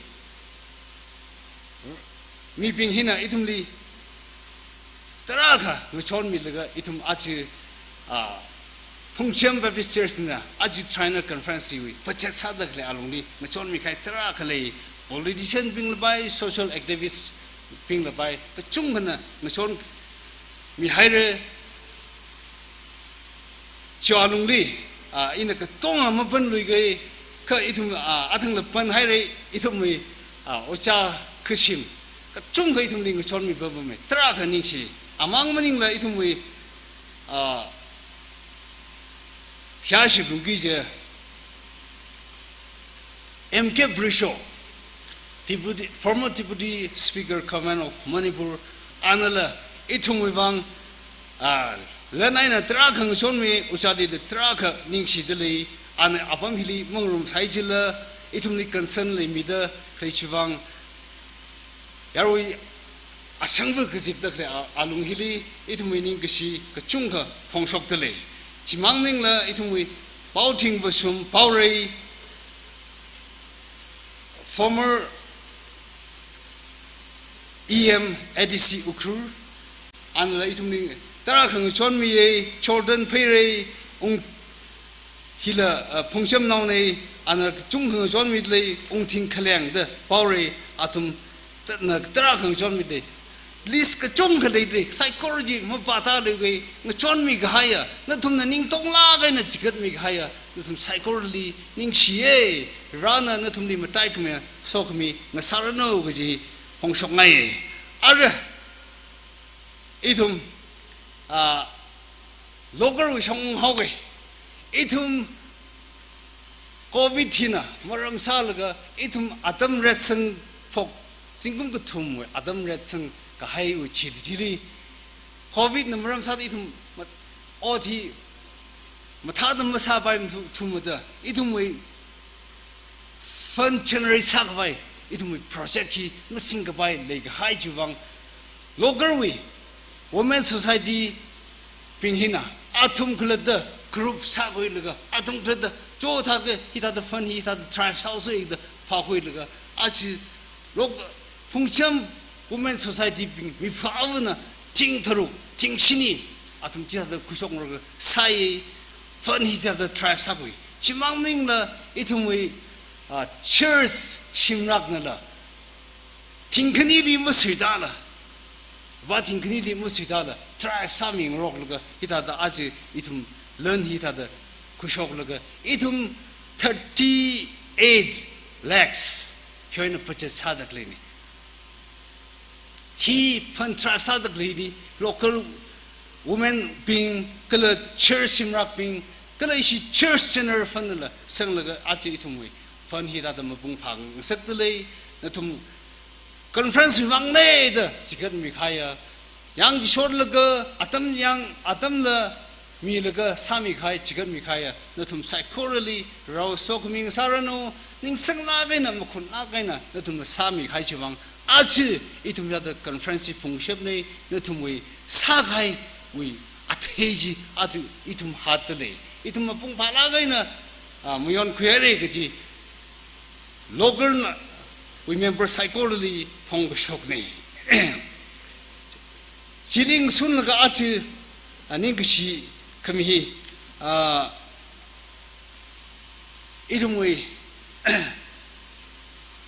mibing hina ithumli tarākha ngachonmilaga ithum aja, ah, Phungcham Baptist Church na aja Triennial Conference wui budget sāda khalei alungli ngachonmikahai tarākha lei, politician bing lapai, social activist bing lapai, kachungkhana ngachonmihaira. Chiwui alungli, ah, ina katonga mapanluikahai, kha ithum, ah, athangla panhaira, ithumwui, ah, ojā kashim kachungkha ithumli ngachonmi papamei, tarākha ningshi. Amang maningla ithumwui, ah, hiyāshi pungki je, M K Brisho, Deputy, former Deputy Speaker Government of Manipur, anala ithumwui vang, ah, lan eina tarākha ngachonmi, ojāli da tarākha ningshidalei, ana apam hili mangarumsai jila, ithumli concern leimida khalei chiwui vang, yarui asangva kazipda khalei a-, alung hili ithumwui ningkashi kachungkha phongshokdalei. Chimang maningla ithumwui Paothing Vashum Paorei, former E M A D C Ukhrul, anala ithumli tarākha ngachonmiya, Jordan Pheirei, Ung-, Hila, uh, Phungcham naonei, ana kachungkha ngachonmida lei, Ungthing Khaleng da, Paorei, athum, ta-, na tarākha ngachonmida lei. List kachungkha leidalei, saikora chi mavātālei, ngachonmi kahaiya, nathumna ningtonglāk eina chigatmi kahaiya, nathum saikorali ningshiya, Varena nathumli mataikhami, sokhami ngasāranu kaji phongshokngaiya. Ara, ithum, ah, local wui shong haoga. Ithum covid hina maram sālaga, ithum atam retsang phok, zingkum kathumwui atam retsang kahaiwui chili chili. Covid na maram sāda ithum mat-, ot hi mathāda masāpai mathu-, thumada, ithumwui fund generate sākhavai, ithumwui project hi masingkapai leikahai chiwui vang, local wui Women Society bing hina, athum khalatta group sākhuilaga, athum khalatta, chithākha, hithāda fund hi, hithāda drive sāhaosa da phākhuilaga, aja local Phungcham Women Society bing, mi phāvana thing tharuk, thing shini, athum chithāda khuishokngarok sāi, fund hi chithāda drive sākhui. Chimang maningla, ithumwui, ah, church shimlāknala, thing khanili masuitāla, vā thing khanili masuitāla, drive sāmingaroklaga, hithāda aja ithum lan hithāda khuishoklaga, ithum thirty-eight lakhs, hi eina budget sāda khaleina. Hi fund drive sāda khaleili, local women bing, kala church shimlākbing, kala ishi church general fund la sanglaga aja ithumwui fund hithāda mapung phāngasakda lei, nathum conference wui vangna da chigatmi kahaiya, yang chi shotlaga, atam yang, atamla milaga sāmi kahai, chigatmi kahaiya, nathum saikorali Vare sokhami ngasāranu, ningsanglāk eina, makhunlāk eina, nathumna sāmi kahai chiwui vang, aja ithum hithāda conference hi phungshapna, nathumwui sākahaiwui athei chi aja ithum hātda lei. Ithum mapung phālāk eina, ah, mayonkhuihaira kaji local na, wui member saikorali phongkashokna. Chili ngasunlaga aja, ah, ningkashi khami hi, ah, ithumwui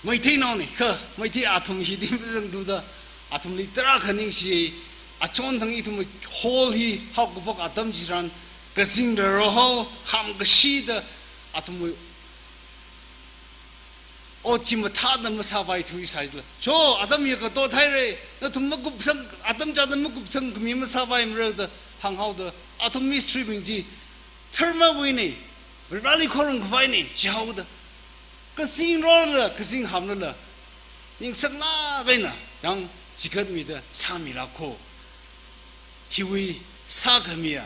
Meiteinaona, kha Meitei athum hili mazangthuda, athumli tarākha ningshi, achonthang ithumwui hall hi haokaphok atam chitharan, kazing rarao hao, hamkashida, athumwui ot chi mathāda masāpaithuisai jila. Cho, atam hi katot haira, nathum makupsang, atam chāda makupsangkhami masāpaimara da hānghaoda, athum mistribing chi dharmawuina, Vareli khorumkhavaina, jihaoda, kazing raola, kazing hamlala, ningsanglāk eina, yang chigatmida sāmilāka. Hiwui sākhamiya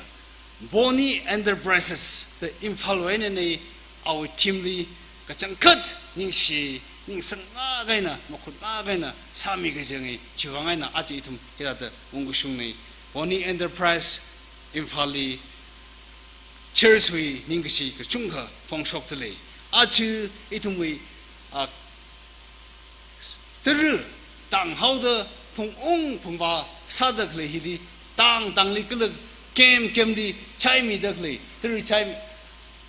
Bonnie Enterprises da Imphalwui einana, awui team li kachangkhat ningshi, ningsanglāk eina, makhunlāk eina sāmi kajinga, chiwui vang eina aja ithum hithāda ungkashungna. Bonnie Enterprise Imphalli church wui ningkashi kachungkha phongshokda lei. Aja ithumwui, ah, tara tānghaoda phungung phungvā sāda khalei hili, tāng tāngli kala kem kemli chaimida khalei, tara chai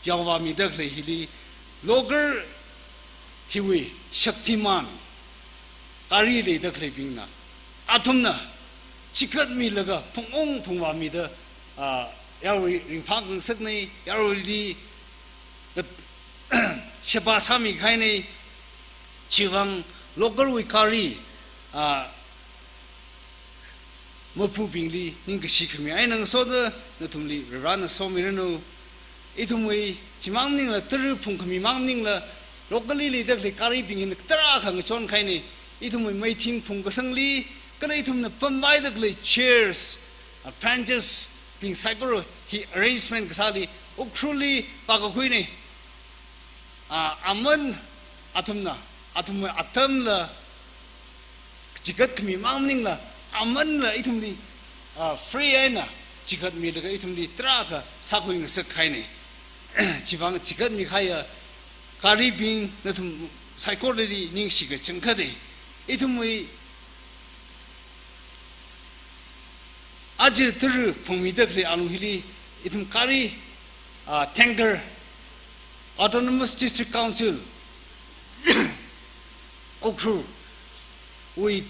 yaovāmida khalei hili, local hiwui Shaktiman gari leida khaleibingna, athumna chigatmilaga phungung phungvāmida, ah, yaruili ringphāngasakna, yaruili da sheba sāmi kahaina, chiwui vang local wui gari, ah, mapubingli ningkashi khami eina ngasoda nathumli Varena somiranu. Ithumwui chimang maningla, tara phungkhami mang maningla, local li leida khalei garibing hina tarākha ngachon kahaina. Ithumwui meeting phungkasangli, kala ithumna pamvaida khalei chairs, ah, benches bing saikora hi arrangement kasāli, Ukhrulli vākakhuina. Ah, aman athumna, athumwui atamla chigatkhami mang maningla, amanla ithumli, ah, free eina chigatmilaga ithumli tarākha sākhuingasak kahaina. Chiwui vang chigatmi kahaiya garibing nathum saikorali ningshi kachangkhatna. Ithumwui aja tara phungmida khalei alung hili, ithum gari, ah, tanker, Autonomous District Council Ukhrul wui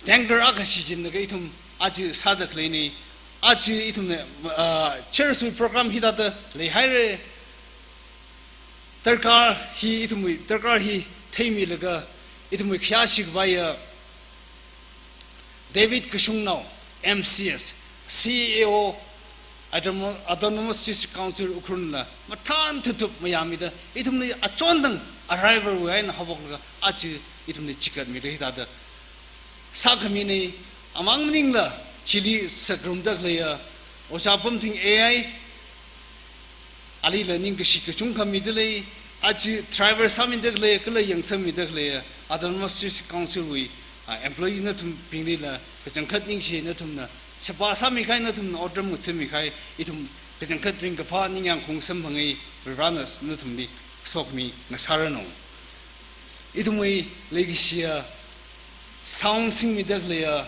tanker akha shichinlaga ithum aja sāda khaleina. Aja ithumna, ah, church wui program hithāda leihaira. Darkar hi ithumwui, darkar hi theimilaga ithumwui khayāshi khavaiya David Kashungnao, M C S, C E O, Autonom-, Autonomous District Council Ukhrulna mathān thutup mayāmida, ithumli achondang arrival wui eina haophoklaga aja ithumli chikatmida hithāda sākhamina. Amang maningla chili sāngarumda khaleiya Ojā Pamthing A I, alila ningkashi kachungkha mida lei, aja driver sāmida khalei, kala yangsangmida khalei, Autonomous District Council wui, ah, employee nathumbinglila kachangkhat ningshi. Nathumna sāpa sāmi kahai, nathumna otram ngathammi kahai, ithum kachangkhat ringkaphā ningyāng khaung samphangai. Varivarana nathumli sokhami ngasāranu. Ithumwui leikashiya sound singmida khaleiya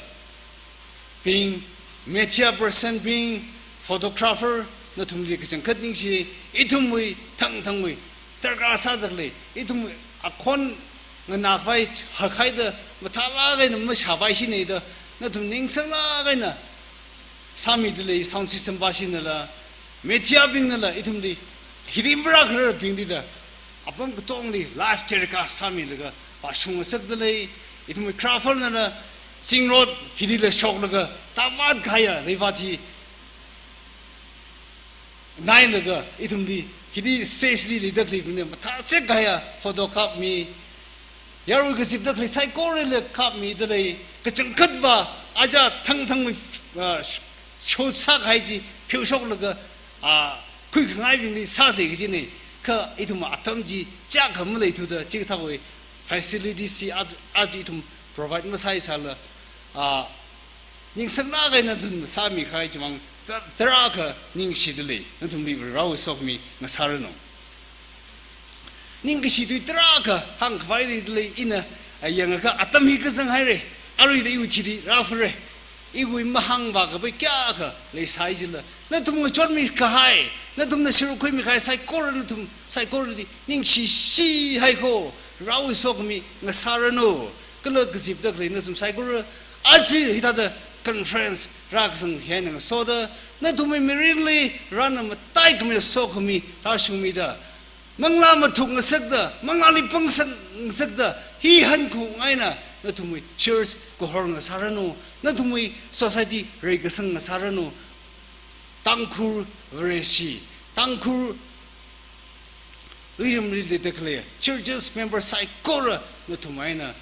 bing, media person bing, photographer, nathumli kachangkhat ningshi. Ithumwui thangthangwui darkar sāda khalei, ithumwui akhon nganākhavai hakhaida mathālāk eina mashāpaishina da, nathum ningsanglāk eina sāmida lei. Sound system pashinala, media bingnala ithumli hili marākhararbinglila apam katongli live telecast sāmilaga vāshung ngasakda lei. Ithumwui crafter nala zingrot hilila shoklaga tāvāt kahaiya leivāt hi nailaga ithumli hili stage li leida khaleibingna mathāchek kahaiya photo kapmi. Yarui kazipda khalei saikorali kapmida lei. Kachangkhatva aja thangthangwui, ah, sh-, show sākahai chi pheoshoklaga, ah, khuikhangaibingli sāsa kajina. Kha ithum atam chi chiyākha maleithuda chikathāwui facilities chi a, aja ithum provide masāsāla, ah, ningsanglāk eina nathum sāmi kahai chimang ta-, tarākha ningshida lei. Nathumli Varivarawui sokhami ngasāranu. Ningkashi tui tarākha hāngkhavai leida lei. Ina, ah, yangakha atam hi kazang haira. Aruila iwui thili rāfara. Iwui mahāngvā kapai kayākha leisai jila, nathum ngachonmi kahai, nathumna siruk khuimi kahai saikora, nathum saikorali ningshishi haiko. Varivarawui sokhami ngasāranu. Kala kazipda khalei nathum saikora, aja hithāda conference rākazang hi eina ngasoda, nathumwui mirinli Varena mataikhamei sokhami tāshungmida, manglā mathuk ngasakda, manglāli pangshap ngasakda, hi hankhung eina nathumwui church kahor ngasāranu, nathumwui society reikasang ngasāranu. Tangkhul Vareshi, Tangkhul Luiramli leida khalei churches member saikora nathum eina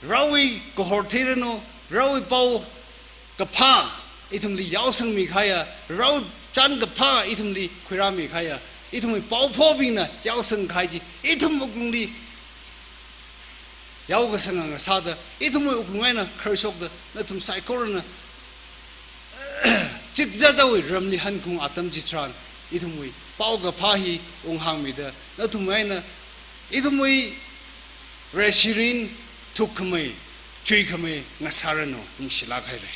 Varewui kahor theiranu. Varewui paokaphā ithumli yaosangmi kahaiya, Varewui chānkaphā ithumli khuirāmi kahaiya, ithumwui paophobingna yaosang kahai chi ithum wuklungli yaokasang ngasāda, ithumwui wuklung eina kharshokda, nathum saikorana chikzatawui ramli hankhung atam chitharan, ithumwui paokaphā hi unghāngmida, nathum eina ithumwui Vareshi mirin thukkhamei, chuikhamei ngasāranu. Ningshilāk haira.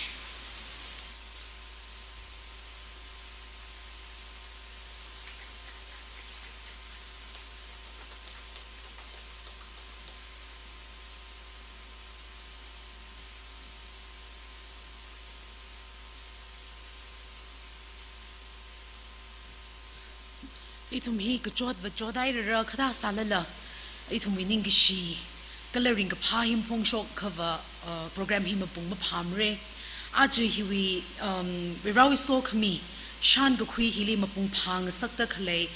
Ithum hi kachot vachot hairara, khathā sālala ithumwui ningkashi kala ringkaphā hi maphongshok akhava, uh, program hi mapung maphāmara. Aja hiwui, um, Varivarawui sokhami shānkakhui hili mapung phāngasakda khalei,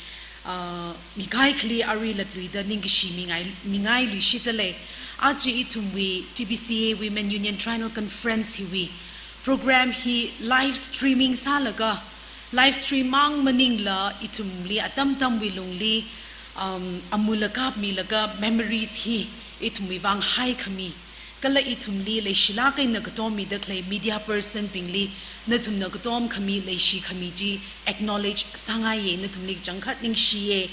uh, mi kaikhali arui latluida ningkashi mingai, mingai luishitda lei. Aja ithumwui T B C A Women Union Triennial Conference hiwui program hi live streaming sālaga, live stream mang maningla ithumli atam atamwui lungli, um, amula kapmilaga memories hi ithumwui vang haikhami, kala ithumli leishilāk eina katommida khalei media person bingli nathumna katomkhami leishikhami chi acknowledge sāngaiya, nathumli kachangkhat ningshiya.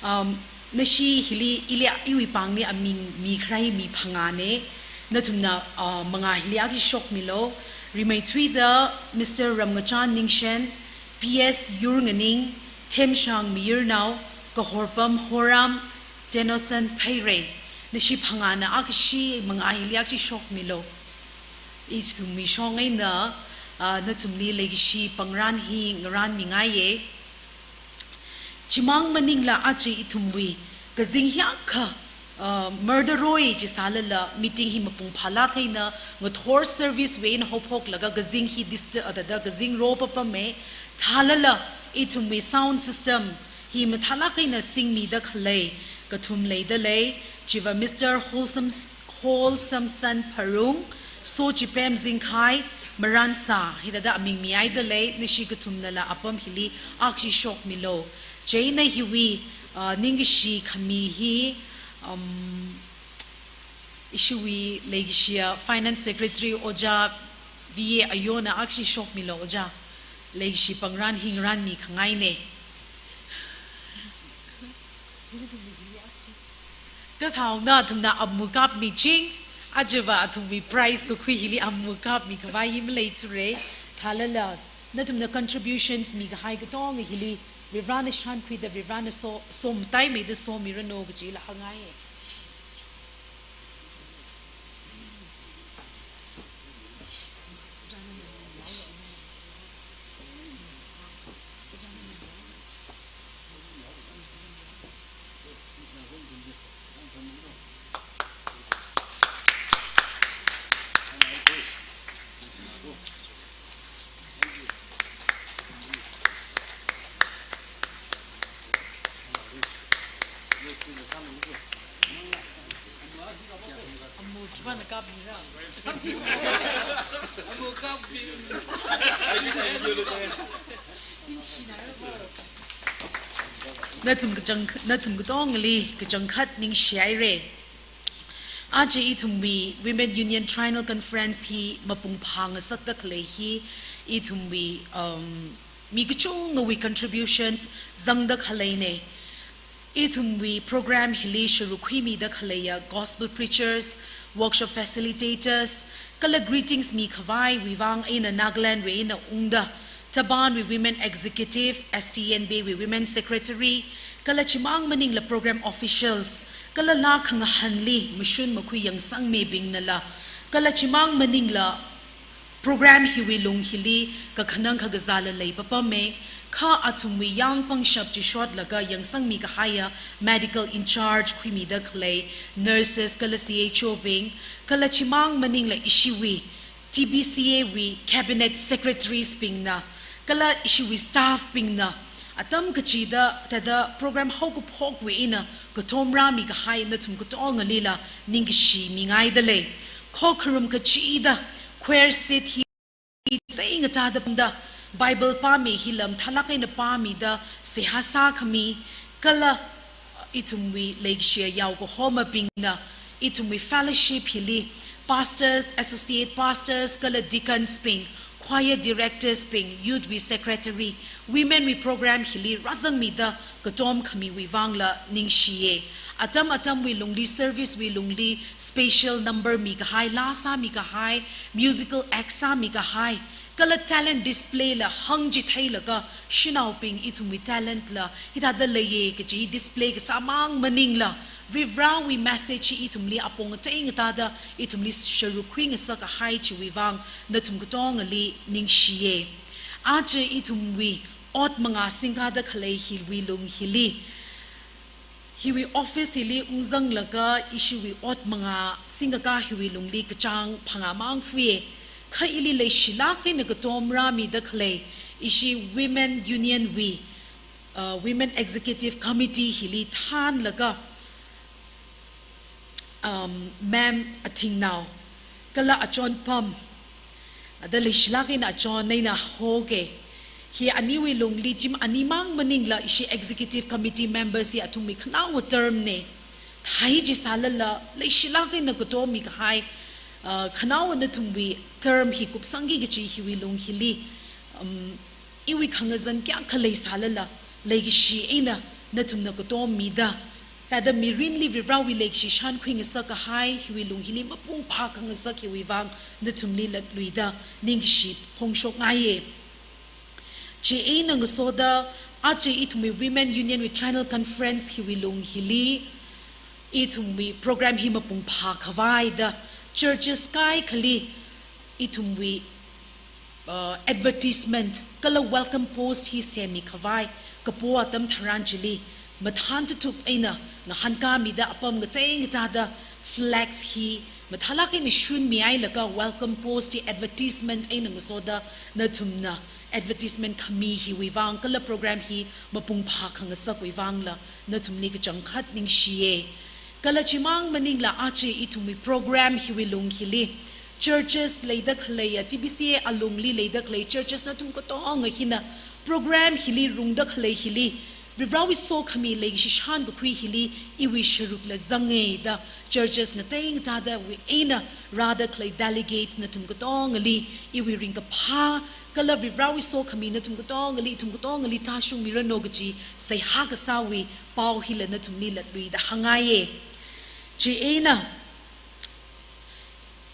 Um, nashi hili ili iwui pāngli aming mikharai mi phangāna. Nathumna, uh, mangā hili akha shokmilu. Rimeithuida Mister Ramngachan Ningshen, P S Yurnganing, Themshang Miyurnao, Kahorpam Horam Denoson Pheirei, nashi phangāna akshi mangā hili akshi shokmilu. Ithumwui shong eina, ah, nathumli leikashi pangran hi ngaranmingaiye. Chimang maningla aja ithumwui kazing hiyākha, ah, murder roi chisālala meeting hi mapung phālāk eina ngathor service wui eina haophoklaga kazing hi dist-, ah, thāda kazing ropapame. Thālala ithumwui sound system hi mathālāk eina singmida khalei kathum leidalei, chiva Mister Wholesome, Wholesomeson Pharung, Sochipem Zingkhai, Maransa, hithāda aming mihaidalei, nashi kathumnala apam hili akshi shokmilu. Chieina hiwui, ah, ningkashi khami hi, um, ishiwui leikashiya Finance Secretary Ojā V A Ayona akshi shokmilu Ojā. Leikashi pangran hi ngaranmi khangaine. Kathāna athumna amu kapmiching, ajava athumwui prize kakhui hili amu kapmi khavai hi maleithurei. Thālala nathumna contributions mikahai katonga hili Varivarana shānkhuida Varivarana so, somtaimeida somiranu kajila hāngai. Nathum kachang, nathum katongali kachangkhat ningshihaire. Aja ithumwui Women Union Triennial Conference hi mapung phāngasakda khalei hi ithumwui, um, mi kachungawui contributions zangda khaleine. Ithumwui program hili sharuk khuimida khaleiya gospel preachers, workshop facilitators, kala greetings mikhavaiwui vang eina Nagaland wui eina ungda, Taban wui Women Executive, S T N B wui Women Secretary, kala chimang maningla program officials, kala laa khangahanli mashun makhui yangsangmibingnala, kala chimang maningla program hiwui lung hili kakhanang kakazāla leipapame, kha athumwui yang pangshap chishotlaga yangsangmi kahaiya medical in charge khuimida khalei nurses kala C H O bing, kala chimang maningla ishiwui T B C A wui cabinet secretaries bingna, kala ishiwui staff bingna, atam kachida thāda program haokaphokwui eina katom rāmi kahai nathum katongalila ningkashi mingaidalei. Khokharum kachida choir seat hi teingatāda pamda Bible pāmi hila mathālāk eina pāmida seihā sākhami, kala ithumwui leikashiya yaokahomabingna ithumwui fellowship hili pastors, associate pastors, kala deacons bing, choir directors bing, youth wui secretary, women wui program hili rāzangmida katom khamiwui vangla ningshiye. Atam atamwui lungli, service wui lungli special number mikahai, laa sāmi kahai, musical act sāmi kahai, kala talent display la hāngchitheilaga shanaobing ithumwui talent la hithāda leiye kaji display kasā mang maningla, Varivarawui message hi ithumli apong teingatāda ithumli sharuk khuingasak kahai chiwui vang nathum katongali ningshiye. Aja ithumwui ot mangā singkāda khalei hiwui lung hili, hiwui office hili ungzanglaga ishiwui ot mangā singkakā hiwui lungli kachāng phangā mang fuye. Kha ili leishilāk eina katom rāmida khalei ishi Women Union wui, uh, Women Executive Committee hili thānlaga, um, Ma'am Athingnao, kala achon pam, ada leishilāk eina achon eina hoke. Hi aniwui lungli chim, animang maningla ishi executive committee members hi athumwui khanaowa term ne. Thai chisālala leishilāk eina katom mikahai, uh, khanaowa nathumwui term hi kupsangki kaji hiwui lung hili, um, iwui khangazan kayākha leisālala, leikashi eina nathumna katommida, thāda mirinli Varivarawui leikashi shānkhuingasak kahai hiwui lung hili mapung phākhangasak hiwui vang nathumli latluida ningkashi phongshokngaiye. Chieina ngasoda, aja ithumwui Women Union wui Triennial Conference hiwui lung hili, ithumwui program hi mapung phākhavai da, churches kaikhali, ithumwui, uh, advertisement, kala welcome post hi semmikhavai, kapo atam tharan chili, mathān tutup eina ngahānkāmida apam ngatei ngateida flex hi mathālāk eina shunmihailaga welcome post hi advertisement eina ngasoda nathumna advertisement khami hiwui vang kala program hi mapung phākhangasakwui vangla nathumli kachangkhat ningshiya. Kala chimang maningla aja ithumwui program hiwui lung hili churches leida khaleiya, T B C A alungli leida khalei churches nathum katonga hina program hili rungda khalei hili, Varivarāwui sokhami leikashi shānkakhui hili iwui sharukla zanga da, churches ngatei ngateidawui eina rāda khalei delegates nathum katongali iwui ringkaphā kala Varivarāwui sokhami nathum katongali, ithum katongali tāshungmiranu kaji seihā kasāwui pao hila nathumli latluida hāngngaiya. Chieina,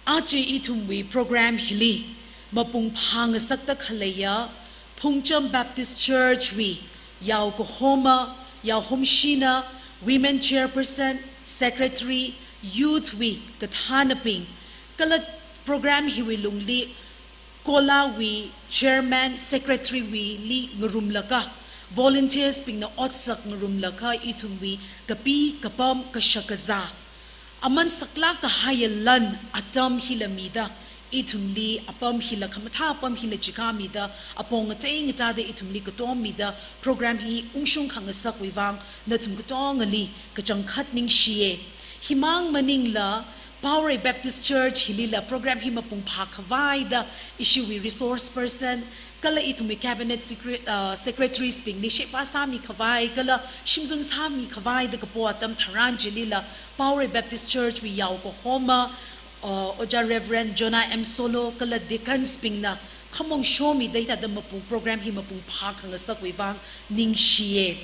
aja ithumwui program hili mapung phāngasakda khaleiya Phungcham Baptist Church wui yao kahoma, yao homshina, women chairperson, secretary, youth wui kathānabing, kala program hiwui lungli COLA wui chairman, secretary wuili ngarumlaga, volunteers bingna otsak ngarumlaga ithumwui kapi kapam kashak kazā, aman saklāk kahaiya lan atam hila mida, ithumli apam hila khamathā apam hila chikhāmida, apong ngatei ngateida ithumli katommida program hi ungshung khangasakwui vang nathum katongali kachangkhat ningshiya. Himang maningla, Paorei Baptist Church hilila program hi mapung phākhavai da ishiwui resource person, kala ithumwui cabinet secre-, uh, secretaries bingli sheba sāmikhavai, kala shimzun sāmikhavai da kapo atam tharan chilila Paorei Baptist Church wui yao kahoma, uh, Ojā Reverend Jonah M Solo, kala deacons bingna khamong shomida hithāda mapung program hi mapung phākhangasakwui vang ningshiya.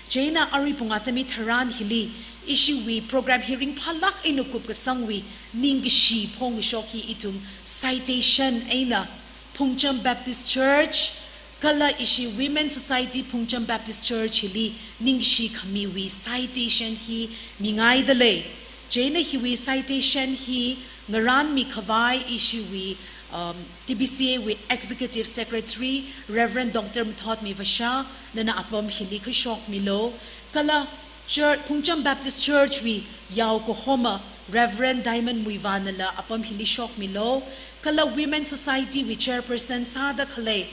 Chieina arui pung atam hi tharan hili ishiwui program hi ringphālāk eina kupkasangwui ningkashi phongkashok hi ithum citation eina Phungcham Baptist Church kala ishi Women Society Phungcham Baptist Church hili ningshi khamiwui citation hi mingaidalei. Chieina hiwui citation hi ngarānmikhavai ishiwui, um, T B C A wui Executive Secretary, Reverend Doctor Mathotmi Vasha, nana apam hili khuishokmilu. Kala Church, Phungcham Baptist Church wui yao kahoma, Reverend Diamond Muivah nala apam hili shokmilu. Kala Women Society wui Chairperson sāda khalei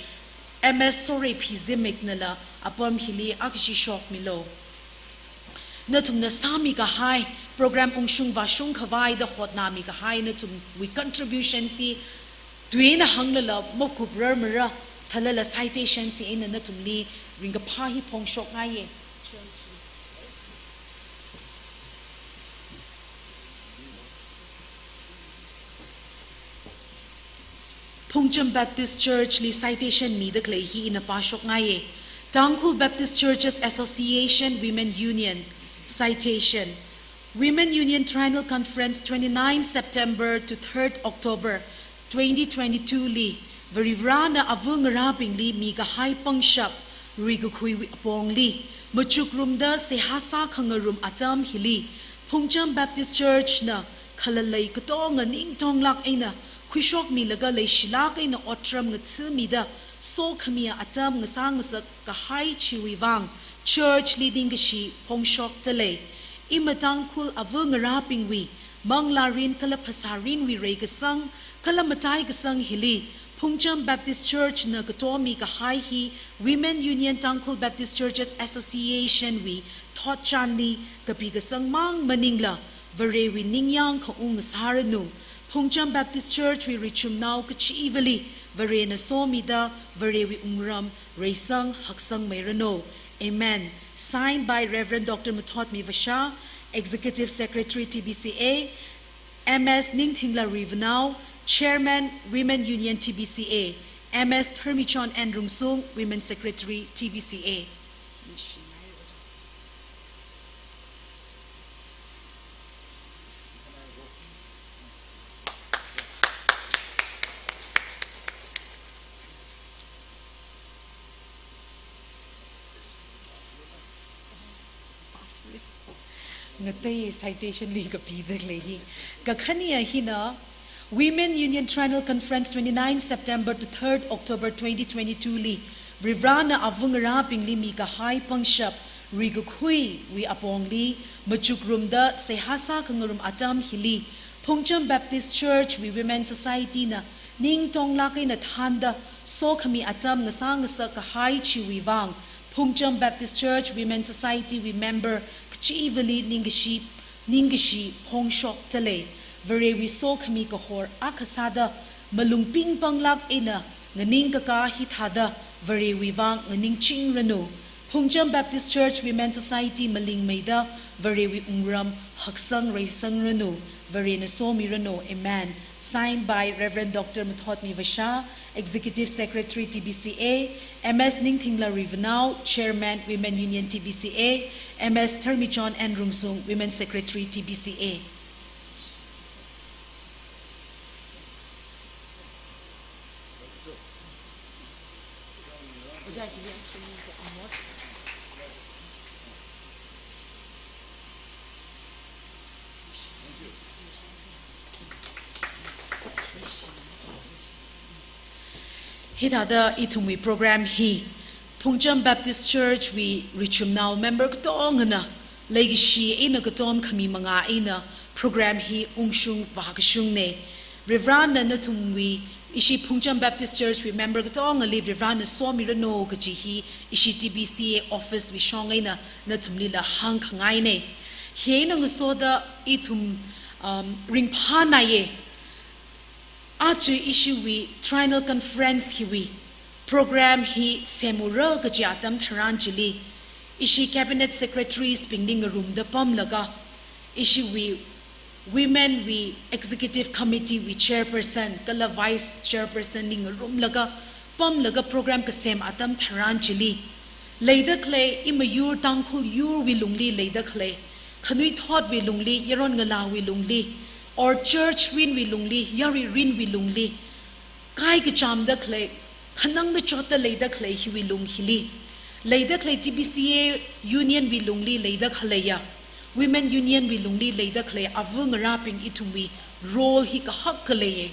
M S Sorei Phizimik nala apam hili akshi shokmilu. Nathumna sāmikahai, program ungshung vāshungkhavai da hotnāmikahai nathumwui contribution chi tuina hānglala makuprarmara, thalala citation chi eina nathumli ringkaphā hi phongshokngaiya. Phungcham Baptist Church li citation mida khalei hi ina pāshokngaiya. Tangkhul Baptist Churches Association Women Union citation. Women Union Triennial Conference twenty-nine September to third October twenty twenty-two li, Varivarāna ava ngarābingli mikahai pangshap, ruikakhuiwui apongli, machukrumda seihā sākhangarum atam hili, Phungcham Baptist Church na khalalei katonga ningtonglāk eina khuishokmilaga leishilāk eina otram ngathāmida, sokhamiya atam ngasāngasak kahai chiwui vang, church li ningkashi phongshokdalei. Ima Tangkhul ava ngarābingwui manglārin kala phasārinwui reikasang kala mataikasang hili, Phungcham Baptist Church na katomikahai hi Women Union Tangkhul Baptist Churches Association wui thotchanli kapikasang mang maningla, Varewui ningyāng khaung ngasāranu. Phungcham Baptist Church wui richumnao kachivali Varena somida, Varewui wungram reisang haksangmeiranu. Amen. Signed by Reverend Doctor Mathotmi Vasha, Executive Secretary T B C A, M S Ningthingla Rivanao, Chairman, Women Union T B C A, M S Tharmichon N Rungsung, Women Secretary T B C A. Ngatei citation li kapida lei hi. Kakhane hina, Women Union Triennial Conference twenty-nine September to third October twenty twenty-two li, Varivarana ava ngarābingli mikahai pangshap, ruikakhuiwui apongli, machukrumda seihā sākhangarum atam hili, Phungcham Baptist Church wui Women Society na ningtonglāk eina thānda, sokhami atam ngasā ngasak kahai chiwui vang, Phungcham Baptist Church Women Society wui member kachivali ningkashi, ningkashi phongshokta lei. Varewui sokhami kahor akha sāda, malung pingpanglāk eina nganingkakā hithāda Varewui vang nganingchingranu. Phungcham Baptist Church Women Society malingmeida Varewui wungram haksang reisangranu. Varena somiranu. Amen. Signed by Reverend Doctor Mathotmi Vasha, Executive Secretary T B C A, M S Ningthingla Rivanao, Chairman Women Union T B C A, M S Tharmichon N Rungsung, Women Secretary T B C A. Hithāda ithumwui program hi Phungcham Baptist Church wui richumnao member katongana leikashi eina katom khami mangā eina program hi ungshung vākashungna. Varivarana nathumwui, ishi Phungcham Baptist Church wui member katongali Varivarana somiranu kaji hi ishi T B C A office wui shong eina nathumlila hāngkhangaina. Hi eina ngasoda ithum, um, ringphānāya. Aja ishiwui Triennial Conference hiwui program hi semura kaji atam tharan chili, ishi Cabinet Secretaries bingli ngarumda pamlaga, ishiwui Women wui Executive Committee wui Chairperson kala Vice Chairperson li ngarumlaga pamlaga program kasem atam tharan chili, leida khalei, imayur Tangkhul yurwui lungli leida khalei, khanuithotwui lungli, yaron ngalāwui lungli, or church rinwui lungli, yarui rinwui lungli, kai kachamda khalei, khanangda chotda leida khalei hiwui lung hili, leida khalei T B C A Union wui lungli leida khaleiya, Women Union wui lungli leida khalei ava ngarābing ithumwui role hi kahak khaleiya.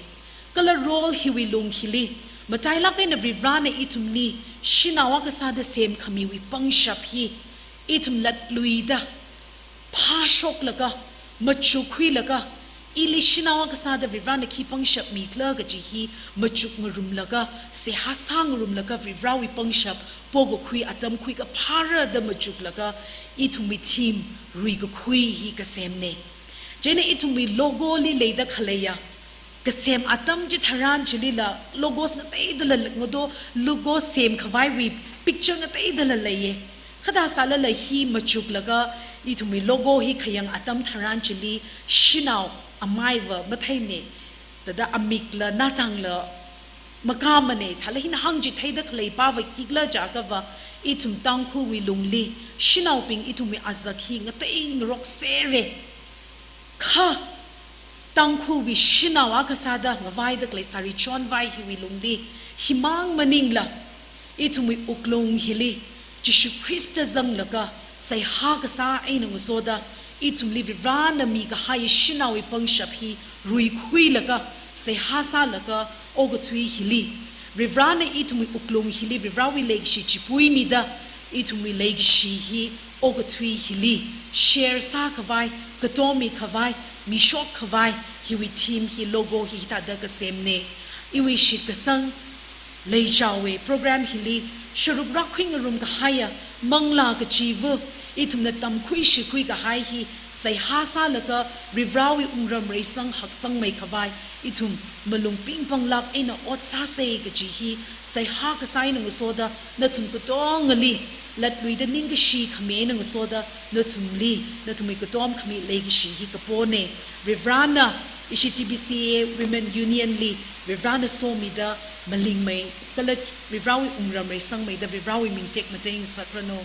Kala role hiwui lung hili, matailāk eina Varivarana ithumli shanao akha sāda semkhamiwui pangshap hi ithum latluida, phāshoklaga, machukkhuilaga, ili shanao akha sāda Varivarana khi pangshap mikhala kaji hi machuk ngarumlaga, seihā sā ngarumlaga, Varivarawui pangshap pokakhui atam khuikaphāra da machuklaga, ithumwui theme ruikakhui hi kasemna. Chieina ithumwui logo li leida khaleiya, kasem atam chitharan chilila logos ngateidala ngado, logos semkhavaiwui picture ngateidala leiya. Kha thāsālala hi machuklaga ithumwui logo hi khayang atam tharan chili shanao amaiva matheimana. Thāda amikla nathangla makāmana, thāla hina hāngchitheida khaleipava khikhala jiakhava, ithum Tangkhulwui lungli shanaobing ithumwui azak hi ngateingarok sera. Kha Tangkhulwui shanao akha sāda ngavaida khalei sāri chonvai hiwui lungli, himang maningla, ithumwui wuklung hili Jishu Khrista zanglaga, seihā kasā eina ngasoda, ithumli Varivarana mikahai shanaowui pangshap hi ruikhuilaga, seihā sālaga, okathui hili, Varivarana ithumwui wuklung hili Varivarawui leikashi chipuimida, ithumwui leikashi hi okathui hili share sākhavai, katomikhavai, mishokkhavai, hiwui theme hi, logo hi hithāda kasemna. Iwui shitkasang leichaowa, program hili sharuk rākhui ngarumkahaiya manglā kachiva, ithumna tamkhui shikhui kahai hi seihā sālaga Varivarawui wungram reisang haksangmeikhavai, ithum malung pingpanglāk eina ot sāsa kaji hi seihā kasā eina ngasoda, nathum katongali latluida ningkashi khami eina ngasoda, nathumli, nathumwui katom khami leikashi hi kapona. Varivarana ishi T B C A Women Union li Varivarana somida malingmei kala Varivarawui wungram reisangmeida Varivarawui ming tekmatei ngasakranu.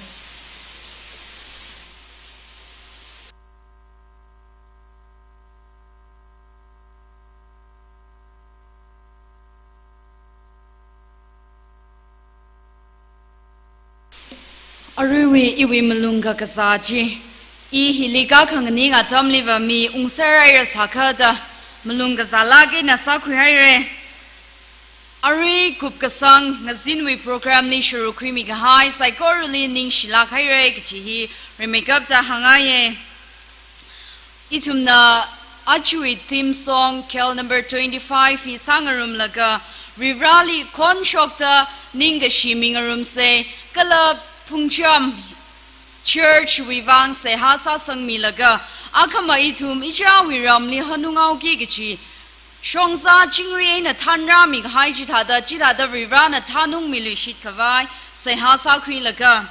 Aruiwui iwui malung kakazā chi, I hili kakhanganing atamliva mi ungserhaira sākha da malung kazālāk eina sākhuihaira. Arui kupkasang ngazinwui program li sharuk khuimi kahai saikorali ningshilāk haira kachi hi rimeikapta hāngngaiya. Ithumna ajawui theme song Carol number twenty-five hi sāngarumlaga Varivarali khonshokta ningkashi mingarumsa, kala Phungcham Church wui vang seihā sāsangmilaga, akhama ithum ichāwui ramli hanunghaoki kachi shongza chingri eina thanrāmi kahai chithāda, chithāda Varivarana thanungmiluishit khavai seihā sākhuilaga,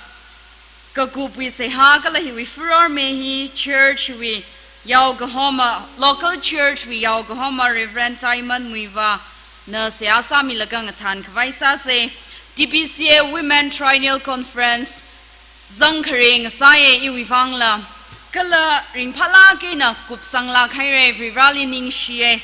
kakupwui seihā kala hiwui furor mei hi church wui yaokahoma, local church wui yaokahoma Reverend Diamond Muivahna seihā sāmilaga ngathan khavai sāsa. T B C A Women Triennial Conference zangkhare ngasāya iwui vangla, kala ringphālāk eina kupsanglāk haira, Varivarali ningshiya.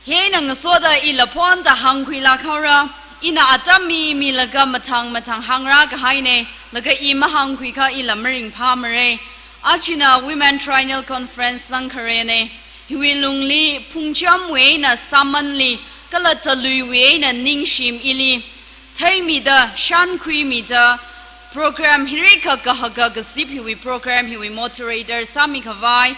Hieina ngasoda ila phonda hāngkhuilāk haora, ina atam mimilaga mathang mathang hāngrā kahaina, laga i mahāngkhuikha ila maringphāmara. Ajana Women Triennial Conference zangkharena. Hiwui lungli Phungchamwui eina sāmanli, kala Taluiwui eina Ningshim ili theimida, shānkhuimida, program hirikha kahaka kazip hiwui program hiwui moderator sāmi khavai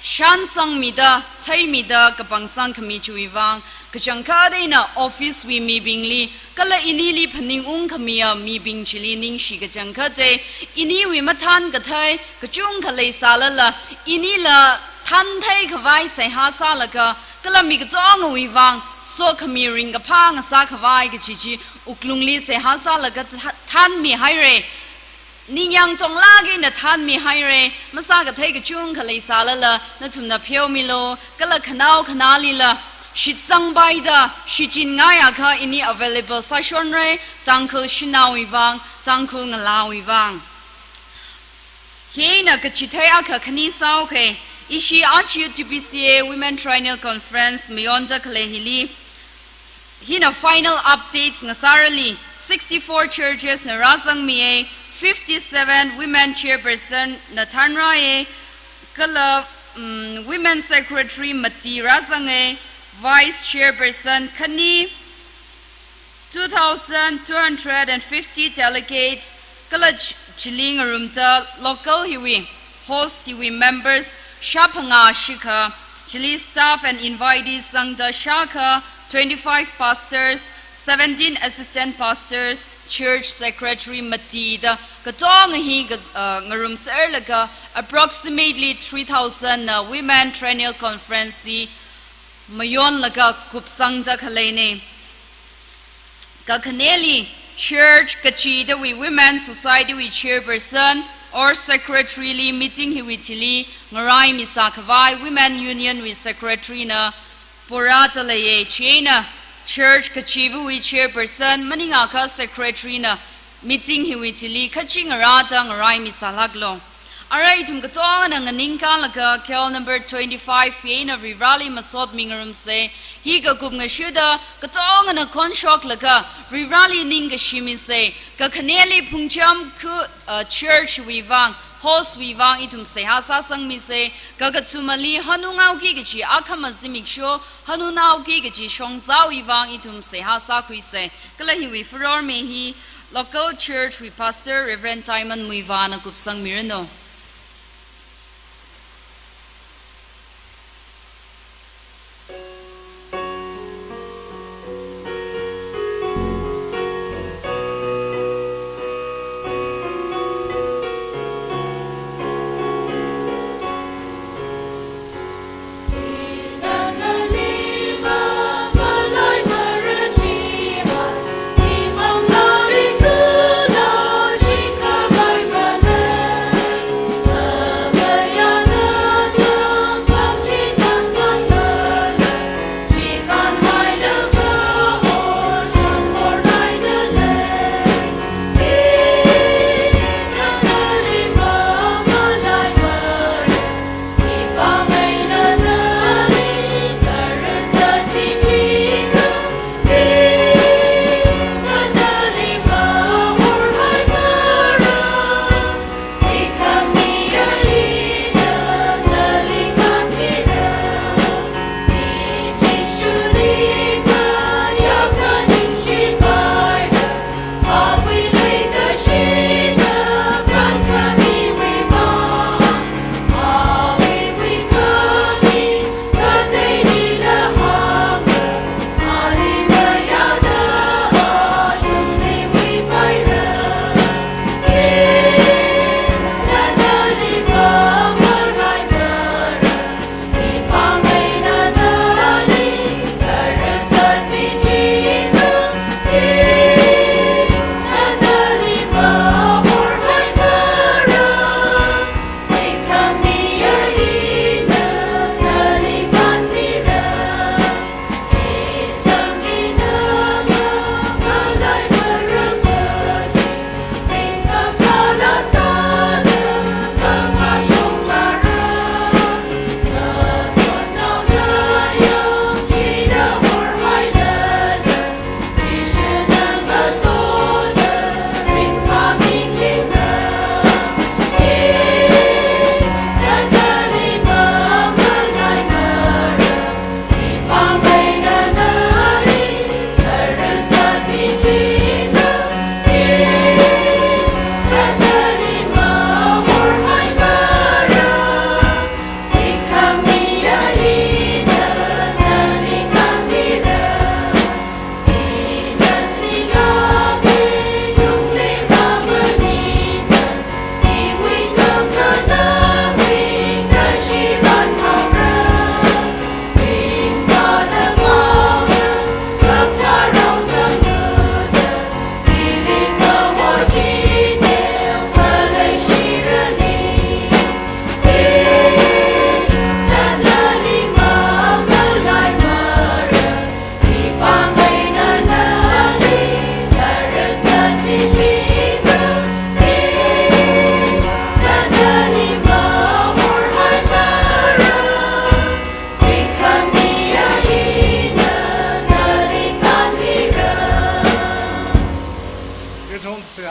shānsangmida, theimida, kapangsang khami chiwui vang, kachangkhat eina office wui mibingli, kala inili phaningung khamiya mibing chili ningshi kachangkhata. Iniwui mathān kathei kachungkha leisālala, inila thanthei khavai seihā sālaga, kala mi katongawui vang sokhami ringkaphā ngasā khavai kachi chi wuklungli seihā sālaga tha-, thanmihaira. Ningyāng tonglāk eina thanmihaira, masā kathei kachungkha leisālala, nathumna pheomilu, kala khanao khanālila shitsangpaida, shichinngaiakha ini available sāshonra, Tangkhul shanaowui vang, Tangkhul ngalāwui vang. Hieina kachithei akha khani sāhaoka, ishi aja T B C A Women Triennial Conference mayonda khalei hili, hina final updates ngasārali, sixty-four churches na rāzangmiya, fifty-seven women chairperson na thanrāya, kala, mm, women secretary mati rāzanga, vice chairperson khani, two thousand two hundred and fifty delegates, kala ch-, chili ngarumda local hiwui, host hiwui members shāphangā shikha, chili staff and invitees zangda shākha, twenty-five pastors, seventeen assistant pastors, church secretary mati da, katonga hi ka-, uh, ngarumserlaga approximately three thousand na Women Triennial Conference hi mayonlaga kupsangda khaleina. Kakhaneli, church kachidawui Women Society wui chairperson or secretary li meeting hiwui thili ngaraimisā khavai Women Union wui secretary na porāda leiya. Chieina church kachivawui chairperson maningakha secretary na meeting hiwui thili khachi ngarāda ngaraimisālāklu. Arui ithum katongana nganingkalaga Carol number twenty-five hi eina Varivarali masotmi ngarumsa. Hi kakup ngashuda katongana khonshoklaga Varivarali ningkashi misa. Kakhaneli Phungcham khu, uh, church wui vang, host wui vang ithum seihā sāsangmisa. Kakathumali hanunghaoki kachi akhama zimiksho hanunghaoki kachi shongzāwui vang ithum seihā sākhuisa. Kala hiwui furor mei hi local church wui pastor Reverend Diamond Muivahna kupsangmiranu.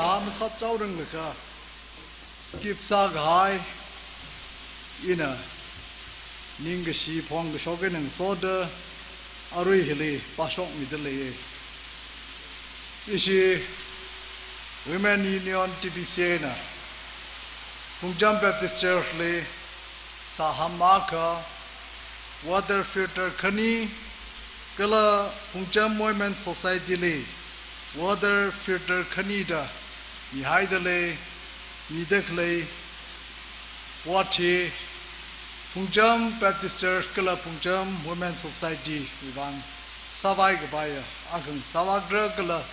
Masat chaoranglakha, skip sākahai, ina ningkashi phongkashok eina ngasoda arui hili pāshokmida leiya. Ishi Women Union T B C na Phungcham Baptist Church li saham akha water filter khani kala Phungcham Women Society li water filter khani da mihaida lei, mida khalei vāthi Phungcham Baptist Church kala Phungcham Women Society wui vang sāvai kapaiya, akha ngasāvakra kala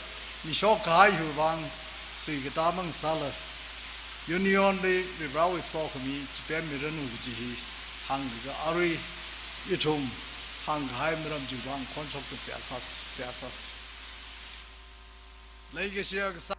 mishok kahai hiwui vang suikatā mang sāla, Union li Varivarawui sokhami chipemmiranu kaji hi hānglaga arui ithum hāngkahai maram chiwui vang khonshokta seihā sāsa, seihā sāsa. Leikashiya kasā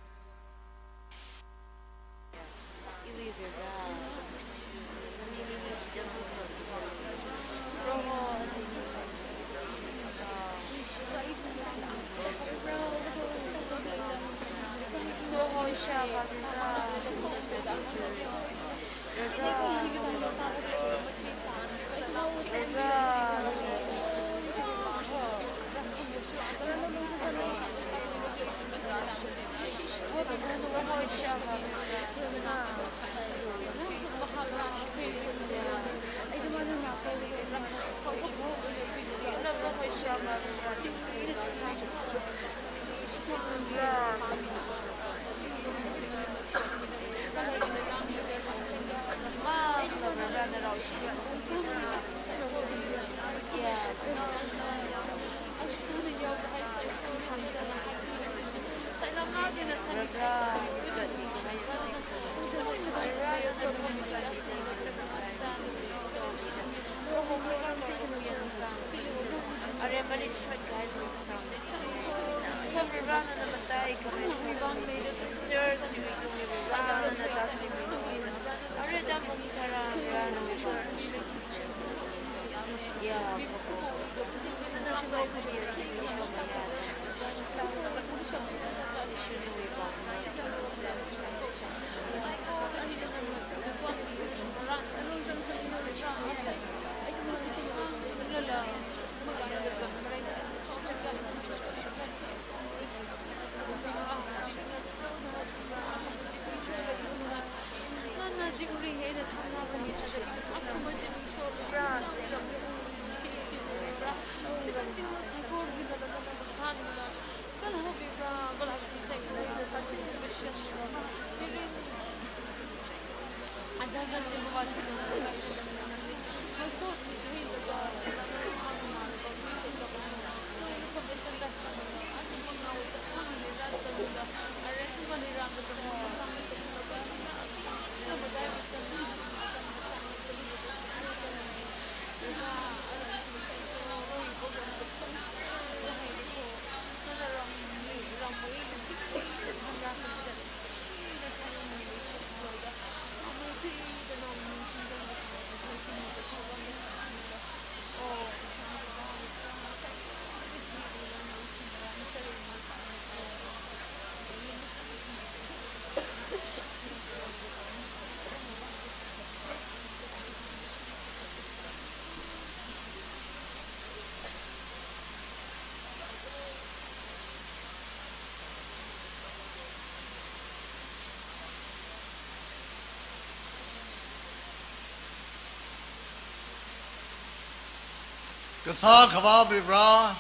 Kasā Akhava Varivara,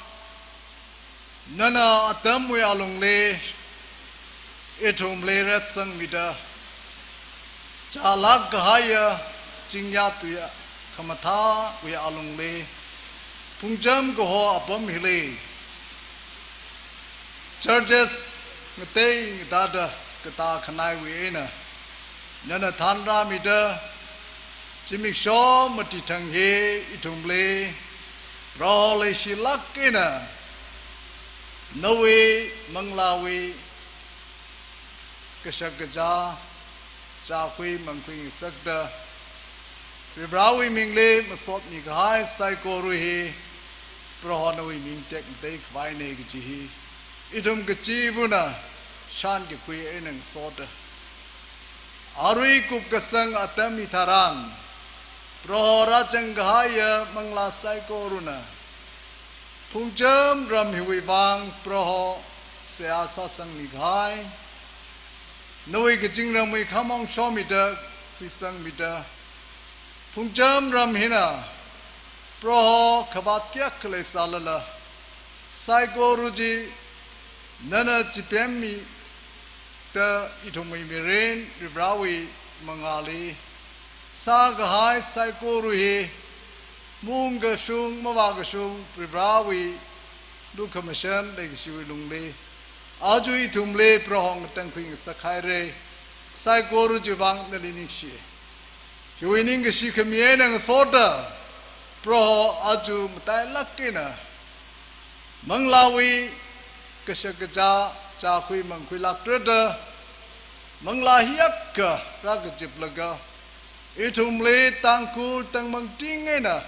nana atamwui alungli ithumli retsangmida, chālāk kahaiya chingyatwui khamathāwui alungli, Phungcham kaho apam hili, churches ngatei ngatāda katā khanaiwui eina nana thanrāmida, zimiksho matithang hi ithumli Proho leishilāk eina nawui manglāwui kashak kazā, chākhui mangkhui ngasakta, Varivarawui mingli masotmi kahai saikora hi Proho nawui ming tekmatei khavaina kaji hi ithum kachivana shankakhui eina ngasoda, arui kupkasang atam hitharan, Proho rāzang kahaiya manglā saikorana phungcham ram hiwui vang Proho seihā sāsangmi kahai, nawui kazingramwui khamong shomida, khuisangmida, phungcham ram hina Proho khavāt kayākha leisālala, saikora chi nana chipemmida ithumwui mirin Varivarāwui mangāli sākahai saikora hi, maungkashung mavākashung Varivarāwui lukhamashan leikashiwui lungli, aja ithumli Proho ngatangkhui ngasakhaira. Saikora chiwui vang nali ningshi. Hiwui ningkashi khami eina ngasoda, Proho aja matailāk eina manglāwui kashakazā chākhui mangkhuilākra da, manglā hiyākha rākaziplaga, ithumli Tangkhul tangmangting eina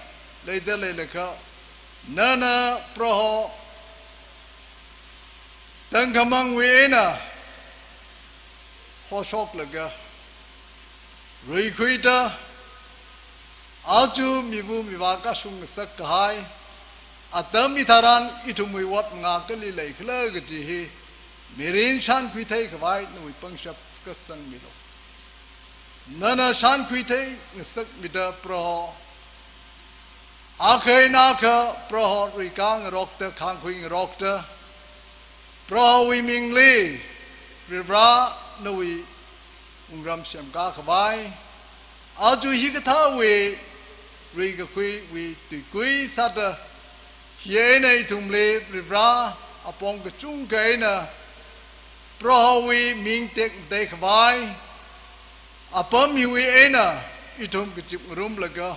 leida leilakha, nana Proho tangkhamangwui eina hoshoklaga, ruikhuida, aja mivu mivā kashung ngasak kahai atam hitharan ithumwui ot mangā kali leikhala kaji hi mirin shankhuithei khavai nawui pangshap kasangmilu. Nana shankhuithei ngasakmida Proho, akha eina akha Proho ruikā ngarokta, khāngkhui ngarokta, Prohowui mingli Varivarā nawui wungram semkā khavai, aja hikathāwui ruikakhuiwui tuikui sāda, hi eina ithumli Varivarā apong kachungkha eina Prohowui ming tekmatei khavai, apam hiwui eina ithum kazip ngarumlaga,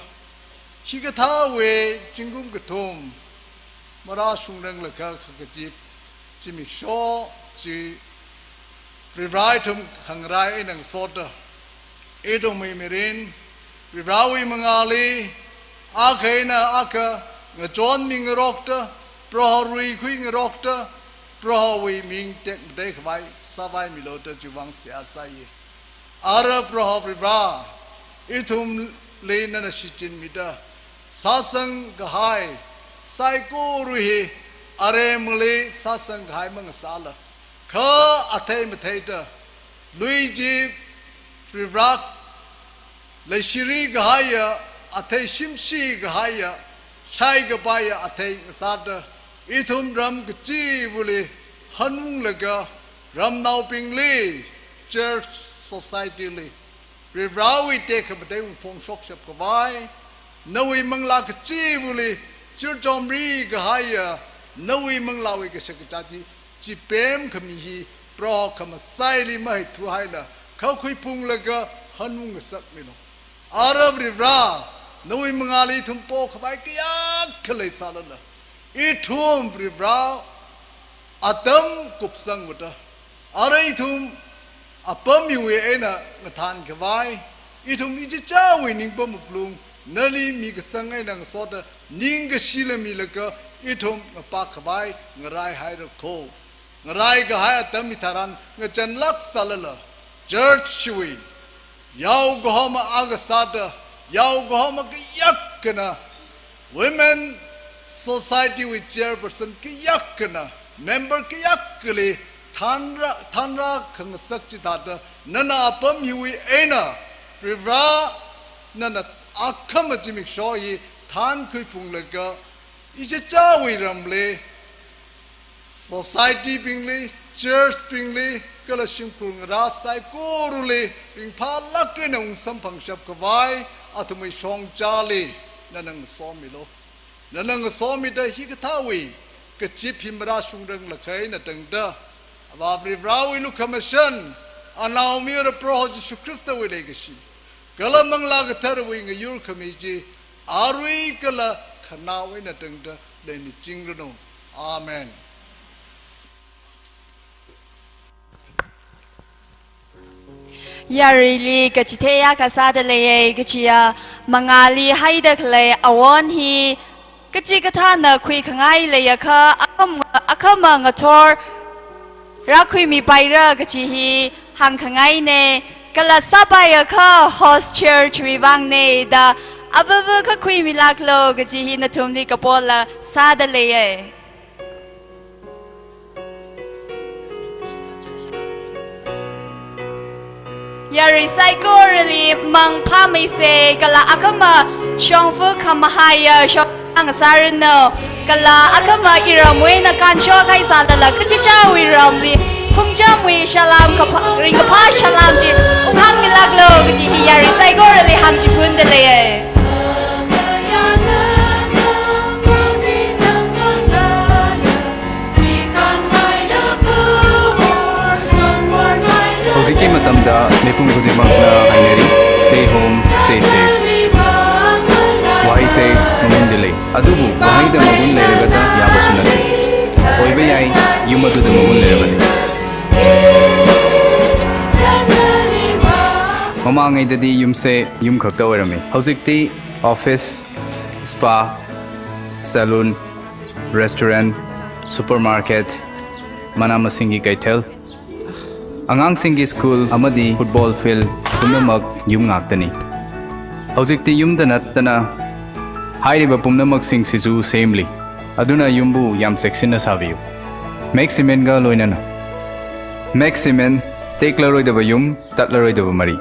hikathāwui zingkum kathum marāshungranglakha kha kazip zimiksho chi Varivarā ithum khangarai eina ngasoda, ithumwui mirin Varivarāwui mangāli akha eina akha ngachonmi ngarokta, Proho ruikhui ngarokta, Prohowui ming tekmatei khavai sāvaimilu da chiwui vang seihā sāya. Ara Proho Varivarā, ithumli nana shichinmida sāsang kahai saikora hi aremali sāsang kahai mangasāla, kha athei matheida, lui chi Varivarā leishiri kahaiya, athei shimshi kahaiya, shaikapaiya athei ngasāda, ithum ram kachivali hanunglaga, ramnaobingli, church society li Varivarāwui tekhamatei wui phongshokshap khavai, nawui manglā kachivali churchomri kahaiya, nawui manglāwui kashakazā chi chipem khami hi Proho khamasaili mahaithuhaila, kha khuiphunglaga hanung ngasakmilu. Ara Varivarā, nawui mangāli ithum pokhavai kayākha leisālala, ithum Varivarā atam kupsangvāda, ara ithum apam hiwui eina ngathan khavai, ithum ichichāwui ningpam wuklung nali mikasang eina ngasoda, ningkashi lamilaga ithum ngapak khavai ngarai haira kho. Ngarai kahai atam hitharan ngachanlāk sālala, church wui yao kahoma akha sāda, yao kahoma kayākhana, women society wui chairperson kayākhana, member kayākhali thanra, thanra khangasak chithāda, nana apam hiwui eina Varivarā nana akhama zimiksho hi thankhuiphunglaga, ichichāwui ramli, society bingli, church bingli, kala shimkhur ngarā saikorali ringphālāk eina ungsamphangshap khavai, athumwui shongzāli nana ngasomilu. Nana ngasomida hikathāwui kazip hi marāshungranglakha eina tangda, Avā Varivarāwui lukhamashan, Anaomayara Proho Jishu Khristawui leikashi, kala Manglā Katharawui ngayur khami chi, arui kala khanao eina tangda leimichingranu. Amen. Yaruili kachithei akha sāda leiya, kajiya mangāli haida khalei awon hi kachikathāna khuikhangai leiakha, akham, akhama ngathor rākhuimipaira kaji hi hāngkhangaina, kala sāpaiakha host church wui vangna da, avava kha khuimilāklu kaji hi nathumli kapola sāda leiya. Yarui saikorali mangphāmeisa, kala akhama shongfa khamahaiya shongfa ngasāranu, kala akhama iramwui eina kanshok haisālala kachichāwui ramli phungchamwui salam kaphā, ringkaphā salam chi unghāngmilāklu kaji hi yarui saikorali hāngchikunda leiya. ꯍꯧꯖꯤꯛꯀꯤ ꯃꯇꯝꯗ ꯃꯤꯄꯨꯝ ꯈꯨꯗꯤꯡꯃꯛꯅ ꯍꯥꯏꯅꯔꯤ, "Stay home, stay safe." ꯋꯥꯍꯩꯁꯦ ꯃꯒꯨꯟꯗꯤ ꯂꯩ, ꯑꯗꯨꯕꯨ ꯋꯥꯍꯩꯗ ꯃꯒꯨꯟ ꯂꯩꯔꯒꯇ ꯌꯥꯕꯁꯨ ꯅꯠꯇꯦ꯫ ꯑꯣꯏꯕ ꯌꯥꯏ, ꯌꯨꯝ ꯑꯗꯨꯗ ꯃꯒꯨꯟ ꯂꯩꯔꯕꯗꯤ꯫ ꯃꯃꯥꯡꯉꯩꯗꯗꯤ ꯌꯨꯝꯁꯦ ꯌꯨꯝ ꯈꯛꯇ ꯑꯣꯏꯔꯝꯃꯤ꯫ ꯍꯧꯖꯤꯛꯇꯤ office, spa, salon, restaurant, supermarket, ꯃꯅꯥ ꯃꯁꯤꯡꯒꯤ ꯀꯩꯊꯦꯜ, ꯑꯉꯥꯡꯁꯤꯡꯒꯤ school ꯑꯃꯗꯤ football field ꯄꯨꯝꯅꯃꯛ ꯌꯨꯝ ꯉꯥꯛꯇꯅꯤ꯫ ꯍꯧꯖꯤꯛꯇꯤ ꯌꯨꯝꯗ ꯅꯠꯇꯅ ꯍꯥꯏꯔꯤꯕ ꯄꯨꯝꯅꯃꯛꯁꯤꯡꯁꯤꯁꯨ ꯁꯦꯝꯂꯤ꯫ ꯑꯗꯨꯅ ꯌꯨꯝꯕꯨ ꯌꯥꯝ ꯆꯦꯛꯁꯤꯟꯅ ꯁꯥꯕꯤꯌꯨ꯫ Max Cementꯒ ꯂꯣꯏꯅꯅ꯫ Max Cement, ꯇꯦꯛꯂꯔꯣꯏꯗꯕ ꯌꯨꯝ, ꯇꯠꯂꯔꯣꯏꯗꯕ ꯃꯔꯤ꯫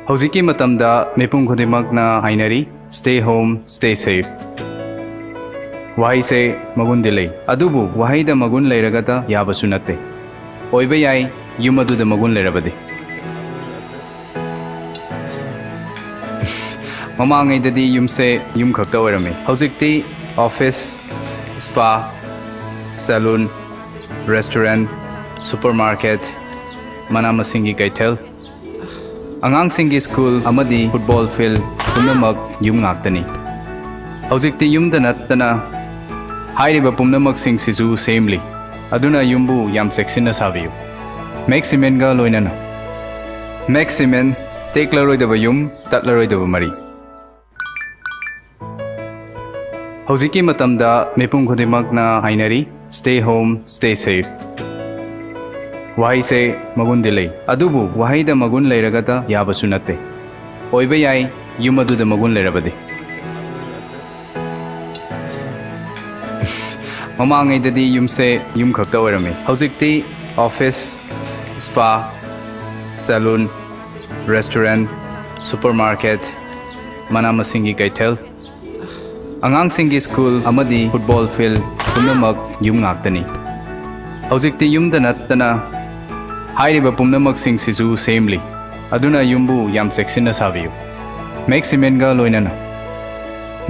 ꯍꯧꯖꯤꯛꯀꯤ ꯃꯇꯝꯗ ꯃꯤꯄꯨꯝ ꯈꯨꯗꯤꯡꯃꯛꯅ ꯍꯥꯏꯅꯔꯤ, "Stay home, stay safe." ꯋꯥꯍꯩꯁꯦ ꯃꯒꯨꯟꯗꯤ ꯂꯩ, ꯑꯗꯨꯕꯨ ꯋꯥꯍꯩꯗ ꯃꯒꯨꯟ ꯂꯩꯔꯒꯇ ꯌꯥꯕꯁꯨ ꯅꯠꯇꯦ꯫ ꯑꯣꯏꯕ ꯌꯥꯏ, ꯌꯨꯝ ꯑꯗꯨꯗ ꯃꯒꯨꯟ ꯂꯩꯔꯕꯗꯤ꯫ ꯃꯃꯥꯡꯉꯩꯗꯗꯤ ꯌꯨꯝꯁꯦ ꯌꯨꯝ ꯈꯛꯇ ꯑꯣꯏꯔꯝꯃꯤ꯫ ꯍꯧꯖꯤꯛꯇꯤ office, spa, salon, restaurant, supermarket, ꯃꯅꯥ ꯃꯁꯤꯡꯒꯤ ꯀꯩꯊꯦꯜ, ꯑꯉꯥꯡꯁꯤꯡꯒꯤ school ꯑꯃꯗꯤ football field ꯄꯨꯝꯅꯃꯛ ꯌꯨꯝ ꯉꯥꯛꯇꯅꯤ꯫ ꯍꯧꯖꯤꯛꯇꯤ ꯌꯨꯝꯗ ꯅꯠꯇꯅ ꯍꯥꯏꯔꯤꯕ ꯄꯨꯝꯅꯃꯛꯁꯤꯡꯁꯤꯁꯨ ꯁꯦꯝꯂꯤ꯫ ꯑꯗꯨꯅ ꯌꯨꯝꯕꯨ ꯌꯥꯝ ꯆꯦꯛꯁꯤꯟꯅ ꯁꯥꯕꯤꯌꯨ꯫ Max Cementꯒ ꯂꯣꯏꯅꯅ꯫ Max Cement, ꯇꯦꯛꯂꯔꯣꯏꯗꯕ ꯌꯨꯝ, ꯇꯠꯂꯔꯣꯏꯗꯕ ꯃꯔꯤ꯫ ꯍꯧꯖꯤꯛꯀꯤ ꯃꯇꯝꯗ ꯃꯤꯄꯨꯝ ꯈꯨꯗꯤꯡꯃꯛꯅ ꯍꯥꯏꯅꯔꯤ, "Stay home, stay safe." ꯋꯥꯍꯩꯁꯦ ꯃꯒꯨꯟꯗꯤ ꯂꯩ, ꯑꯗꯨꯕꯨ ꯋꯥꯍꯩꯗ ꯃꯒꯨꯟ ꯂꯩꯔꯒꯇ ꯌꯥꯕꯁꯨ ꯅꯠꯇꯦ꯫ ꯑꯣꯏꯕ ꯌꯥꯏ, ꯌꯨꯝ ꯑꯗꯨꯗ ꯃꯒꯨꯟ ꯂꯩꯔꯕꯗꯤ꯫ ꯃꯃꯥꯡꯉꯩꯗꯗꯤ ꯌꯨꯝꯁꯦ ꯌꯨꯝ ꯈꯛꯇ ꯑꯣꯏꯔꯝꯃꯤ꯫ ꯍꯧꯖꯤꯛꯇꯤ office, spa, salon, restaurant, supermarket, ꯃꯅꯥ ꯃꯁꯤꯡꯒꯤ ꯀꯩꯊꯦꯜ, ꯑꯉꯥꯡꯁꯤꯡꯒꯤ school ꯑꯃꯗꯤ football field ꯄꯨꯝꯅꯃꯛ ꯌꯨꯝ ꯉꯥꯛꯇꯅꯤ꯫ ꯍꯧꯖꯤꯛꯇꯤ ꯌꯨꯝꯗ ꯅꯠꯇꯅ ꯍꯥꯏꯔꯤꯕ ꯄꯨꯝꯅꯃꯛꯁꯤꯡꯁꯤꯁꯨ ꯁꯦꯝꯂꯤ꯫ ꯑꯗꯨꯅ ꯌꯨꯝꯕꯨ ꯌꯥꯝ ꯆꯦꯛꯁꯤꯟꯅ ꯁꯥꯕꯤꯌꯨ꯫ Max Cementꯒ ꯂꯣꯏꯅꯅ꯫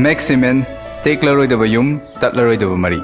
Max Cement, ꯇꯦꯛꯂꯔꯣꯏꯗꯕ ꯌꯨꯝ, ꯇꯠꯂꯔꯣꯏꯗꯕ ꯃꯔꯤ꯫